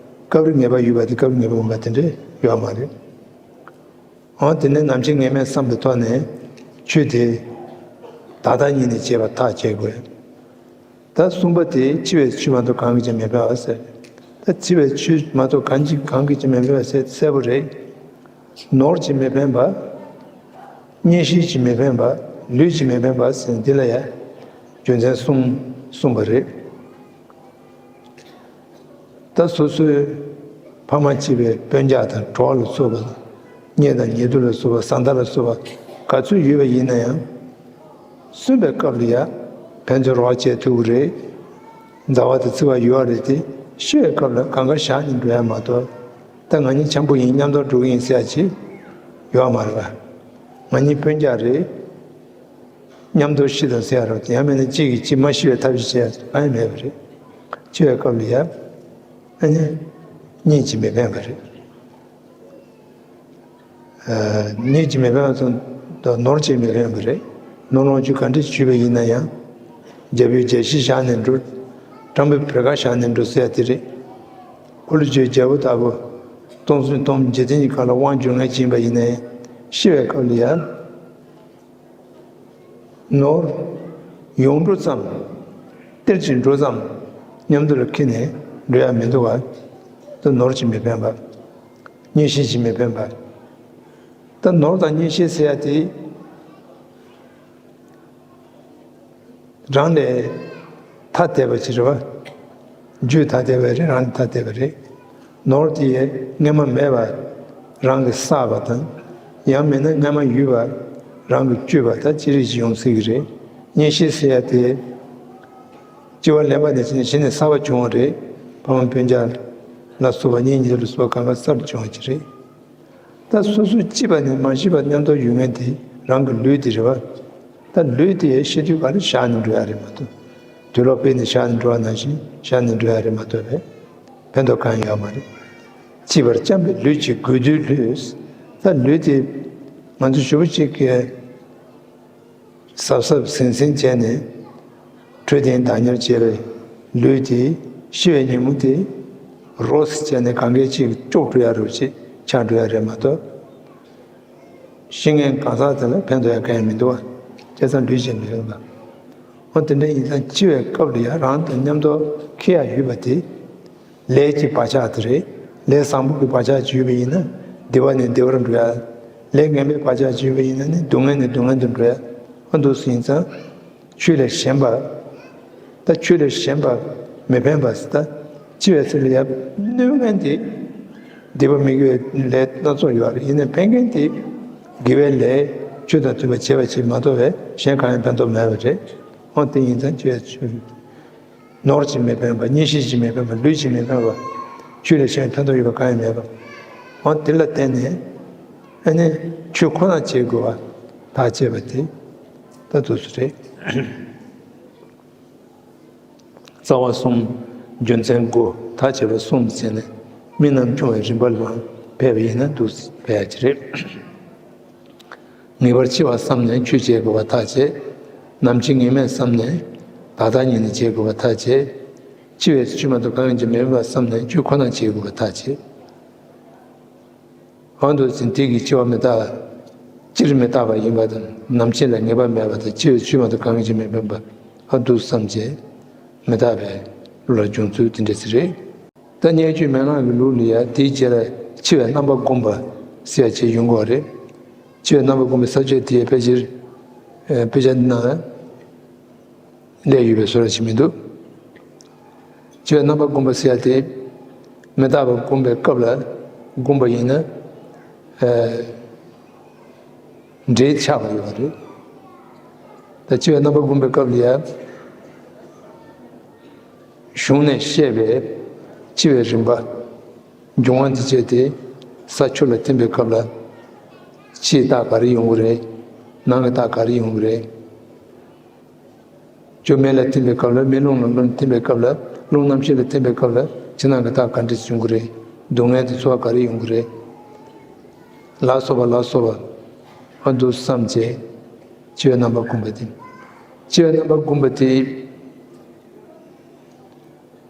སྐབས་རེ་ངེས་པ་ཡོད་པ་དེ་སྐབས་རེ་ངེས་པ་མེད་པ་དེ་འདྲ་ཡོད་མ་རེད། འོ་དེ་ནས་ནམ་འཆི་ངེས་མེད་བསམ་པའི་ཐོག་ནས་ཆོས་དེ་ད་ལྟ་ཉིད་ནས་བྱེད་པ་ཐག་བཅད་དགོས། ད་གསུམ་པ་དེ་འཆི་བའི་ཆོས་མ་གཏོགས་གང་གིས་ཀྱང་མི་ཕན་པ་ཟེར། ད་འཆི་བའི་ཆོས་མ་གཏོགས་གང་གིས་གང་གིས་ཀྱང་མི་ཕན་པ་ཟེར་གསལ་པོ་རེད། ནོར་གྱིས་མི་ཕན་པ། གཉེན་བཤེས་ཀྱིས་མི་ཕན་པ། ལུས་ཀྱིས་མི་ཕན་པ་ཟེར་འདི་ལ་ཡང་རྒྱུ་མཚན་གསུམ་གསུངས་པ་རེད། ད་སོ་སོའི་ཕ་མ་གཅེས་པའི་སྤུན་ཀྱག་དང་གྲོགས་ལ་སོགས་པ། གཉེན་དང་ཉེ་དུ་ལ་སོགས་པ་བཟའ་ཟླ་ལ་སོགས་པ་ག་ཚོད་ཡོད་པ་ཡིན་ན་ཡང་། གསོན་པའི་སྐབས་ལ་ཡང་ཕན་ཚུན་རོགས་བྱེད་ཐུབ་ཀྱི་རེད། མཛའ་བ་དང་བརྩེ་བ་ཡོད་རེད་དེ། ཤི་བའི་སྐབས་ལ་སྒང་ག་བཞག་ནས་འགྲོ་ཡ་མ་གཏོགས། ད་ང་གཉིས་འཆམ་པོ་ཡིན་མཉམ་དུ་འགྲོ་གི་ཡིན་ཟེར་ཡ་ཅིག་ཡོད་མ་རེད་པ། ང་གཉིས་སྤུན་ཀྱག་རེད། མཉམ་དུ་ཤི་དང་ཟེར་ཡ་རེད། ཡང་མིན་ན་གཅིག་གིས་གཅིག་མ་ཤི་བའི་ཐབས་ཤེས་བྱེད་ཡ་གང་ཡང་མེད་པ་རེད། འཆི་བའི་སྐབས་ལ་ཡ། ཨ་ནི། གཉེན་གྱིས་མི་ཕན་པ་རེད། ཨ། གཉེན་གྱིས་མི་ཕན་པ་དང་ནོར་གྱིས་མི་ཕན་པ་རེད། ནོར་ལོངས་སྤྱོད་ག་འདྲ་ཞུས་པ་ཡིན་ན་ཡང་། རྒྱལ་པོའི་རྒྱལ་གཞིས་བཞག་ནས་འགྲོ། སྤྲང་པོའི་བེར་ཀ་བཞག་ནས་འགྲོ་ཟེར་ཡ་དེ་རེད། འཁོར་ལོས་སྒྱུར་བའི་རྒྱལ་པོ་ལྟ་བུ། སྟོང་གསུམ་སྟོང་འཇིག་རྟེན་གྱི་ཁ་ལ་དབང་བསྒྱུར་མཁན་ཅིག་ཡིན་པ་ཡིན་ནའི། ཤི་བའི་སྐབས་ལ་ཡང་། ནོར། ཡོང་འགྲོ་ཙམ། སྟེར་གྱིན་འགྲོ་ཙམ། མཉམ་དུ་ལ་འཁྱེར་ནས་འགྲོ་ཡ་མི་འདུག་ག་ད་ནོར་གྱིས་མི་ཕན་པ། གཉེན་བཤེས་ཀྱིས་མི་ཕན་པ། ད་ནོར་དང་གཉེན་བཤེས་ཟེར་ཡ་དེ། རང་ལས་ཐ་དད་པ་ཅིག་རེད་བ། རྒྱུས་ཐ་དད་པ་རེད། རང་ལས་ཐ་དད་པ་རེད། ནོར་དེ་སྔོན་མ་མེད་པ་རང་གིས་བསགས་པ་དང་། ཡང་མིན་ན་སྔོན་མ་ཡོད་པ་རང་གིས་བཅོས་པ་ད་ཅི་རིགས་ཤིག་ཡོང་སྲིད་ཀྱི་རེད། གཉེན་བཤེས་ཟེར་ཡ་དེ། སྐྱེ་བ་ལེན་པ་ནས་བྱས་ནས་གཞི་ནས་གསར་པ་བྱུང་བ་རེད། ཕ་མ་སྤུན་ཀྱག་ལ་སོགས་པ་གཉེན་ཉེ་དུ་ལ་སོགས་པ་གང་ག་གསར་དུ་བྱུང་བ་ཅིག་རེད། ད་སོ་སོ་སྐྱིད་པ་ནས་མ་སྐྱིད་པ་མཉམ་དུ་ཡོད་མཁན་དེ་རང་གི་ལུས་དེ་རེད་བ། ད་ལུས་དེ་ཤི་དུས་ག་ལ་བཞག་ནས་འགྲོ་ཡ་རེད་མ་གཏོགས། དུག་ལོག་དཔེ་ནས་བཞག་ནས་འགྲོ་བ་ནང་བཞིན་བཞག་ནས་འགྲོ་ཡ་རེད་མ་གཏོགས་པས། ཕན་ཐོགས་གང་ཡང་ཡོད་མ་རེད། སྐྱིད་པར་བཅངས་པའི་ལུས་ཀྱི་དགོས་འདོད་ལུས། ད་ལུས་དེ་ང་ཚོ་ཞེ་པོ་ཅིག་གི་གཟབ་གཟབ་ཟིང་ཟིང་བྱས་ནས་འཕྲོད་བསྟེན་བདག་གཉེར་བྱས་པའི་ལུས་དེ་ཤི་བའི་ཉིན་མོ་དེ་རོ་སི་བྱས་ནས་གང་གས་ཅིག་བཅོག་འགྲོ་ཡ་རུ་ཅིག་ཆགས་འགྲོ་ཡ་རེད་མ་གཏོགས། ཤི་མཁན་གང་ཟག་དེ་ལ་ཕན་ཐོགས་ཡ་གང་ཡང་མི་འདུག་བ། བྱས་ཙང་ལུས་ཅན་མི་རིང་བ། འོ་དེ་འདྲ་ཡིན་ཙང་འཆི་བའི་སྐབས་ལ་ཡང་རང་དང་མཉམ་དུ་འཁྱེར་ཡ་ཡོད་པ་དེ། ལས་ཀྱི་བག་ཆགས་དེ་རེད། ལས་བཟང་པོ་གི་བག་ཆགས་ཅིག་ཡོད་པ་ཡིན་ན་བདེ་བ་ནས་བདེ་བར་འགྲོ་ཡ། ལས་ངན་པའི་བག་ཆགས་ཅིག་ཡོད་པ་ཡིན་ན་ནི་སྡུག་བསྔལ་ནས་སྡུག་བསྔལ་དུ་འགྲོ་ཡ། འོ་འདུག་སེ་ཡིན་ཙང་། ཆོས་ལས་གཞན་པ། ད་ཆོས་ལས་གཞན་པ་མི་ཕན་པ་ཟེར་ད། འཆི་བའི་ཚེ་ལ་ཡ་གནོད་མཁན་དེ། སྡིག་པ་མི་དགེ་བའི་ལས་སྣ་ཚོགས་ཡོད་རེད། ཡིན་ནའི་ཕན་མཁན་དེ། དགེ་བའི་ལས་ཆོས་དང་མཐུན་པ་བྱས་པ་ཅིག་མ་གཏོགས་པའི་གཞན་གང་ཡང་ཕན་ཐོགས་མེད་པ་རེད། འོ་དེ་ཡིན་ཙང་འཆི་བའི་ཚེ། ནོར་གྱིས་མི་ཕན་པ། གཉེན་བཤེས་ཀྱིས་མི་ཕན་པ། ལུས་ཀྱིས་མི་ཕན་པ། ཆོས་ལས་གཞན་ཕན་ཐོགས་ཡོད་པ་གང་ཡང་མེད་པ། འོ་དེ་ལ་བརྟེན་ནས་ཨ་ནི་ཆོས་ཁོ་ན་བྱེད་དགོས་པ་ཐག་བཅད་པ་དེ་ད་འདུག་སེ་རེད། རྩ་བ་གསུམ། རྒྱུ་མཚན་དགུ། ཐག་བཅད་པ་གསུམ་བྱས་ནས་མི་རྣམས་སྐྱོང་བའི་རིམ་པ་ལ་ཕེབས་པ་ཡིན་ན་འདུག་སེ་ཕེབས་ཡ་ཅིག་རེད། ངེས་པར་འཆི་བ་བསམས་ནས་ཆོས་བྱེད་དགོས་པ་ཐག་བཅད། ནམ་འཆི་ངེས་མེད་བསམས་ནས་ད་ལྟ་ཉིད་ནས་བྱེད་དགོས་པ་ཐག་བཅད། འཆི་བའི་ཚེ་ཆོས་མ་གཏོགས་གང་ཡང་བྱེད་མི་ཕོད་པ་བསམས་ནས་ཆོས་ཁོ་ན་བྱེད་དགོས་པ་ཐག་བཅད། འོ་འདུག་སེ་དེ་གིས་འཆི་བ་མི་རྟག་སྤྱིར་མི་རྟག་པ་ཡིན་པ་དང་། ནམ་འཆི་ལ་ངེས་པ་མེད་པ་དང་། འཆི་བའི་ཚེ་ཆོས་མ་གཏོགས་གང་ཡང་བྱེད་མི་ཕོད་པ། འོ་འདུག་བསམ་བྱས་མི་རྟག་པའི་བློ་ལ་འབྱུང་ཚུལ་དེ་འདྲ་ཞིག་རེད། ད་སྙན་བརྒྱུད་མན་ངག་གི་ལུགས་ལ་ཡང་དེའི་རྗེས་ལ་འཆི་བའི་རྣམ་པ་བསྒོམ་པ་ཟེར་ཡ་ཅིག་ཡོང་གི་ཡོད་རེད། འཆི་བའི་རྣམ་པ་བསྒོམ་པའི་ས་བཅད་དེ་ཡང་ཕལ་ཆེར་ཨ་དཔེ་ཆ་འདི་ནང་ལ་སླེབས་ཡོད་པའི་བཟོ་འདྲ་ཞིག་མི་འདུག་འཆི་བའི་རྣམ་པ་བསྒོམ་པ་ཟེར་ཡ་དེ་མི་རྟག་པ་བསྒོམ་པའི་སྐབས་ལ་བསྒོམ་པ་ཡིན་ན་ཨ་འབྲེལ་ཆགས་པ་ཡོད་པ་རེད། ད་འཆི་བའི་རྣམ་པ་བསྒོམ་པའི་སྐབས་ལ་ཡང་གཞུང་ནས་བཤད་པའི་འཆི་བའི་རིམ་པ། འབྱུང་བ་འདི་བྱས་ཏེ་ས་ཆུ་ལ་ཐིམ་པའི་སྐབས་ལ་ཕྱིའི་རྟགས་ག་རེ་ཡོང་གི་རེད། ནང་གི་རྟགས་ག་རེ་ཡོང་གི་རེད། ཆུ་མེ་ལ་ཐིམ་པའི་སྐབས་ལ། མེ་རླུང་ལ་རླུང་ཐིམ་པའི་སྐབས་ལ། རླུང་རྣམ་ཤེས་ལ་ཐིམ་པའི་སྐབས་ལ་ཕྱི་ནང་གི་རྟགས་ག་འདྲ་ཞིག་འབྱུང་གི་རེད། སྡུག་བསྔལ་དང་ཚོར་བ་ག་རེ་ཡོང་གི་རེད། ལ་སོགས་པ་ལ་སོགས་པ། ཨ་འདུག་བསམ་བྱས་འཆི་བའི་རྣམ་པ་བསྒོམ་པ་དེ། འཆི་བའི་རྣམ་པ་བསྒོམ་པ་དེ་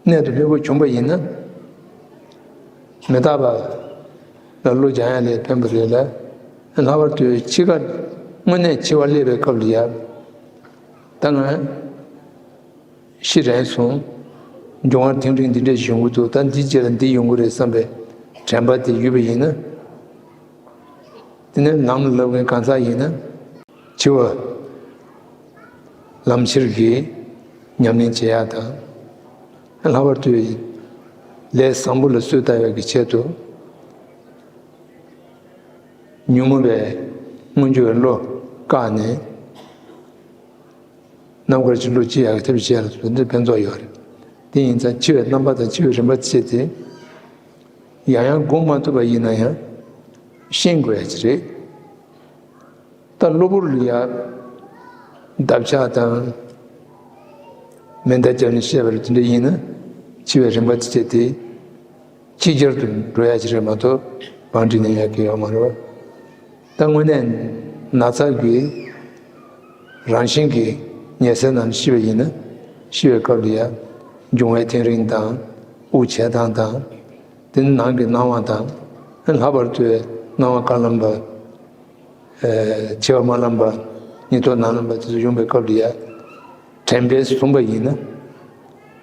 གནད་དུ་སླེབས་པ་བྱུང་པ་ཡིན་ན། མི་རྟག་པ་ལ་བློ་སྦྱང་ཡ་ལས་ཕན་པ་རེད་ལ། ལྷག་པར་དུ་འཆི་ཁ་དངོས་གནས་འཆི་བ་སླེབས་པའི་སྐབས་ལ་ཡ། ད་ང་ཤི་རན་སོང་། འབྱུང་བ་ཐེངས་རིང་འདི་འདྲས་ཡོང་གི་འདུག་ད་འདི་རྗེས་ལ་འདི་ཡོང་གི་རེད་བསམ་པའི་དྲན་པ་དེ་ཡོད་པ་ཡིན་ན། དེ་ནས་ལམ་ལ་སླེབས་མཁན་གང་ཟག་ཡིན་ན། འཆི་བ་ལམ་ཁྱེར་གྱིས་ཉམས་ལེན་བྱེད་ཡག་དང་། ལྷག་པར་དུ་ལས་བཟང་པོ་ལ་གསོས་བཏབ་ཡག་གི་ཆེད་དུ། ཉོན་མོངས་པའི་མངོན་གྱུར་བའི་བློ་བཀག་ནས། རྣམ་དཀར་གྱི་བློ་སྐྱེ་ཡག་གི་ཐབས་ཤེས་ལ་སོགས་འདི་ཕན་ཐོགས་ཡོད་རེད། དེ་ཡིན་ཙང་འཆི་བའི་རྣམ་པ་དང་འཆི་བའི་རིམ་པ་བྱས་ཏེ། ཡང་ཡང་སྒོམ་མ་ཐུབ་པ་ཡིན་ན་ཡང་ཤེས་དགོས་ཡ་ཅིག་རེད། ད་གློ་བུར་ལ་ཡ་འདབ་ཆགས་དང་མེ་མདའ་བརྒྱབ་ནས་བཤད་པ་རེད། དེ་འདྲ་ཡིན་ན་འཆི་བའི་རིམ་པ་དེ་བྱས་ཏེ། ཕྱི་རྒྱལ་དུ་འགྲོ་ཡ་ཅིག་རེད་མ་གཏོགས་བང་སྒྲིག་ནས་ཡ་གི་ཡོད་མ་རེད་བ། ད་དངོས་གནས་ན་ཚ་གི་རང་བཞིན་གྱི་ཉལ་སའི་ནང་ཤི་བ་ཡིན་ན། ཤི་བའི་སྐབས་ལ་ཡ་འབྱུང་བའི་ཐེངས་རིང་དང་། དབུགས་ཆད་སྟངས་དང་། དེ་ནི་ནང་གི་སྣང་བ་དང་། ལྷག་པར་དུ་སྣང་བ་དཀར་ལམ་པ། ཨ་མཆེ་བ་དམར་ལམ་པ། སྙིང་ཐོག་ནག་ལམ་པ་དེ་ཚོ་ཡོང་པའི་སྐབས་ལ་ཡ། དྲན་པས་བཟུང་བ་ཡིན་ན།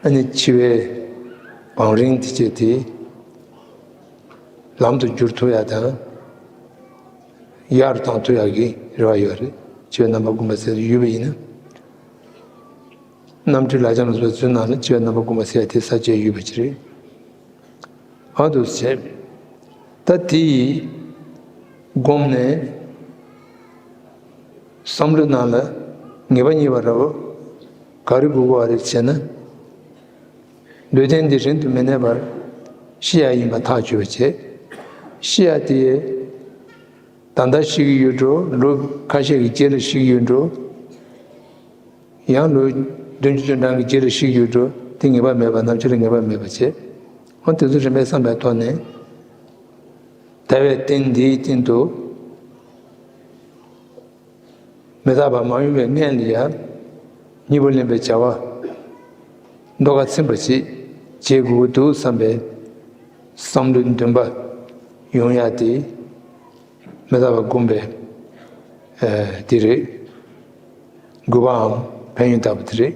ཨ་ནི་འཆི་བའི་བང་རིམ་དེ་བྱས་ཏེ། ལམ་དུ་བསྒྱུར་ཐུབ་ཡ་དང་། ཡར་བཏང་ཐུབ་ཡ་གི་རེ་བ་ཡོད་རེད། འཆི་བའི་རྣམ་པ་བསྒོམ་པ་ཟེར་ཡོད་པ་ཡིན་ན། རྣམ་འཕྲུལ་ལག་བཅངས་ལ་སོགས་པའི་ཚུལ་ནང་ལ་འཆི་བའི་རྣམ་པ་བསྒོམ་པ་ཟེར་ཡ་དེ་ས་བཅད་ཡོད་པ་ཅིག་རེད། ཨ་འདུག་སེ་བྱས། ད་དེ་ཡི་སྒོམ་ནས་བསམ་བློའི་ནང་ལ་ངེས་པ་རྙེད་པ་འདྲ་བོ་ག་རེ་དགོས་ཀྱི་ཡོད་རེད་ཟེར་ན། ལུས་རྟེན་འདི་རིང་དུ་མི་གནས་པར་ཤི་ཡ་ཡིན་པ་ཐག་ཆོད་པ་བྱས། ཤི་ཡ་དེ་ད་ལྟ་ཤི་གི་ཡོད་འགྲོ། ལོ་ཁ་ཤས་ཀྱི་རྗེས་ལ་ཤི་གི་ཡོད་འགྲོ། ཡང་ལོ་བདུན་ཅུ་དོན་གྲངས་ཀྱི་རྗེས་ལ་ཤི་གི་ཡོད་འགྲོ། དེ་ངེས་པ་མེད་པ། ནམ་ཞིག་ལ་ངེས་པ་མེད་པ་བྱས། འོ་དེ་ཚོ་རིམ་པས་བསམ་པའི་ཐོག་ནས། ད་བའི་རྟེན་འདིའི་སྟེང་དུ། མི་རྟག་པ་མ་ཡིན་པའི་མངལ་ལ་ཡང་གཉིས་པོ་ལེན་པའི་བྱ་བ་མདོ་ཁ་ཚིམ་པ་ཅིག་བྱེད་དགོས་ཀྱི་འདུག་བསམ་པའི་བསམ་བློ་འདུན་པ་ཡོང་ཡ་དེ་མི་རྟག་པ་བསྒོམ་པའི་ཨ་དེ་རེད། དགོས་པའམ་ཕན་ཡོན་ལྟ་བུ་དེ་རེད།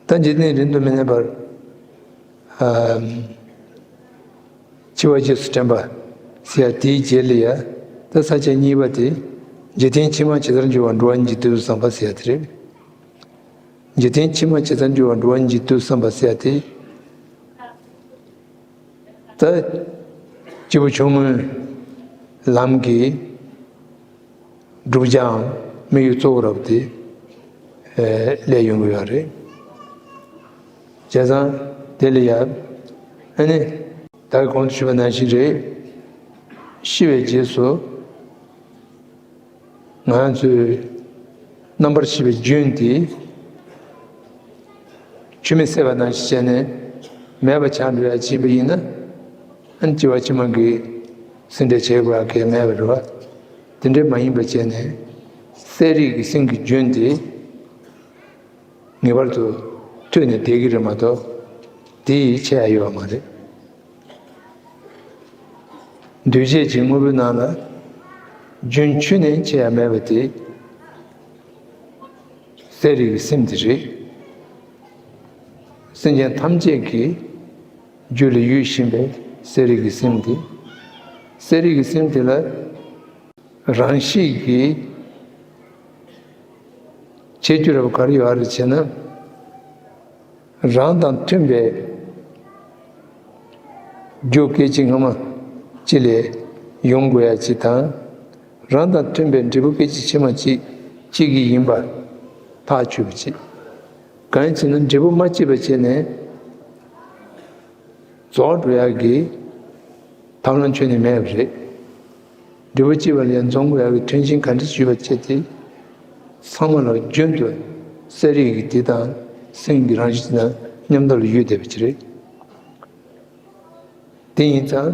ད་འཇིག་རྟེན་རིང་དུ་མི་གནས་པར། ཨ། འཆི་བ་རྗེས་སུ་དྲན་པ་ཟེར་ཡ་དེའི་རྗེས་ལ་ཡ། ད་ས་བཅད་གཉིས་པ་དེ། འཇིག་རྟེན་ཕྱི་མ་ཇི་ལྟར་འགྱུར་བ། འགྲོ་བ་ཉིད་ཀྱི་དུས་སུ་བསམ་པ་ཟེར་ཡ་དེ་རེད། འཇིག་རྟེན་ཕྱི་མ་ཇི་ལྟར་འགྱུར་བ། འགྲོ་བ་ཉིད་ཀྱི་དུས་སུ་བསམ་པ་ཟེར་ཡ་དེ། ད་སྐྱེས་བུ་ཆུང་ངུའི་ལམ་གྱི་བསྒྲུབ་བྱའམ་དམིགས་ཡུལ་གཙོ་བོ་རབ་དེ་ཨེ་སླེབས་ཡོང་གི་ཡོད་རེད། བྱས་ཙང་དེ་ལ་ཡང་ཨ་ནི་ད་གོང་དུ་ཞུས་པ་ནང་བཞིན་རེད། ཤི་བའི་རྗེས་སུ་ང་ཚོས་རྣམ་པར་ཤེས་པའི་རྒྱུན་དེ་ཆུད་མི་ཟ་བ་ནང་བཞིན་བྱས་ནས་མེད་པ་ཆགས་འགྲོ་ཡ་ཕྱིན་པ་ཡིན་ན། ཨ་ནི་སྐྱེ་བ་ཕྱི་མ་གི་ཟིན་བྲིས་བྱེད་དགོས་ཡ་གང་ཡང་མེད་པ་རེད་བ། དེ་འདྲ་མ་ཡིན་པ་བྱས་ནས་གསལ་རིག་གི་སེམས་ཀྱི་རྒྱུན་དེ་ངེས་པར་དུ་མཐུད་ནས་བསྡད་ཀྱི་རེད་མ་གཏོགས། དེ་ཡིས་ཆད་ཡ་ཡོད་པ་མ་རེད། འདུས་བྱས་ཀྱི་དངོས་པོའི་ནང་ལ་རྒྱུན་ཆུད་ནས་ཆད་ཡ་མེད་པ་དེ་གསལ་རིག་གི་སེམས་དེ་རེད། སེམས་ཅན་ཐམས་ཅད་ཀྱི་རྒྱུད་ལ་ཡོད་བཞིན་པའི་གསལ་རིག་གི་སེམས་དེ། གསལ་རིག་གི་སེམས་དེ་ལ་རང་བཞིན་གྱིས་བྱེད་རྒྱུ་རབ་ག་རེ་ཡོད་རེད་ཅེ་ན། རང་དང་མཐུན་པའི་རྒྱུ་སྐད་ཅིག་སྔ་མ་ཅིག་ལས་ཡོང་དགོས་ཡ་ཅིག་དང་། རང་དང་མཐུན་པའི་འབྲས་བུ་སྐད་ཅིག་ཕྱི་མ་ཅིག་ཅིག་གི་ཡིན་པ་ཐག་ཆོད་པ་ཅིག་གང་ཡིན་ཟེར་ན་འབྲས་བུ་མ་སྐྱེས་པ་བྱས་ནས་རྫོགས་འགྲོ་ཡ་གི་ཐབས་ལམ་ཁྱོན་ནས་མེད་པ་རེད། འབྲས་བུ་སྐྱེས་པ་ལ་ཡང་འཛོམས་དགོས་ཡ་གི་མཐུན་རྐྱེན་ག་འདྲ་ཞིག་ཡོད་པ་བྱས་ཏེ། ཚང་མ་ལ་རྒྱུན་དུ་གསལ་རིག་གི་དེ་དང་སེམས་ཀྱི་རང་བཞིན་དང་མཉམ་དུ་ལ་ཡོད་བསྡད་པ་ཅིག་རེད། དེ་ཡིན་ཙང་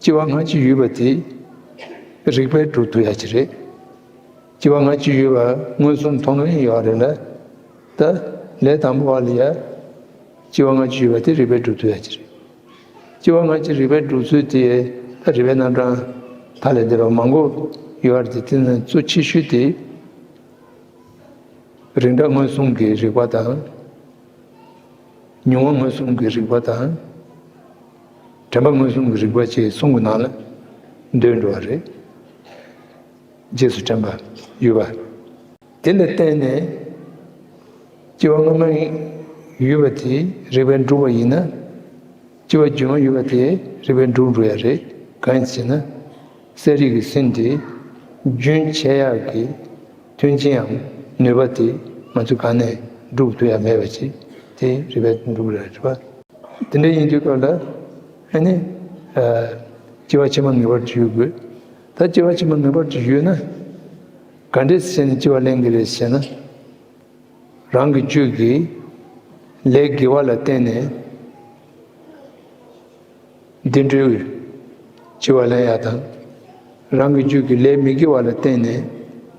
སྐྱེ་བ་སྔ་ཕྱི་ཡོད་པ་དེ་རིགས་པས་སྒྲུབ་ཐུབ་ཡ་ཅིག་རེད། སྐྱེ་བ་སྔ་ཕྱི་ཡོད་པ་མངོན་སུམ་མཐོང་ལེན་ཡོད་རེད་ལ། ད་ལས་དང་པོ་བ་ལ་ཡ། སྐྱེ་བ་སྔ་ཕྱི་ཡོད་པ་དེ་རིགས་པས་སྒྲུབ་ཐུབ་ཡ་ཅིག་རེད། སྐྱེ་བ་སྔ་ཕྱི་རིགས་པས་སྒྲུབ་ཚུལ་དེ་ད་རིགས་པའི་རྣམ་གྲངས་ད་ལས་འདས་པ་མང་པོ་ཡོད་རེད་དེ། དེ་ནས་གཙོ་ཆེ་ཤོས་དེ་རིགས་འདྲ་མངོན་སུམ་གྱི་རིགས་པ་དང་། མྱོང་བ་མངོན་སུམ་གྱི་རིགས་པ་དང་། དྲན་པ་མངོན་སུམ་གྱི་རིགས་པ་བཅས་གསུམ་གྱི་ནང་ལ་འདུས་འགྲོ་བ་རེད། རྗེས་སུ་དྲན་པ་ཡོད་པ། དེ་ལ་བརྟེན་ནས་སྐྱེ་བ་སྔ་མ་ཡོད་པ་དེ་རིགས་པས་འགྲུབ་པ་ཡིན་ན། སྐྱེ་བ་རྗེས་མ་ཡོད་པ་དེ་རིགས་པས་འགྲུབ་འགྲོ་ཡ་རེད། གང་ཡིན་ཟེར་ན། གསལ་རིག་གི་སེམས་དེ་རྒྱུན་ཆད་ཡག་གི་མཐུན་རྐྱེན་ཡང་ནུས་པ་དེ་ང་ཚོས་གང་ནས་སྒྲུབ་ཐུབ་ཡ་མེད་པ་ཅིག་དེ་རིགས་པས་འགྲུབ་རེད་པ། དེ་འདྲ་ཡིན་དུས་སྐབས་ལ་ཨ་ནི་སྐྱེ་བ་ཕྱི་མ་ངེས་པར་དུ་ཡོད་དགོས། ད་སྐྱེ་བ་ཕྱི་མ་ངེས་པར་དུ་ཡོད་ན་ག་འདྲས་བྱས་ནས་སྐྱེ་བ་ལེན་གྱི་རེད་ཟེར་ན། རང་གི་རྒྱུད་ཀྱི་ལས་དགེ་བ་ལ་བརྟེན་ནས་བདེ་འགྲོའི་སྐྱེ་བ་ལེན་ཡ་དང་། རང་གི་རྒྱུད་ཀྱི་ལས་མི་དགེ་བ་ལ་བརྟེན་ནས་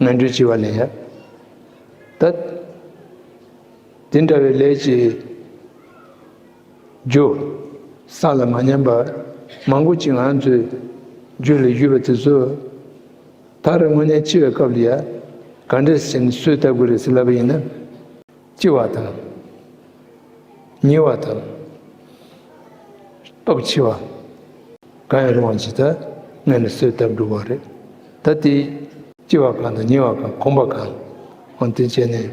ངན་འགྲོའི་སྐྱེ་བ་ལེན་ཡ། ད་དེ་འདྲ་བའི་ལས་ཀྱི་རྒྱུ་བསགས་ལ་མ་ཉམས་པ་མང་པོ་ཅིག་ང་ཚོའི་རྒྱུད་ལ་ཡོད་པ་དེ་ཚོ། ད་རེས་དངོས་གནས་འཆི་བའི་སྐབས་ལ་ཡ་ག་འདྲས་བྱས་ནས་གསོས་བཏབ་དགོས་རེད་ཟེར་ལབ་པ་ཡིན་ན། ལྕི་བ་དང་། ཉེ་བ་དང་། སྟོབས་ཆེ་བ། གང་ཡང་རུང་བ་ཇི་ལྟར་སྔོན་ལ་གསོས་བཏབ་འགྲོ་བ་རེད། ད་དེ་ལྕི་བ་གང་དང་ཉེ་བ་གང་གོམས་པ་གང་། འོན་ཏེ་བྱས་ནས།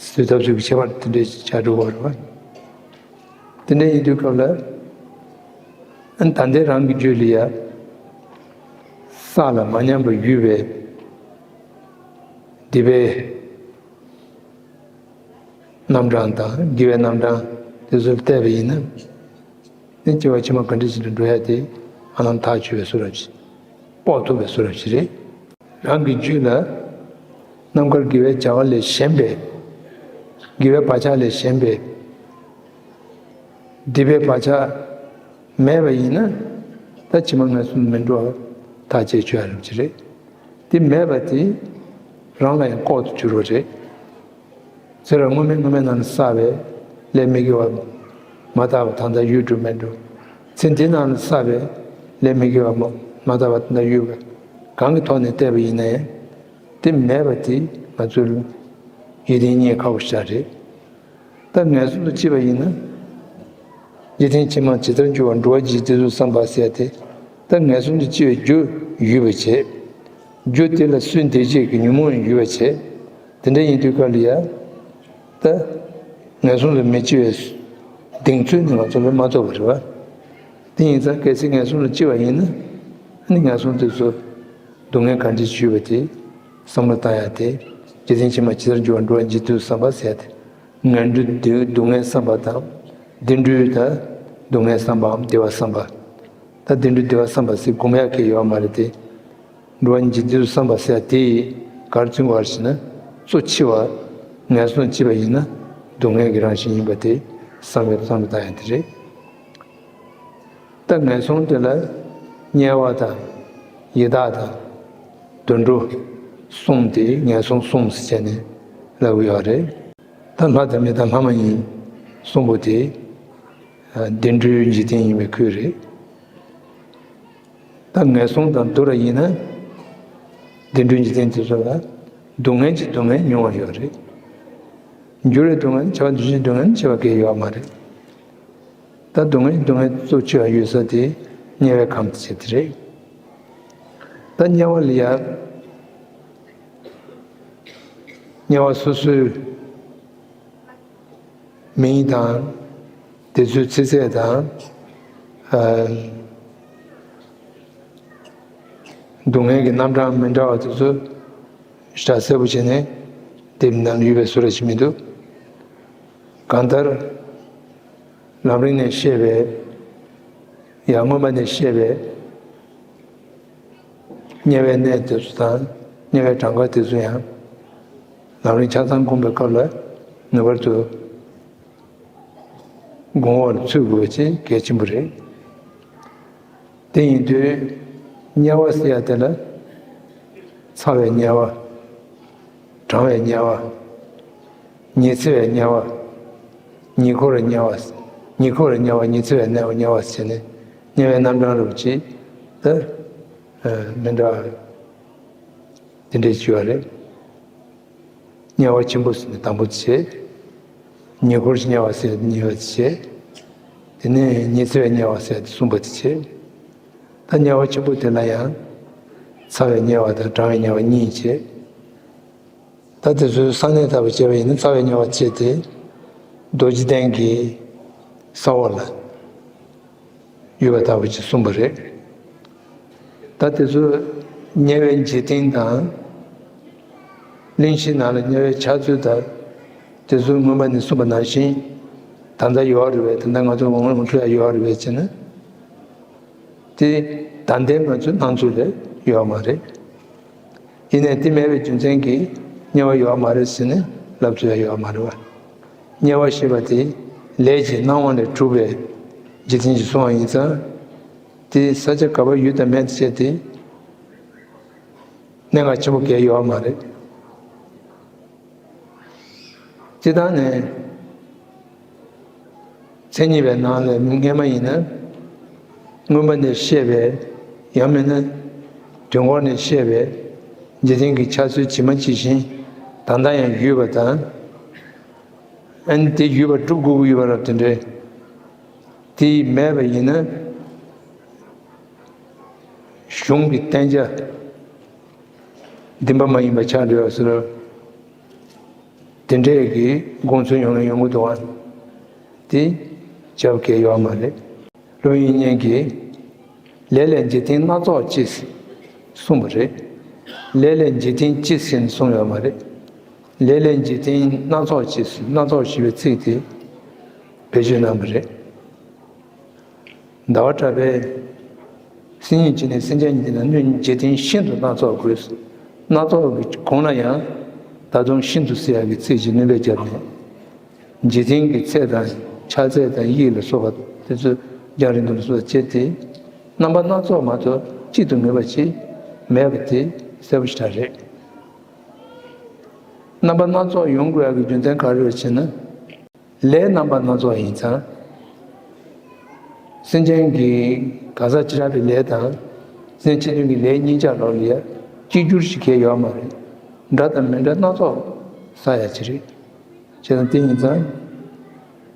གསོས་ཐབས་ཚུལ་གྱི་ཁྱད་པར་དེ་འདྲའི་ཆགས་འགྲོ་བ་རེད་བ། དེ་འདྲ་ཡིན་དུས་སྐབས་ལ། ཨ་ནི་ད་ལྟའི་རང་གི་རྒྱུད་ལ་ཡ། བསགས་ལ་མ་ཉམས་པ་ཡོད་པའི། སྡིག་པའི་ རྣམ་གྲངས་དང་དགེ་བའི་རྣམ་གྲངས་དེ་ཚོར་བལྟས་པ་ཡིན་ན། ནི་སྐྱེ་བ་ཕྱི་མ་ག་འདྲ་ཞིག་ཏུ་འགྲོ་ཡ་དེ་ཧ་ལམ་ཐག་ཆོད་པའི་བཟོ་འདྲ་ཞིག་དཔོག་ཐུབ་པའི་བཟོ་འདྲ་ཞིག་རེད། རང་གི་རྒྱུད་ལ་རྣམ་དཀར་དགེ་བའི་བྱ་བ་ལས་གཞན་པའི། དགེ་བའི་བག་ཆགས་ལས་གཞན་པའི་སྡིག་པའི་བག་ཆགས་མེད་པ་ཡིན་ན། ད་ཕྱི་མ་ངན་སོང་དུ་མི་འགྲོ་བ་ཐག་བཅད་ཆོད་ཡ་རེད་ཅེས་རེད། དེ་མེད་པ་དེ་རང་ལ་ཡང་ལྐོག་ཏུ་གྱུར་བ་རེད། ཚེ་རབས་སྔོན་མའི་སྔོན་མའི་ནང་ལ་བསགས་པའི་ལས་མི་དགེ་བ་མ་དག་པ་ད་ལྟ་ཡུལ་འགྲོ་མི་འགྲོ། ཚེ་འདིའི་ནང་ལ་བསགས་པའི་ལས་མི་དགེ་བ་མ་མ་དག་པ་ད་ལྟ་ཡུལ་བ་གང་གི་ཐོག་ནས་བལྟས་པ་ཡིན་ན་ཡང་། དེ་མེད་པ་དེ་ང་ཚོའི་ཡིད་བརྟན་རྙེད་ཁག་པོ་ཞིག་རེད། ད་ངན་སོང་དུ་སྐྱེས་པ་ཡིན་ན། འཇིག་རྟེན་ཕྱི་མ་ཇི་ལྟར་འགྱུར་བར་འགྲོ་བ་ཇི་སྲིད་དུ་བསམ་པ་ཟེར་ཏེ། ད་ངན་སོང་དུ་སྐྱེ་བའི་རྒྱུ་ཡོད་པ་བྱས། རྒྱུ་དེ་ལ་སུའི་འདོད་བྱེད་ཀྱི་ཉོན་མོངས་ཡོད་པ་བྱས། དེ་འདྲ་ཡིན་དུས་སྐབས་ལ་ཡ། ད་ངན་སོང་དུ་མི་སྐྱེ་བའི་གདེང་ཚོད་ནི་ང་ཚོ་ལ་མ་ཐོབ་པ་རེད་བ། དེ་ཡིན་ཙང་གལ་སྲིད་ངན་སོང་དུ་སྐྱེ་བ་ཡིན་ན། ཨ་ནི་ངན་སོང་དེ་ཚོ་སྡུག་བསྔལ་ག་འདྲ་ཡོད་པ་དེ་བསམ་བློ་བཏང་ཡ་དེ། འཇིག་རྟེན་ཕྱི་མ་ཇི་ལྟར་འགྱུར་བར་འགྲོ་བ་ཇི་སྲིད་དུ་བསམ་པ་ཟེར་ཡ་དེ། ངན་འགྲོའི་སྡུག་སྡུག་བསྔལ་བསམ་པ་དང་། བདེ་འགྲོའི་ད་སྡུག་བསྔལ་བསམ་པའམ་བདེ་བ་བསམ་པ། ད་བདེ་འགྲོའི་བདེ་བ་བསམ་པ་ཟེར་སྒོམ་ཡག་གི་ཡོད་མ་རེད་དེ། འགྲོ་བ་ཉིད་ཀྱི་བདེ་སྡུག་བསམ་པ་ཟེར་ཡ་དེ་ཡིས་ག་རེ་མཚོན་གྱི་ཡོད་རེད་ཟེར་ན། གཙོ་ཆེ་བ་ངན་སོང་སྐྱེས་པ་ཡིན་ན་སྡུག་བསྔལ་གྱི་རང་བཞིན་ཡིན་པ་དེ་བསམ་བློ་བཏང་ཡ་དེ་རེད། ད་ངན་སོང་དེ་ལ་དམྱལ་བ་དང་ཡི་དྭགས་དང་དུད་འགྲོ་གསུམ་དེ་ངན་སོང་གསུམ་ཟེར་བྱས་ནས་ལབ་ཀྱི་ཡོད་རེད། ད་ལྷ་དང་མི་དང་ལྷ་མ་ཡིན་གསུམ་པོ་དེ་བདེ་འགྲོའི་འཇིག་རྟེན་ཡིན་པའི་ཁུལ་རེད། ད་ངན་སོང་དང་བསྡུར་བ་ཡིན་ན། བདེ་འགྲོའི་འཇིག་རྟེན་དེ་ཚོ་ལ་སྡུག་བསྔལ་གྱི་སྡུག་བསྔལ་ཉུང་བ་ཡོད་རེད། འགྱུར་བའི་སྡུག་བསྔལ་ནི་ཆེ་བ། འདུ་བྱེད་སྡུག་བསྔལ་ནི་ཆེ་བ་གང་ཡང་ཡོད་མ་རེད། ད་སྡུག་བསྔལ་གྱི་སྡུག་བསྔལ་གཙོ་ཆེ་བ་ཡོད་ས་དེ་དམྱལ་བའི་ཁམས་དེ་ཆེ་དེ་རེད། ད་དམྱལ་བ་ལ་ཡ། དམྱལ་བ་སོ་སོའི་མིང་དང་། དེ་ཚོའི་ཚེ་ཚད་དང་། ཨ། སྡུག་བསྔལ་གྱི་རྣམ་གྲངས་མི་འདྲ་བ་དེ་ཚོ་ཞིབ་ཆ་གསལ་པོ་བྱས་ནས་དེབ་ནང་ཡོད་པའི་བཟོ་འདྲ་ཞིག་མི་འདུག་གང་ལྟར། ལམ་རིམ་ནས་བཤད་པའི། ཡང་མངོན་པ་ནས་བཤད་པའི་དམྱལ་བའི་གནས་དེ་ཚོ་དང་། དམྱལ་བའི་གྲངས་ཀ་དེ་ཚོ་ཡང་ལམ་རིམ་ཆ་ཚང་སྒོམ་པའི་སྐབས་ལ་ངེས་པར་དུ་དགོངས་པ་ལ་ཚུད་དགོས་པ་ཅིག་གལ་ཆེན་པོ་རེད། དེ་ཡིན་དུས་དམྱལ་བ་ཟེར་ཡ་དེ་ལ་ཚ་བའི་དམྱལ་བ། གྲང་བའི་དམྱལ་བ། ཉི་ཚེ་བའི་དམྱལ་བ། ཉེ་འཁོར་བའི་དམྱལ་བ། ཉེ་འཁོར་བའི་དམྱལ་བ། ཉི་ཚེ་བའི་དམྱལ་བ། དམྱལ་བ་ཟེར་ནས་དམྱལ་བའི་རྣམ་གྲངས་རུ་ཅིག་ད་མི་འདྲ་བ་དེ་འདྲས་བྱུང་བ་རེད། དམྱལ་བ་ཆེན་པོ་ཟེར་ནས་དང་པོ་དེ་བྱས། ཉེ་འཁོར་གྱི་དམྱལ་བ་ཟེར་ནས་གཉིས་པ་དེ་བྱས། དེ་ནས་ཉི་ཚེ་བའི་དམྱལ་བ་ཟེར་ནས་གསུམ་པ་དེ་བྱས། ད་དམྱལ་བ་ཆེན་པོ་དེ་ལ་ཡང་ཚ་བའི་དམྱལ་བ་དང་གྲང་བའི་དམྱལ་བ་གཉིས་བྱས། ད་དེ་ཚོའི་ས་གནས་ལྟ་བུ་བྱས་པ་ཡིན་ན་ཚ་བའི་དམྱལ་བ་བྱས་ཏེ། རྡོ་རྗེ་གདན་གྱི་ས་འོག་ལ་ཡོད་པ་ལྟ་བུ་ཅིག་གསུངས་པ་རེད། ད་དེ་ཚོ་དམྱལ་བའི་འཇིག་རྟེན་དང་། གླེང་གཞིའི་ནང་ལ་དམྱལ་བའི་འཆར་ཚུལ་དང་། དེ་ཚོ་མངོན་པ་ནས་གསུངས་པ་ནང་བཞིན་ད་ལྟ་ཡོད་རེད་པས། ད་ལྟ་ང་ཚོ་འོང་འོང་འཁྲུལ་ཡ་ཡོད་རེད་པས་ཟེར་ན། དེ་ད་ལྟའི་ང་ཚོའི་སྣང་ཚུལ་ལ་ཡོད་མ་རེད། ཡིན་ནའི་དེ་མེད་པའི་རྒྱུ་མཚན་གྱིས་དམྱལ་བ་ཡོད་མ་རེད་ཟེར་ནས་ལབ་ཚུལ་ཡང་ཡོད་མ་རེད་བ། དམྱལ་བ་ཞེས་པ་དེ་ལས་ཀྱི་སྣང་བ་ལས་གྲུབ་པའི་འཇིག་རྟེན་ཞིག་གསུངས་པ་ཡིན་ཙང་། དེ་ས་ཆ་ག་པར་ཡོད་དམ་མེད་དང་བཅས་ཏེ་གནད་འགག་ཆེན་པོ་གང་ཡང་ཡོད་མ་རེད། སྤྱིར་བཏང་ནས་མཚན་ཉིད་པའི་ནང་ལ་སྔས་མ་ཡིན་ན། མངོན་པ་ནས་བཤད་པའི། ཡང་མིན་ན་དུས་འཁོར་ནས་བཤད་པའི་འཇིག་རྟེན་གྱི་འཆར་ཚུལ་ཇི་མ་ཇི་བཞིན་ད་ལྟ་ཡང་ཡོད་པ་དང་། ཨ་ནི་དེ་ཡོད་པར་སྒྲུབ་དགོས་ཀྱི་ཡོད་པ་ར་དེ་འདྲའི། དེ་མེད་པ་ཡིན་ན་གཞུང་གི་བསྟན་བྱ་བདེན་པ་མ་ཡིན་པ་ཆགས་འགྲོ་ཡ་ཟེར། དེ་འདྲས་ཀྱི་དགོངས་ཚུལ་ཡོང་ཡོང་གི་འདུག་ཨ། དེ་རྒྱབ་འགལ་ཡོད་མ་རེད། སློབ་དཔོན་དབྱིག་གཉེན་གྱིས་ལས་ལས་འཇིག་རྟེན་སྣ་ཚོགས་ཅེས་གསུངས་པ་རེད། ལས་ལས་འཇིག་རྟེན་ཅེས་ཟེར་ནས་གསུངས་ཡོད་མ་རེད། ལས་ལས་འཇིག་རྟེན་སྣ་ཚོགས་ཀྱི་སྣ་ཚོགས་ཞེས་པའི་ཚིག་དེ་བེད་སྤྱོད་གནང་བ་རེད། ཟླ་བ་གྲགས་པས། སེམས་ཉིད་ཀྱི་ནི་སེམས་ཅན་ཉིད་ན་སྣོད་འཇིག་རྟེན་ཤིན་ཏུ་སྣ་ཚོགས་དགོས། སྣ་ཚོགས་ཀྱི་གོང་ལ་ཡང་ད་དུང་ཤིན་ཏུ་ཟེར་ཡག་གི་ཚིག་ཅིག་སྣོན་པ་བརྒྱབ་ནས། འཇིག་རྟེན་གྱི་ཚད་དང་ཕྱག་ཚད་དང་དབྱིབས་ལ་སོགས་པ་དེ་ཚོ་རྒྱང་རིང་དུ་ལ་སོགས་པ་བྱས་ཏེ། རྣམ་པ་སྣ་ཚོགས་མ་གཏོགས་གཅིག་ཏུ་ངེས་པ་ཅིག་མེད་པ་དེ་གསལ་པོ་ཞེ་དྲག་རེད། རྣམ་པ་སྣ་ཚོགས་ཡོང་དགོས་ཡག་གི་རྒྱུ་མཚན་ག་རེ་རེད་ཟེར་ན། ལས་རྣམ་པ་སྣ་ཚོགས་ཡིན་ཙང་། སེམས་ཅན་གྱི་གང་ཟག་བྱེ་བྲག་པའི་ལས་དང་། སེམས་ཅན་གྱི་ལས་གཉིས་ཆ་ལོག་ལ་ཡ་གཅིག་གྱུར་ཞིག་གལ་ཡོད་མ་རེད། འདྲ་དང་མི་འདྲ་སྣ་ཚོགས་བསགས་ཡ་ཅིག་རེད། བྱས་ཙང་དེ་ཡིན་ཙང་།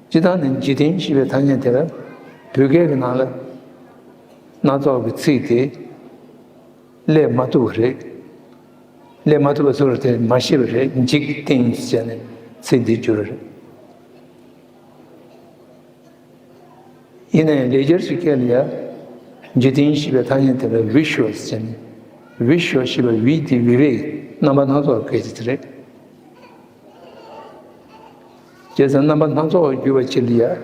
སྤྱིར་བཏང་ནས་འཇིག་རྟེན་ཞེས་པའི་ཐ་སྙད་དེ་ལ་བོད་སྐད་ཀྱི་ནང་ལ་སྣ་ཚོགས་ཀྱི་ཚིག་དེ་སླེབས་མ་ཐུབ་པ་རེད། སླེབས་མ་ཐུབ་པ་སོགས་དེ་མ་ཤེས་པ་རེད། འཇིག་རྟེན་ཟེར་ནས་ཚིག་འདི་བསྒྱུར་བ་རེད། ཡིན་ནའི་ལེགས་སྦྱར་གྱི་སྐད་ལ་ཡང་འཇིག་རྟེན་ཞེས་པའི་ཐ་སྙད་དེ་ལ་བི་ཤྭ་ཟེར་ནས། བི་ཤྭ་ཞེས་པ་བི་དེ་བི་བའི་རྣམ་པ་སྣ་ཚོགས་སྐད་ཅིག་དེ་རེད། བྱས་ཙང་རྣམ་པ་སྣ་ཚོགས་བསྒྱུར་བ་ཅིག་ལ་ཡང་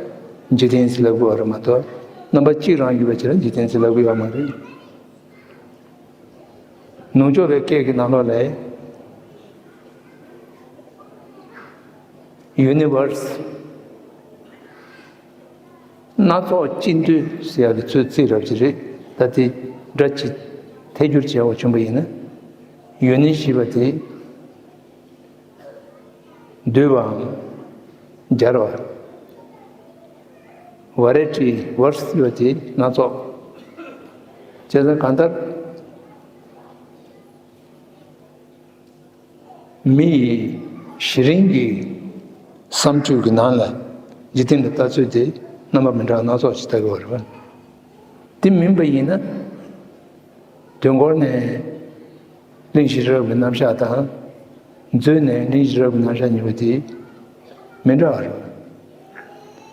འཇིག་རྟེན་ཟེར་ལབ་དགོས་པ་རེད་མ་གཏོགས། རྣམ་པ་གཅིག་རང་བསྒྱུར་བ་ཅིག་ལ་འཇིག་རྟེན་ཟེར་ལབ་དགོས་ཡོད་མ་རེད། ནུབ་ཕྱོགས་པའི་སྐད་ཀྱི་ནང་ལོགས་ལ་ཡུ་ནི་ཝར་སི། སྣ་ཚོགས་སྤྱི་འདུས་ཟེར་ཡག་གི་ཚུལ་ཚིག་རབ་ཅིག་རེད། ད་དེ་སྒྲ་གཅིག་ཐད་སྒྱུར་བྱས་པ་བྱུང་བ་ཡིན་ན། ཡུ་ནི་ཞེས་པ་དེ། འདུས་པའམ་སྦྱར་བ། ཝ་རའི་ཊི། ཝར་སི་ཟེར་བ་དེ་སྣ་ཚོགས། བྱས་ཙང་གང་ལྟར་མི་ཡི་གཞི་རིམ་གྱི་བསམ་སྤྱོད་ཀྱི་ནང་ལ་འཇིག་རྟེན་གྱི་ལྟ་ཚུལ་དེ་རྣམ་པ་མི་འདྲ་བ་སྣ་ཚོགས་ཤིག་ལྟ་དགོས་པ་རེད་པ། དེ་མིན་པ་ཡིན་ན། དོན་འཁོར་ནས་གླེང་གཞི་རི་རབ་ཀྱི་རྣམ་གཞག་དང་། མཛོད་ནས་གླེང་གཞི་རི་རབ་ཀྱི་རྣམ་གཞག་གཉིས་པོ་དེ་མི་འདྲ་བ་རེད།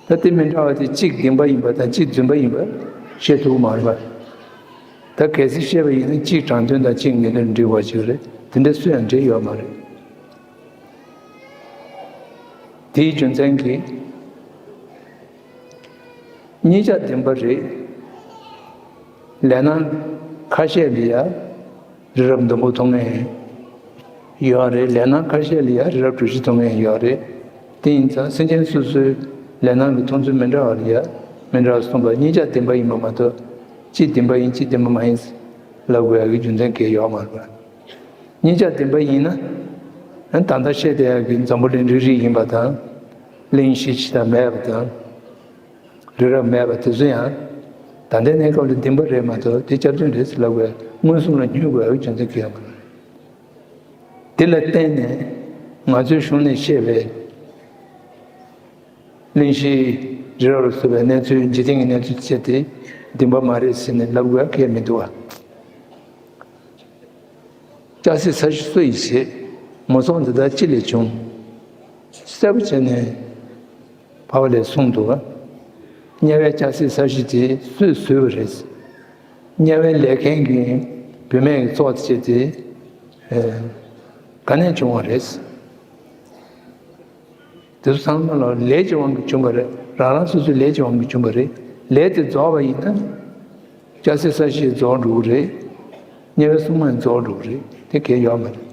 ད་དེ་མི་འདྲ་བ་དེ་གཅིག་བདེན་པ་ཡིན་པ་དང་གཅིག་རྫུན་པ་ཡིན་པ་བཤད་ཐུབ་ཀྱི་མ་རེད་པ། ད་གལ་སྲིད་བཤད་པ་ཡིན་ན་གཅིག་དྲང་དོན་དང་གཅིག་ངེས་དོན་འགྲིག་པ་ཅིག་རེད། དེ་འདྲ་སུ་ཡང་འགྲིག་ཡོད་མ་རེད། དེའི་རྒྱུ་མཚན་གྱིས། གཉིས་ཆ་བདེན་པ་རེད། ལས་སྣང་ཁ་ཤས་ལ་ཡ་རི་རབ་ཟླུམ་པོ་མཐོང་མཁན་ཡོད་རེད། ལས་སྣང་ཁ་ཤས་ལ་ཡ་རི་རབ་གྲུ་བཞི་མཐོང་མཁན་ཡོད་རེད། དེ་ཡིན་ཙང་སེམས་ཅན་སོ་སོའི་ལས་སྣང་གི་མཐོང་ཚུལ་མི་འདྲ་བ་ལ་ཡ་མི་འདྲ་བ་གསུངས་པ། གཉིས་ཆ་བདེན་པ་ཡིན་པ་མ་གཏོགས་གཅིག་བདེན་པ་ཡིན་གཅིག་བདེན་པ་མ་ཡིན་ལབ་དགོས་ཡག་གི་རྒྱུ་མཚན་གང་ཡང་ཡོད་མ་རེད་པ། གཉིས་ཆ་བདེན་པ་ཡིན་ན། ད་ལྟ་བཤད་བསྡད་ཡག་གི་འཛམ་བུ་གླིང་རིལ་རིལ་ཡིན་པ་དང་། གླིང་བཞི་ཇི་ལྟར་མེད་པ་དང་། རི་རབ་མེད་པ་དེ་ཚོ་ཡང་ད་ལྟའི་གནས་སྐབས་ལ་བདེན་པ་རེད་མ་གཏོགས་དེ་སྐྱབས་བཅོལ་རེད་ཟེར་ལབ་པའི་མངོན་སུམ་ལ་སྙོན་དགོས་པའི་རྒྱུ་མཚན་གང་ཡང་མ་རེད། དེ་ལ་བརྟེན་ནས་ང་ཚོའི་གཞུང་ནས་བཤད་པའི་གླིང་བཞི་རི་རབ་ལ་སོགས་པའི་གནས་ཚུལ། འཇིག་རྟེན་གྱི་གནས་ཚུལ་བྱས་ཏེ་བདེན་པ་མ་རེད་ཟེར་ནས་ལབ་དགོས་ཡག་གང་ཡང་མི་འདུག་བ། ལྕགས་སྲེག་ས་གཞི་སུ་ཡིས་བྱས། མུ་ཚོགས་འདི་དག་ཅི་ལས་བྱུང་། གསལ་པོ་བྱས་ནས་བར་བ་ལས་གསུངས་འདུག་ག་དམྱལ་བའི་ལྕགས་སྲེག་ས་གཞི་དེ་སུས་བཟོས་པ་རེད། དམྱལ་བའི་ལས་མཁན་གྱི་བུད་མེད་ཀྱི་ཚོགས་དེ་བྱས་ཏེ། ཨེ། ག་ནས་བྱུང་བ་རེད། དེ་ཚོ་ཚང་མ་ལ་ལས་ཀྱི་དབང་གིས་བྱུང་བ་རེད། རང་རང་སོ་སོའི་ལས་ཀྱི་དབང་གིས་བྱུང་བ་རེད། ལས་དེ་རྫོགས་པ་ཡིན་ན། ལྕགས་སྲེག་ས་གཞི་རྫོགས་འགྲོ་གི་རེད། དམྱལ་བའི་སྲུང་མ་རྫོགས་འགྲོ་གི་རེད། དེ་གང་ཡང་ཡོད་མ་རེད།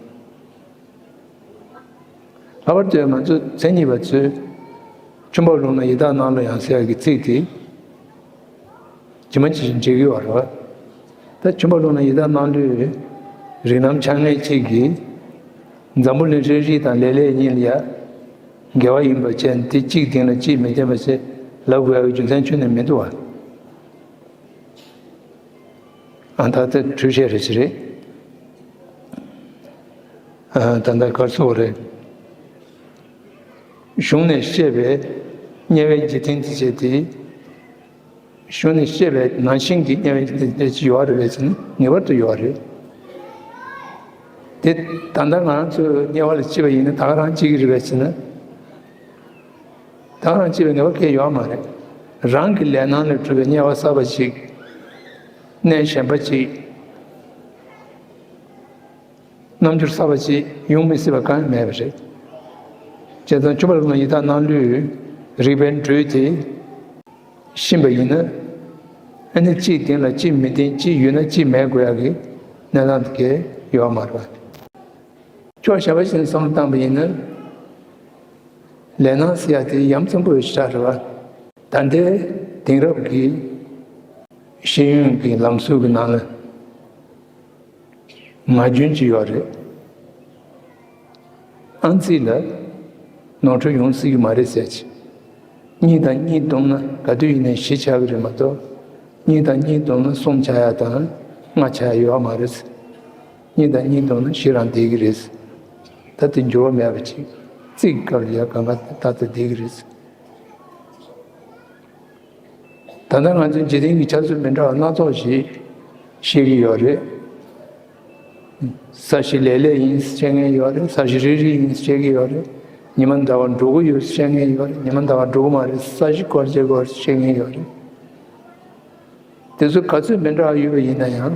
ལྷག་པར་དུ་ང་ཚོ་མཚན་ཉིད་པ་ཚོས་ཆུ་འབབ་ཀླུང་ན་ཡི་དྭགས་སྣང་ལོ་ཡང་ཟེར་ཡག་གི་ཚིག་དེ། ཇི་མ་ཇི་བཞིན་འགྲིག་གི་ཡོད་རེད་བ། ད་ཆུ་འབབ་ཀླུང་ན་ཡི་དྭགས་སྣང་ལོའི་རིགས་ལམ་ཆགས་མཁན་གཅིག་གིས། འཛམ་བུ་གླིང་རིལ་རིལ་དང་ལས་ལས་གཉིས་ལ་ཡ་འགལ་བ་ཡིན་པ་བྱས་ནས། དེ་གཅིག་བདེན་ལ་གཅིག་མི་བདེན་པ་ཞིག་ལབ་དགོས་ཡག་གི་རྒྱུ་མཚན་ཁྱོན་ནས་མི་འདུག་བ། ཨ། ད་ལྟ་འཕྲོས་བཤད་རེ་ཞིག་རེད། ཨ། ད་ལྟ་ག་རེ་ཟེར་དགོས་རེད། གཞུང་ནས་བཤད་པའི་དམྱལ་བའི་འཇིག་རྟེན་དེ་བྱས་ཏེ། གཞུང་ནས་བཤད་པའི་ནང་བཞིན་གྱི་དམྱལ་བའི་འཇིག་རྟེན་དེ་ཅིག་ཡོད་རེད་པས་ཟེར་ན། ངེས་པར་དུ་ཡོད་རེད། དེ་ད་ལྟ་ང་རང་ཚོ་དམྱལ་བ་ལ་སྐྱེས་པ་ཡིན་ན་ད་ག་རང་སྐྱེ་གི་རེད་པས་ཟེར་ན། ད་ག་རང་སྐྱེས་པའི་ངེས་པ་གང་ཡང་ཡོད་མ་རེད། རང་གི་ལས་སྣང་ལས་གྲུབ་པའི་དམྱལ་བ་གསར་པ་ཅིག་གནས་གཞན་པ་ཅིག་རྣམ་འགྱུར་གསར་པ་ཅིག་ཡོང་མི་སྲིད་པ་གང་ཡང་མེད་པ་རེད། བྱས་ཙང་ཆུ་བར་ལ་ཡི་དྭགས་སྣང་ལུས་རིག་པའི་འགྲོས་དེ་ཤེས་པ་ཡིན་ན། ཨ་ནི་གཅིག་ལྡན་ལ་གཅིག་མི་ལྡན། གཅིག་ཡོད་ན་གཅིག་མེད་དགོས་ཡག་གི་གནས་སྟངས་དེ་གའི་ཡོད་མ་རེད་པ། ཕྱོགས་གཞན་པ་ཞིག་ནས་བསམ་བློ་བཏང་པ་ཡིན་ན། ལས་སྣང་ཟེར་ཡག་དེ་ཡ་མཚན་པོ་ཞེ་དྲག་རེད་པ། ད་ལྟའི་དེང་རབས་ཀྱི་ཤེས་ཡོན་གྱི་ལམ་སྲོལ་གྱི་ནང་ལ། ངག་རྒྱུན་གྱི་ཡོད་རེད། ཨང་རྩིས་ལ་ནོར་འཁྲུལ་ཡོང་སྲིད་ཀྱི་མ་རེད་ཟེར་གྱི། གཉིས་དང་གཉིས་བསྡོམས་ན་ག་དུས་ཡིན་ནའི་བཞི་ཆགས་ཀྱི་རེད་མ་གཏོགས། གཉིས་དང་གཉིས་བསྡོམས་ན་གསུམ་ཆགས་ཡག་དང་ལྔ་ཆགས་ཡག་ཡོད་མ་རེད། གཉིས་དང་གཉིས་བསྡོམས་ན་བཞི་རང་བསྡད་ཀྱི་རེད། ད་དེ་འགྱུར་བ་མེད་པ་ཅིག་རྩིས་ཀྱི་སྐབས་ལ་ཡ་གང་ག་ད་ལྟ་བསྡད་ཀྱི་རེད། ད་ལྟ་ང་ཚོས་འཇིག་རྟེན་གྱི་ཆགས་ཚུལ་མི་འདྲ་བ་སྣ་ཚོགས་ཤིག་ཤེས་ཀྱི་ཡོད་རེད། ས་གཞི་ལེབ་ལེབ་ཡིན་ཟེར་བཤད་མཁན་ཡོད་རེད། ས་གཞི་རིལ་རིལ་ཡིན་ཟེར་བཤད་ཀྱི་ཡོད་རེད། ཉི་མ་ཟླ་བ་འགྲོ་གི་ཡོད་ཟེར་བཤད་མཁན་ཡོད་རེད། ཉི་མ་ཟླ་བ་འགྲོ་གི་མ་རེད། ས་གཞི་སྐོར་བྱེད་དགོས་ཟེར་བཤད་མཁན་ཡོད་རེད། དེ་ཚོ་ག་ཚོད་མི་འདྲ་བ་ཡོད་པ་ཡིན་ན་ཡང་།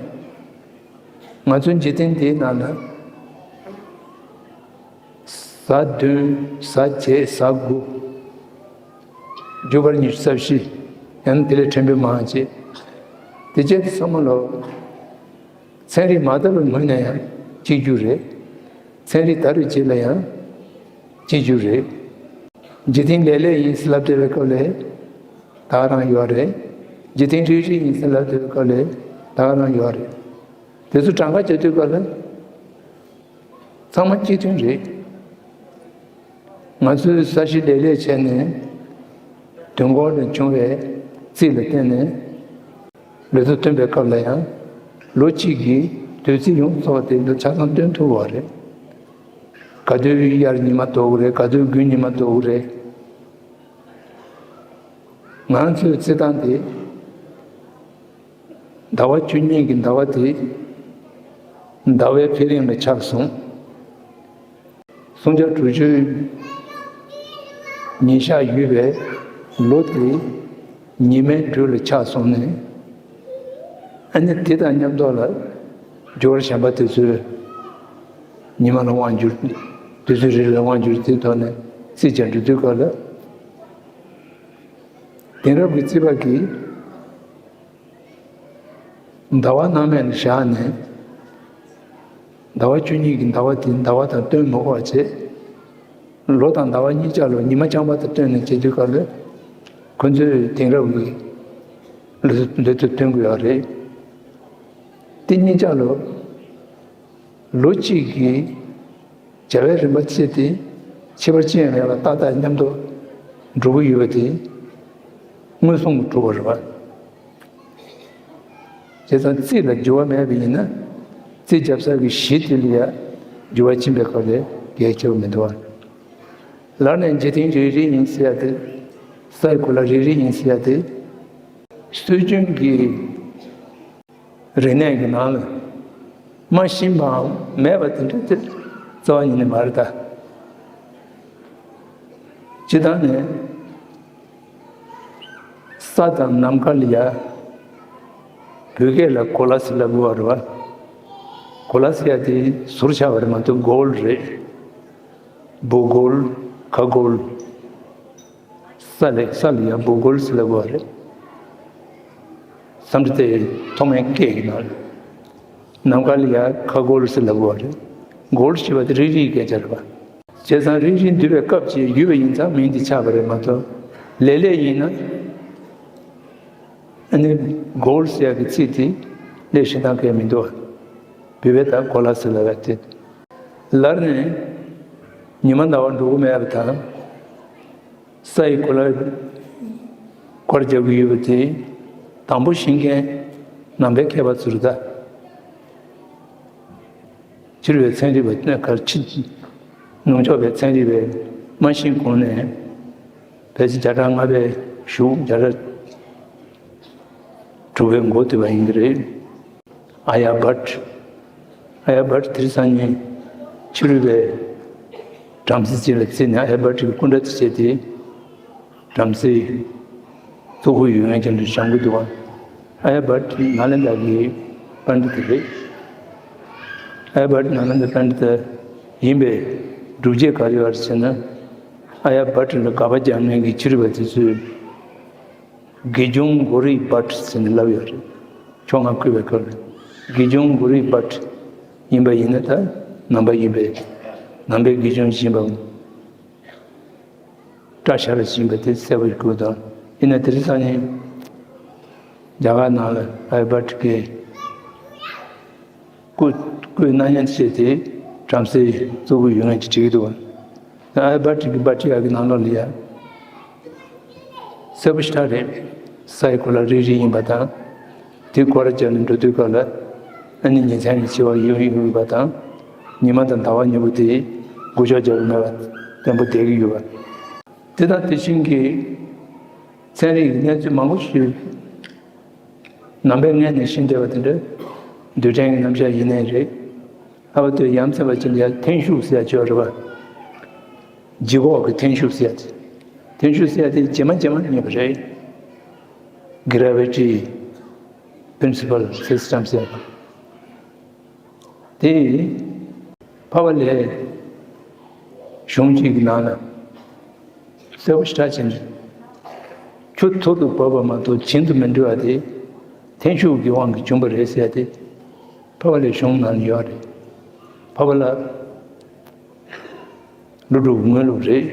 ང་ཚོའི་འཇིག་རྟེན་འདིའི་ནང་ན། གཟའ་བདུན། གཟའ་བརྒྱད། གཟའ་དགུ། རྒྱུ་སྐར་ཉི་ཤུ་རྩ་བཞི། ཡང་ན་དེ་ལས་ཕྲན་བུ་མང་བ་བྱེད། དེ་རྗེས་དེ་ཚང་མ་ལོ། ཚན་རིག་མ་དར་བའི་སྔོན་ནས་ཡང་གཅིག་གྱུར་རེད། ཚན་རིག་དར་བའི་རྗེས་ལ་ཡང་གཅིག་གྱུར་རེད། འཇིག་རྟེན་ལེབ་ལེབ་ཡིན་ཟེར་ལབ་བསྡད་པའི་སྐབས་ལ་ད་ག་རང་ཡོད་རེད། འཇིག་རྟེན་རིལ་རིལ་ཡིན་ཟེར་ལབ་བསྡད་པའི་སྐབས་ལ་ད་ག་རང་ཡོད་རེད། དེ་ཚོ་གྲངས་ཀ་བྱེད་དུས་སྐབས་ལ། ཚང་མ་གཅིག་མཐུན་རེད། ང་ཚོས་ས་གཞི་ལེབ་ལེབ་བྱས་ནས་དུས་འཁོར་ནས་བྱུང་བའི་རྩིས་ལ་བརྟེན་ནས་ལོ་ཚིགས་སྟོན་པའི་སྐབས་ལ་ཡང་ལོ་གཅིག་གི་དུས་ཚིགས་ཡོངས་རྫོགས་དེ་ལོ་ཆ་ཚང་སྟོན་ཐུབ་པ་རེད། ག་དུས་དབྱར་ཉི་མ་ལྡོག་གི་རེད། ག་དུས་དགུན་ཉི་མ་ལྡོག་གི་རེད། ང་ཚོའི་རྩིས་སྟངས་དེ། ཟླ་བ་བཅུ་གཉིས་ཀྱི་ཟླ་བ་དེ་ཟླ་བའི་འཕེལ་རིམ་ལ་ཆགས་སོང་། སུམ་བརྒྱ་དྲུག་ཅུ་ཉིན་ཞག་ཡོད་པའི་ལོ་དེ་ཉི་མའི་འགྲོས་ལ་ཆགས་སོང་ནས། ཨ་ནི་དེ་དང་མཉམ་དུ་ལ་རྒྱུ་སྐར་གཞན་པ་དེ་ཚོས་ཉི་མ་ལ་དབང་བསྒྱུར། དུས་ཚོད་རེ་རེ་ལ་དབང་བསྒྱུར། དེའི་ཐོག་ནས་རྩིས་རྒྱག་འགྲོ་དུས་སྐབས་ལ། དེང་རབས་ཀྱི་རྩིས་པ་གིས། ཟླ་བ་སྣང་མེད་ལ་བཞག་ནས། ཟླ་བ་བཅུ་གཉིས་ཀྱི་ཟླ་བ་དེ་ཟླ་བ་དང་བསྟུན་མ་དགོས་པ་བྱས། ལོ་དང་ཟླ་བ་གཉིས་ཆ་ལ་ཉི་མ་རྐྱང་པ་དང་བསྟུན་ནས་བྱེད་དུས་སྐབས་ལ། ཁོ་ཚོས་དེང་རབས་ཀྱི་ལོ་ལོ་ཚིགས་སྟོན་གྱི་ཡོད་རེད། དེ་གཉིས་ཆ་ལ་ལོ་གཅིག་གི་བྱ་བའི་རིམ་པ་བྱས་ཏེ། ཁྱད་པར་ཅི་ཡང་མེད་པར་ཏག་ཏག་མཉམ་དུ་འགྲོ་གི་ཡོད་པ་དེ་མངོན་སུམ་དུ་གྲུབ་པ་རེད་པ། བྱས་ཙང་རྩིས་ལ་འགྱུར་བ་མེད་པ་ཡིན་ན། རྩིས་རྒྱབ་ས་གི་གཞི་དེ་ལ་ཡང་འགྱུར་བ་ཕྱིན་པའི་སྐབས་ལ་གལ་ཆེ་བ་མི་འདུག་པ། ལར་ནས་འཇིག་རྟེན་རིལ་རིལ་ཡིན་ཟེར་ཡ་དེ། སའི་གོ་ལ་རིལ་རིལ་ཡིན་ཟེར་ཡ་དེ། སྲོལ་རྒྱུན་གྱི་རིག་གནས་ཀྱི་ནང་ལ་མ་ཤེས་པའམ་མེད་པ་དེ་འདྲ་དེ་རྩ་བ་ཉིད་ནས་མ་རེད་ད། སྤྱིར་བཏང་ནས་ས་དང་ནམ་མཁའ་ལ་ཡ་བོད་སྐད་ལ་གོ་ལ་ཟེར་ལབ་དགོས་པ་རེད་པ། གོ་ལ་ཟེར་ཡ་དེ་ཟུར་ཆག་པ་རེད་མ་གཏོགས་གོལ་རེད། བུ་གོལ། ཁ་གོལ། ས་ལ་ས་ལ་ཡ་བུ་གོལ་ཟེར་ལབ་དགོས་པ་རེད། སམ་ཏི་ཏའི་ཐོག་མའི་སྐད་ཀྱི་ནང་ལ། ནམ་མཁའ་ལ་ཡ་ཁ་གོལ་ཟེར་ལབ་དགོས་པ་རེད། གོལ་ཞེས་པ་དེ་རིལ་རིལ་སྐད་ཆ་རེད་པ། བྱས་ཙང་རིལ་རིལ་འདུས་པའི་སྐབས་ཀྱི་ཡུལ་བ་ཡིན་ཙང་མིང་དེ་ཆགས་པ་རེད་མ་གཏོགས། ལེབ་ལེབ་ཡིན་ན། ཨ་ནི་གོལ་ཟེར་ཡ་གི་ཚིག་དེ་ལས་གཞན་དག་གས་མི་འདུག་པ། བོད་པས་ད་གོ་ལ་ཟེར་ལབ་ཡ་དེ། ལར་ནས་ཉི་མ་ཟླ་བ་འགྲོ་གི་མེད་པ་དང་། སའི་གོ་ལ་སྐོར་རྒྱག་གི་ཡོད་པ་དེ་དང་པོ་ཤེས་མཁན་ནང་པའི་མཁས་པ་ཚོ་རེད་ད། ཕྱི་རོལ་པའི་ཚན་རིག་པ་ག་ཕྱི་ནུབ་ཕྱོགས་པའི་ཚན་རིག་པས་མ་ཤེས་གོང་ནས་ཕལ་ཆེར་བརྒྱ་ཕྲག་ལྔ་པའི་གཞུག་བརྒྱ་ཕྲག་དྲུག་པའི་འགོ་བསྡུས་པ་ཡིན་གྱི་རེད། ཨ་ཡ་བྷཊ། ཨ་ཡ་བྷཊ་དེ་རིང་སང་ཉིན་ཕྱི་རོལ་པའི་བྲམ་ཟེ་ཅིག་ལ་བརྩིས་ནས་ཨ་ཡ་བྷཊ་ཀྱི་སྐུ་འདྲ་དེ་བྱས་ཏེ། བྲམ་ཟེ་གཙོ་བོ་ཡོད་མཁན་ཅིག་ལ་སྦྱང་གི་འདུག་པ། ཨ་ཡ་བྷཊ་ནཱ་ལེནྡྲ་གི་པཎྜི་ཏ་རེད། ཨ་ཡ་བྷཊ་ནཱ་ལེནྡྲ་པཎྜི་ཏ་ཡིན་པའི་སྒྲུབ་བྱེད་ག་རེ་ཡོད་རེད་ཟེར་ན། ཨ་ཡ་བྷ་ཊ་ལ་དགག་པ་རྒྱག་མཁན་གྱི་ཕྱི་རིག་པ་དེ་ཚོས་དགེ་སྦྱོང་གུ་རུའི་བྷ་ཊ་ཟེར་ནས་ལབ་ཡོད་རེད། ཆོ་ང་བརྐུས་པའི་སྐབས་ལ་དགེ་སྦྱོང་གུ་རུའི་བྷ་ཊ་ཡིན་པ་ཡིན་ན། ད་ནང་པ་ཡིན་པས། ནང་པའི་དགེ་སྦྱོང་ཡིན་པ། སྐྲ་བཞར་བཞིན་པ་དེ་གསལ་པོ་ཞིག་དགོས་དང་། ཡིན་ན་དེ་རིང་སང་ཉིན་རྒྱ་གར་ནང་ལ་ཨ་ཡ་བྷ་ཊ་གི་སྐུ་སྐུའི་སྣང་བརྙན་བྱས་ཏེ་བྲམ་ཟེ་གཙོ་བོ་ཡོད་མཁན་གྱིས་བྲིས་ཀྱི་འདུག་བ། ཨ་ཡ་བྷ་ཊ་གི་བྷ་ཊ་ཡ་གི་ནང་ལོགས་ལ་ཡ། གསལ་པོ་ཞེ་དྲག་རེད། ས་ཡི་གོ་ལ་རིལ་རིལ་ཡིན་པ་དང་། དེ་སྐོར་ར་བརྒྱབ་ནས་འགྲོ་དུས་སྐབས་ལ། ཨ་ནི་ཉིན་མཚན་གྱི་འཆི་བ་ཡོད་ཡོད་པ་དང་། ཉི་མ་དང་ཟླ་བ་གཉིས་པོ་དེ་སྒུལ་ཤུགས་རྒྱག་གི་མེད་པ་བརྟན་པོ་བསྡད་ཀྱི་ཡོད་པ། དེ་དང་དེ་བཞིན་གྱི་ཚན་རིག་གི་གནས་ཚུལ་མང་པོ་ཞིག་ནང་པའི་ངོས་ནས་ཤེས་བསྡད་པ་དེ་འདྲ་རྡུལ་ཕྲན་གྱི་རྣམ་གཞག་ཡིན་ནའི་རེད། ཨ་བ་དེ་ཡ་མཚན་པ་ཅན་ཡ་ཐན་ཤུགས་ཟེར་ཡ་ཅིག་ཡོད་རེད་པ། ལྗིད་ཁོག་གི་ཐན་ཤུགས་ཟེར་ཡ་དེ། ཐན་ཤུགས་ཟེར་ཡ་དེ་ཇེ་མང་ཇེ་མང་ཉེ་བ་རེད། Gravity Principle System ཟེར་བ། དེ་འཕགས་པ་ལྷའི་གཞུང་གཅིག་གི་ནང་ལ་གསལ་པོ་ཞེ་དྲག་བྱས་ནས། ཆུ་ཐུར་དུ་བབས་པ་མ་གཏོགས་བྱིང་དུ་མི་འགྲོ་བ་དེ་ཐན་ཤུགས་ཀྱི་དབང་གིས་བྱུང་བ་རེད་ཟེར་ཏེ། འཕགས་པ་ལྷའི་གཞུང་ནང་ལ་ཡོད་རེད། འཕགས་པ་ལྷ་ཀླུ་སྒྲུབ་དངོས་ལུགས་རེད།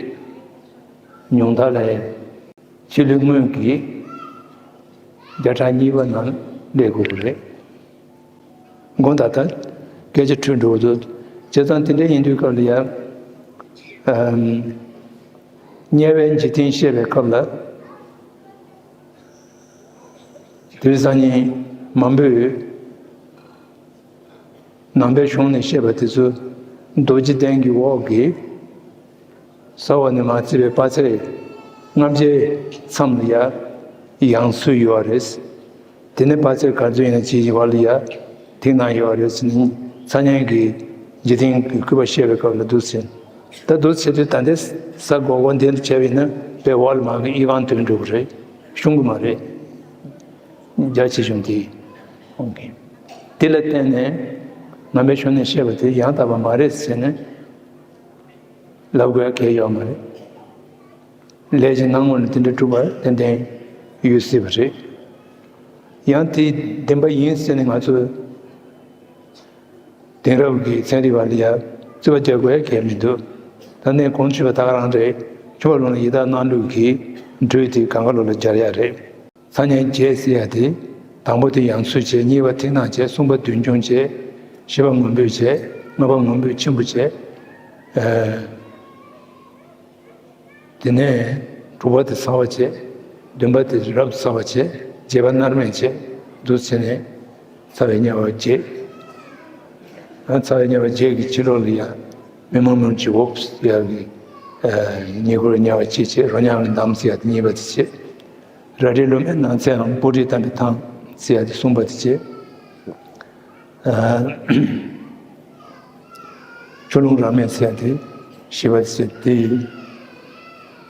ཉུང་མཐའ་ལ་ཡང་ཕྱི་ལུས་དངོས་ཀྱི་བརྒྱ་ཕྲག་གཉིས་པ་ནང་སླེབས་དགོས་ཀྱི་རེད། དགོངས་དག་ད་སྐད་ཆ་འཁྲུལ་འགྲོ་གི་འདུག་བྱས་ཙང་དེ་འདྲ་ཡིན་དུས་སྐབས་ལ་ཡང་། ཨམ། དམྱལ་བའི་འཇིག་རྟེན་བཤད་པའི་སྐབས་ལ། དེ་རིང་སང་ཉིན་མང་པོས་ནང་པའི་གཞུང་ནས་བཤད་པ་དེ་ཚོ་རྡོ་རྗེ་གདན་གྱི་འོག་གི་ས་འོག་ནས་མར་བརྩིས་པའི་དཔག་ཚད་ལྔ་བརྒྱའི་མཚམས་ལ་ཡ་ཡང་སུ་ཡོད་རེད། དེ་ནས་དཔག་ཚད་ག་ཚོད་ཡིན་ན་ཅིའི་བར་ལ་ཡ་ཐིག་ནག་ཡོད་རེད་ཟེར་ནས་ཚ་ཉན་གྱི་འཇིག་རྟེན་གྱི་སྐུད་པ་བཤད་པའི་སྐབས་ལ་འདུག་ཟེར། ད་འདུག་ཟེར་དུས་ད་ལྟའི་ས་སྒོར་སྒོར་འདི་ལ་བྱས་པ་ཡིན་ན་དཔེ་འོག་ལ་མར་གྱི་དབྱི་ཁང་དོན་འགྲུབ་རེད། ཤོང་གི་མ་རེད། རྒྱ་ཆེ་ཆུང་དེ། ཨོ་ཀེ། དེ་ལ་བརྟེན་ནས་ནང་པའི་གཞུང་ནས་བཤད་པ་དེ་ཡང་དག་པ་མ་རེད་ཟེར་ནས་ལབ་དགོས་ཡ་གལ་ཡོད་མ་རེད། ལས་ཀྱི་སྣང་ངོ་ནས་དེ་འདྲ་གྲུབ་པ་ཏན་ཏན་ཡོད་སྲིད་པ་རེད། ཡང་དེ་བདེན་པ་ཡིན་ཟེར་ནས་ང་ཚོས་དེང་རབས་ཀྱི་ཚན་རིག་པ་ལ་ཡ་རྩོད་པ་རྒྱག་དགོས་ཡ་གལ་མི་འདུག་ད་ནས་གོང་ཞུས་པ་ད་ག་རང་རེད། ཆུ་བ་ལུང་ལ་ཡི་དྭགས་སྣང་ལུགས་ཀྱི་འགྲོས་དེ་གང་ག་ལོ་ལ་སྦྱར་ཡ་རེད། ཚ་ཉན་བརྒྱད་ཟེར་ཡ་དེ། དང་པོ་དེ་ཡང་སུ་བྱས། གཉིས་པ་ཐིག་ནག་བྱས། གསུམ་པ་བདུད་འཇོམས་བྱས། བཞི་པ་ངུ་འབོད་བྱས། ལྔ་པ་ངུ་འབོད་ཆེན་པོ་བྱས། ཨ། དེ་ནས་དྲུག་པ་དེ་ཚ་བ་བྱས། བདུན་པ་དེ་རབ་ཚ་བ་བྱས། བརྒྱད་པ་མནར་མེད་བྱས། འདུག་བྱས་ནས་ཚ་བའི་དམྱལ་བ་བརྒྱད། ཨ། ཚ་བའི་དམྱལ་བ་བརྒྱད་ཀྱི་ཕྱི་ལོགས་ལ་ཡ་མི་མ་མུར་གྱི་འོབས་ཟེར་ཡ་གི། ཨ། ཉེ་འཁོར་དམྱལ་བ་གཅིག་བྱས། རོ་མྱགས་ཀྱི་འདམ་ཟེར་ཡ་དེ་གཉིས་པ་དེ་བྱས། རལ་གྲིའི་ལོ་མའི་ནགས་ཚལ་འམ་སྤུ་གྲིས་གཏམས་པའི་ཐང་ཟེར་ཡ་དེ་གསུམ་པ་དེ་བྱས། ཨ། ཆུ་ཀླུང་རབ་མེད་ཟེར་ཡ་དེ་བཞི་པ་དེ་བྱས། དེ་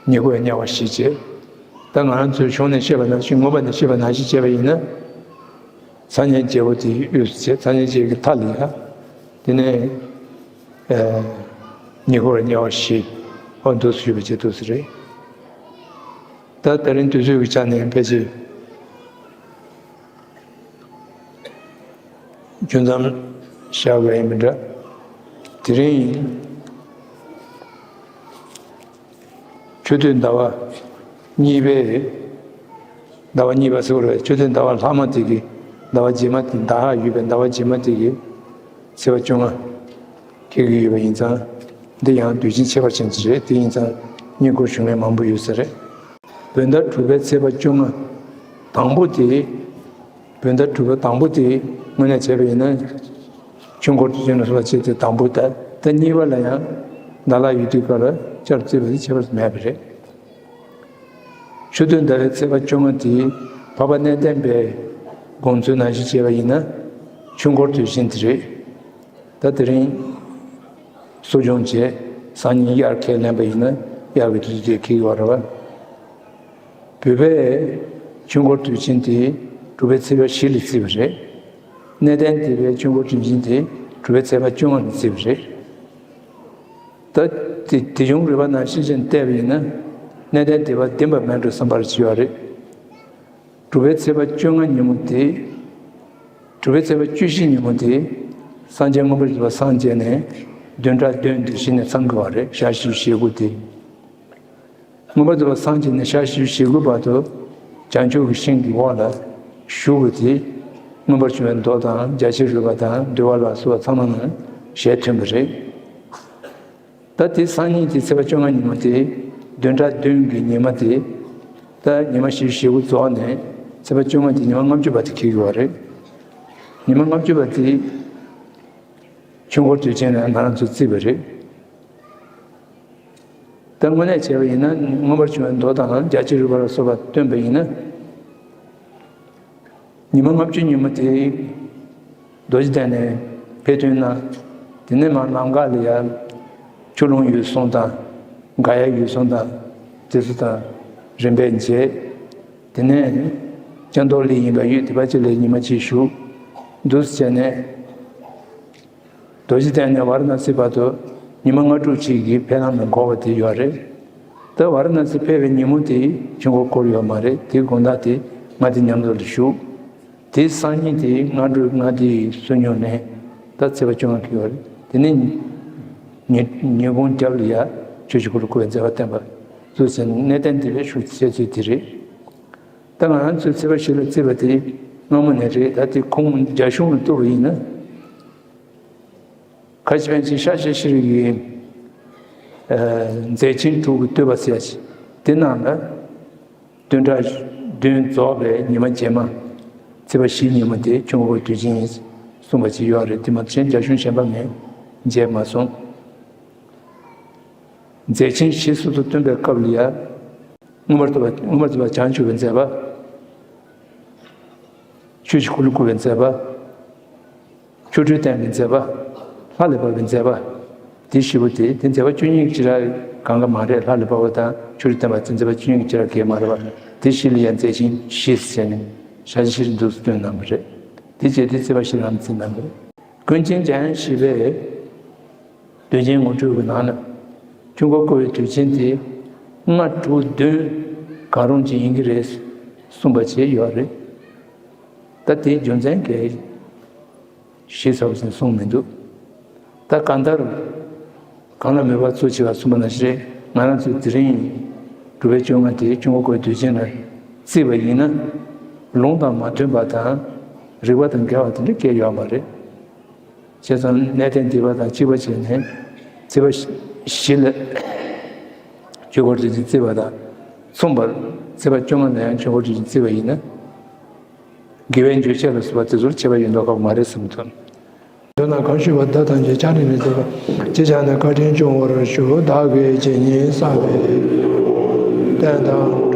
ཉེ་འཁོར་དམྱལ་བ་བཞི་བྱས། ད་ང་རང་ཚོའི་གཞུང་ནས་བཤད་པ་ནང་བཞིན། མངོན་པ་ནས་བཤད་པ་ནང་བཞིན་བྱས་པ་ཡིན་ན། ཚ་ཉན་བརྒྱད་པོ་དེ་དབུས་སུ་བྱས། ཚ་ཉན་བརྒྱད་ཀྱི་མཐའ་ལ་ཡ། དེ་ནས། ཨ། ཉེ་འཁོར་དམྱལ་བ་བཞི། འོ་འདུག་སེ་ཞུས་པ་བྱས་འདུག་སེ་རེད། ད་དེ་རིང་དུས་ཚོད་ཀྱི་ཆ་ནས་ཕལ་ཆེར་ཆུང་ཙམ་བཞག་དགོས་ཡིན་པ་འདྲ། དེ་རིང་ཆུ་སྟོད་ཟླ་བ་གཉིས་པའི། ཟླ་བ་གཉིས་པ་ཟེར་བ་རེད། ཆུ་སྟོད་ཟླ་བ་ལྷག་མ་དེ་གི་ཟླ་བ་རྗེས་མ་དེ། ཟླ་ལྷག་ཡོད་པའི་ཟླ་བ་རྗེས་མ་དེ་གི་ཚེས་པ་བཅོ་ལྔ་འཁེལ་གྱི་ཡོད་པ་ཡིན་ཙང་། འདི་ཡང་དུས་ཆེན་ཁྱད་པར་ཅན་ཅིག་རེད། དེ་ཡིན་ཙང་བསྙེན་བཀུར་ཞུ་མཁན་མང་པོ་ཡོད་ས་རེད། བོད་ཟླ་དྲུག་པའི་ཚེས་པ་བཅོ་ལྔ་དང་པོ་དེ། བོད་ཟླ་དྲུག་པ་དང་པོ་དེ་དངོས་གནས་བྱས་པ་ཡིན་ན། ཆོས་འཁོར་དུས་ཆེན་ལ་སོགས་པ་བྱས་ཏེ་དང་པོ་ད། ད་གཉིས་པ་ལ་ཡང་ཟླ་ལྷག་ཡོད་དུས་སྐབས་ལ་བསྐྱར་བརྩི་བ་དེ་ཁྱད་པར་མེད་པ་རེད། ཆུ་སྟོད་ཟླ་བའི་ཚེས་པ་བཅོ་ལྔ་དེ་འཕགས་པ་གནས་བརྟན་པའི་དགོངས་ཚུལ་ནང་བཞིན་བྱས་པ་ཡིན་ན། ཆོས་འཁོར་དུས་ཆེན་དེ་རེད། ད་དེ་རིང་གསོ་སྦྱོང་བྱས། སང་ཉིན་དབྱར་ཁས་ལེན་པ་ཡིན་ན་དབྱར་གྱི་དུས་ཚོད་དེ་འཁེལ་གྱི་ཡོད་རེད་པ། བོད་པའི་ཆོས་འཁོར་དུས་ཆེན་དེ་དྲུག་པའི་ཚེས་པ་བཞི་ལ་བརྩི་བ་རེད། གནས་བརྟན་སྡེ་པའི་ཆོས་འཁོར་དུས་ཆེན་དེ་དྲུག་པའི་ཚེས་པ་བཅོ་ལྔ་ལ་བརྩི་བ་རེད། ད་ དེ་དེ་བྱུང་རིག་པ་ནང་ཤེས་བྱས་བལྟས་པ་ཡིན་ན། གནས་བརྟན་སྡིག་པ་བདེན་པ་མིན་འགྲོ་བསམ་པར་བྱེད་ཡོད་རེད། དྲུག་པའི་ཚེས་པ་བཅོ་ལྔ་ཉིན་མོ་དེ། དྲུག་པའི་ཚེས་པ་བཅུ་བཞི་ཉིན་མོ་དེ། སངས་རྒྱས་མངོན་པར་རྫོགས་པ་སངས་རྒྱས་ནས། བདུན་ཕྲག་བདུན་དེ་གཞི་ནས་ཚང་དགོས་པ་རེད། ཞག་བཞི་བཅུ་ཞེ་དགུ་དེ། མངོན་པར་རྫོགས་པ་སངས་རྒྱས་ནས་ཞག་བཞི་བཅུ་ཞེ་དགུ་བར་དུ་བྱང་ཆུབ་ཀྱི་ཤིང་གི་འོག་ལ་བཞུགས་པ་དེ། མངོན་པར་འབྱུང་བའི་མདོ་དང་། རྒྱ་ཆེར་རོལ་པ་དང་། འདུལ་བ་ལ་སོགས་པ་ཚང་མ་ནང་ཞལ་མཐུན་པ་རེད། ད་དེ་སང་ཉིན་དེ་ཚེས་པ་བཅོ་ལྔ་ཉིན་མོ་དེ། བདུན་ཕྲག་བདུན་གྱི་ཉི་མ་དེ། ད་ཉི་མ་བཞི་བཅུ་ཞེ་དགུ་རྫོགས་ནས་ཚེས་པ་བཅོ་ལྔ་དེ་ཉི་མ་ལྔ་བཅུ་པ་དེ་འཁེལ་གྱི་ཡོད་རེད། ཉི་མ་ལྔ་བཅུ་པ་དེ་ཆོས་འཁོར་དུས་ཆེན་ལ་ང་རང་ཚོས་བརྩིས་པ་རེད། ད་དངོས་གནས་བྱས་པ་ཡིན་ན། མངོན་པར་འབྱུང་བའི་མདོ་དང་རྒྱ་ཆེར་རོལ་པ་ལ་སོགས་པ་བཏོན་པ་ཡིན་ན། ཉི་མ་ལྔ་བཅུ་ཉིན་མོ་དེ་རྡོ་རྗེ་གདན་ནས་ཕེབས་ཐོན་གནང་། དེ་ནས་མར་ལམ་ཁ་ལ་ཡ་ཆུ་ཀླུང་འོད་སྲུང་དང་། དགའ་ཡ་འོད་སྲུང་དང་། དེ་ཚོ་དང་རིམ་པས་མཇལ། དེ་ནས་སྐྱ་མདོ་ལི་ཡིན་པ་ཡོད། དེ་པ་ཅིག་ལ་ཉི་མ་གཅིག་བཞུགས། འདུག་སེ་བྱས་ནས། རྡོ་རྗེ་གདན་ནས་ཝཱ་ར་ཎ་སི་བར་དུ་ཉི་མ་ལྔ་དྲུག་ཅིག་གི་ཕེབས་ལམ་ལ་འགོར་བ་དེ་ཡོད་རེད། ད་ཝཱ་ར་ཎ་སི་ཕེབས་པའི་ཉིན་མོ་དེ་ཆོས་འཁོར་བསྐོར་ཡོད་མ་རེད། དེ་དགོང་དག་དེ་ང་དེ་མཉམ་དུ་ལ་བཞུགས། དེ་སང་ཉིན་དེ་སྔ་དྲོ་ང་དེ་བསུ་མྱོང་ནས་ད་ཚེས་པ་བཅོ་ལྔ་འཁེལ་ཡོད་རེད། དེ་ནས་ཉི་ཉི་གུང་རྒྱབ་ལ་ཡ་ཆོས་ཀྱི་འཁོར་ལོ་བསྐོར་བའི་མཛད་པ་བསྟན་པ་ཚུལ་ཟིན། གནས་བརྟན་སྡིག་པའི་ཤུགས་བྱེད་ཚུལ་དེ་རེད། ད་ང་རང་ཚོའི་ཚེས་པ་བཞི་ལ་བརྩིས་པ་དེ་སྔ་མོ་ནས་རེད། ད་དེ་ཁུངས་རྒྱ་གཞུང་ལ་གཏུགས་པ་ཡིན་ན། ཁ་ཆེ་པཎ་ཆེན་ཤཱཀྱ་ཤྲཱི་ཡི་མཛད་ཆེན་དྲུག་གི་བསྟོད་པ་ཟེར་ཡ་ཅིག་དེ་ནང་ལ། བདུན་ཕྲག་བདུན་རྫོགས་པའི་ཉི་མ་རྗེས་མ། ཚེས་པ་བཞི་ཉིན་མོ་དེ་ཆོས་འཁོར་དུས་ཆེན་ཡིན་གསུངས་པ་ཅིག་ཡོད་རེད། དེ་མ་གཏོགས་རྒྱ་གཞུང་གཞན་པ་ངས་མཇལ་མ་སོང་། མཛད་ཆེན་བཞི་སོ་སོ་བསྟན་པའི་སྐབས་ལ་ཡ། མངོན་པར་རྫོགས་པ། མངོན་པར་རྫོགས་པ་བྱང་ཆུབ་པའི་མཛད་པ། ཆོས་ཀྱི་འཁོར་ལོ་བསྐོར་བའི་མཛད་པ། ཆོ་འཕྲུལ་བསྟན་པའི་མཛད་པ། ལྷ་ལས་འཕགས་པའི་མཛད་པ། དེ་བཞི་པོ་དེ། དེ་མཛད་པ་བཅུ་གཉིས་ཀྱི་བྱེ་བྲག་གང་ག་མ་རེད། ལྷ་ལས་འཕགས་པ་དང་ཆོ་འཕྲུལ་བསྟན་པ་དེ་མཛད་པ་བཅུ་གཉིས་ཀྱི་བྱེ་བྲག་གས་མ་རེད་པ། དེ་བཞི་ལ་ཡང་མཛད་ཆེན་བཞི་ཟེར་ནས་ཞལ་བཞི་འདུག་སེ་བསྟན་གནང་བ་རེད། དེ་བྱས་ཏེ་ཚེས་པ་བཞི་ལ་རང་བརྩི་གནང་བ་རེད། ཀུན་མཁྱེན་འཇམ་དབྱངས་བཞི་པས། དུས་ཆེན་ངོ་སྤྲོད་ཀྱི་ནང་ན། ཆོས་འཁོར་བསྐོར་བའི་དུས་ཆེན་དེ། ལྔ་དྲུག་བདུན་གང་རུང་ཅིག་ཡིན་གྱི་རེད་གསུངས་པ་བྱས་ཡོད་རེད། ད་དེའི་རྒྱུ་མཚན་གྱིས་ཞེས་ཟེར་བ་ཞིག་གསུངས་མི་འདུག་ད་གང་ལྟར། གང་ལ་མོས་པ་གཙོ་ཆེ་བ་གསུངས་པ་ནང་བཞིན། ང་རང་ཚོས་དེ་རིང་དྲུག་པའི་བཅོ་ལྔ་དེ་ཆོས་འཁོར་བསྐོར་བའི་དུས་ཆེན་ལ་བརྩིས་པ་ཡིན་ན། ལུང་དང་མ་མཐུན་པ་དང་། རིགས་པ་དང་འགལ་བ་དེ་འདྲ་སྐྱེ་ཡོད་མ་རེད། བྱས་ཙང་གནས་བརྟན་སྡིག་པ་དང་གཅིག་པ་བྱས་ནས། ཚེས་པ་བཞི་ལ་ཆོས་འཁོར་དུས་ཆེན་བརྩིས་པ་དང་མཚུངས་པར། ཚེས་པ་བཅོ་ལྔ་ལ་ཡང་ཆོས་འཁོར་དུས་ཆེན་བརྩིས་པ་ཡིན་ན། དགེ་བའི་འགྱུར་ཆེ་ལ་སོགས་པ་དེ་ཚོར་ཁྱད་པར་ཡོད་མདོག་ཁ་པོ་མ་རེད་བསམ་ཐུབ། མདོར་ན་གང་ཞུས་པ་བརྡ་ཐམས་ཅད་ཕྱག་ནས་མི་བཟོད་པ། ཅི་བྱས་ནས་བཀའ་དྲིན་སྐྱོང་བར་ཞུ། བདག་གིས་རྗེ་ཉིད་བསགས་པའི་རྟེན་དང་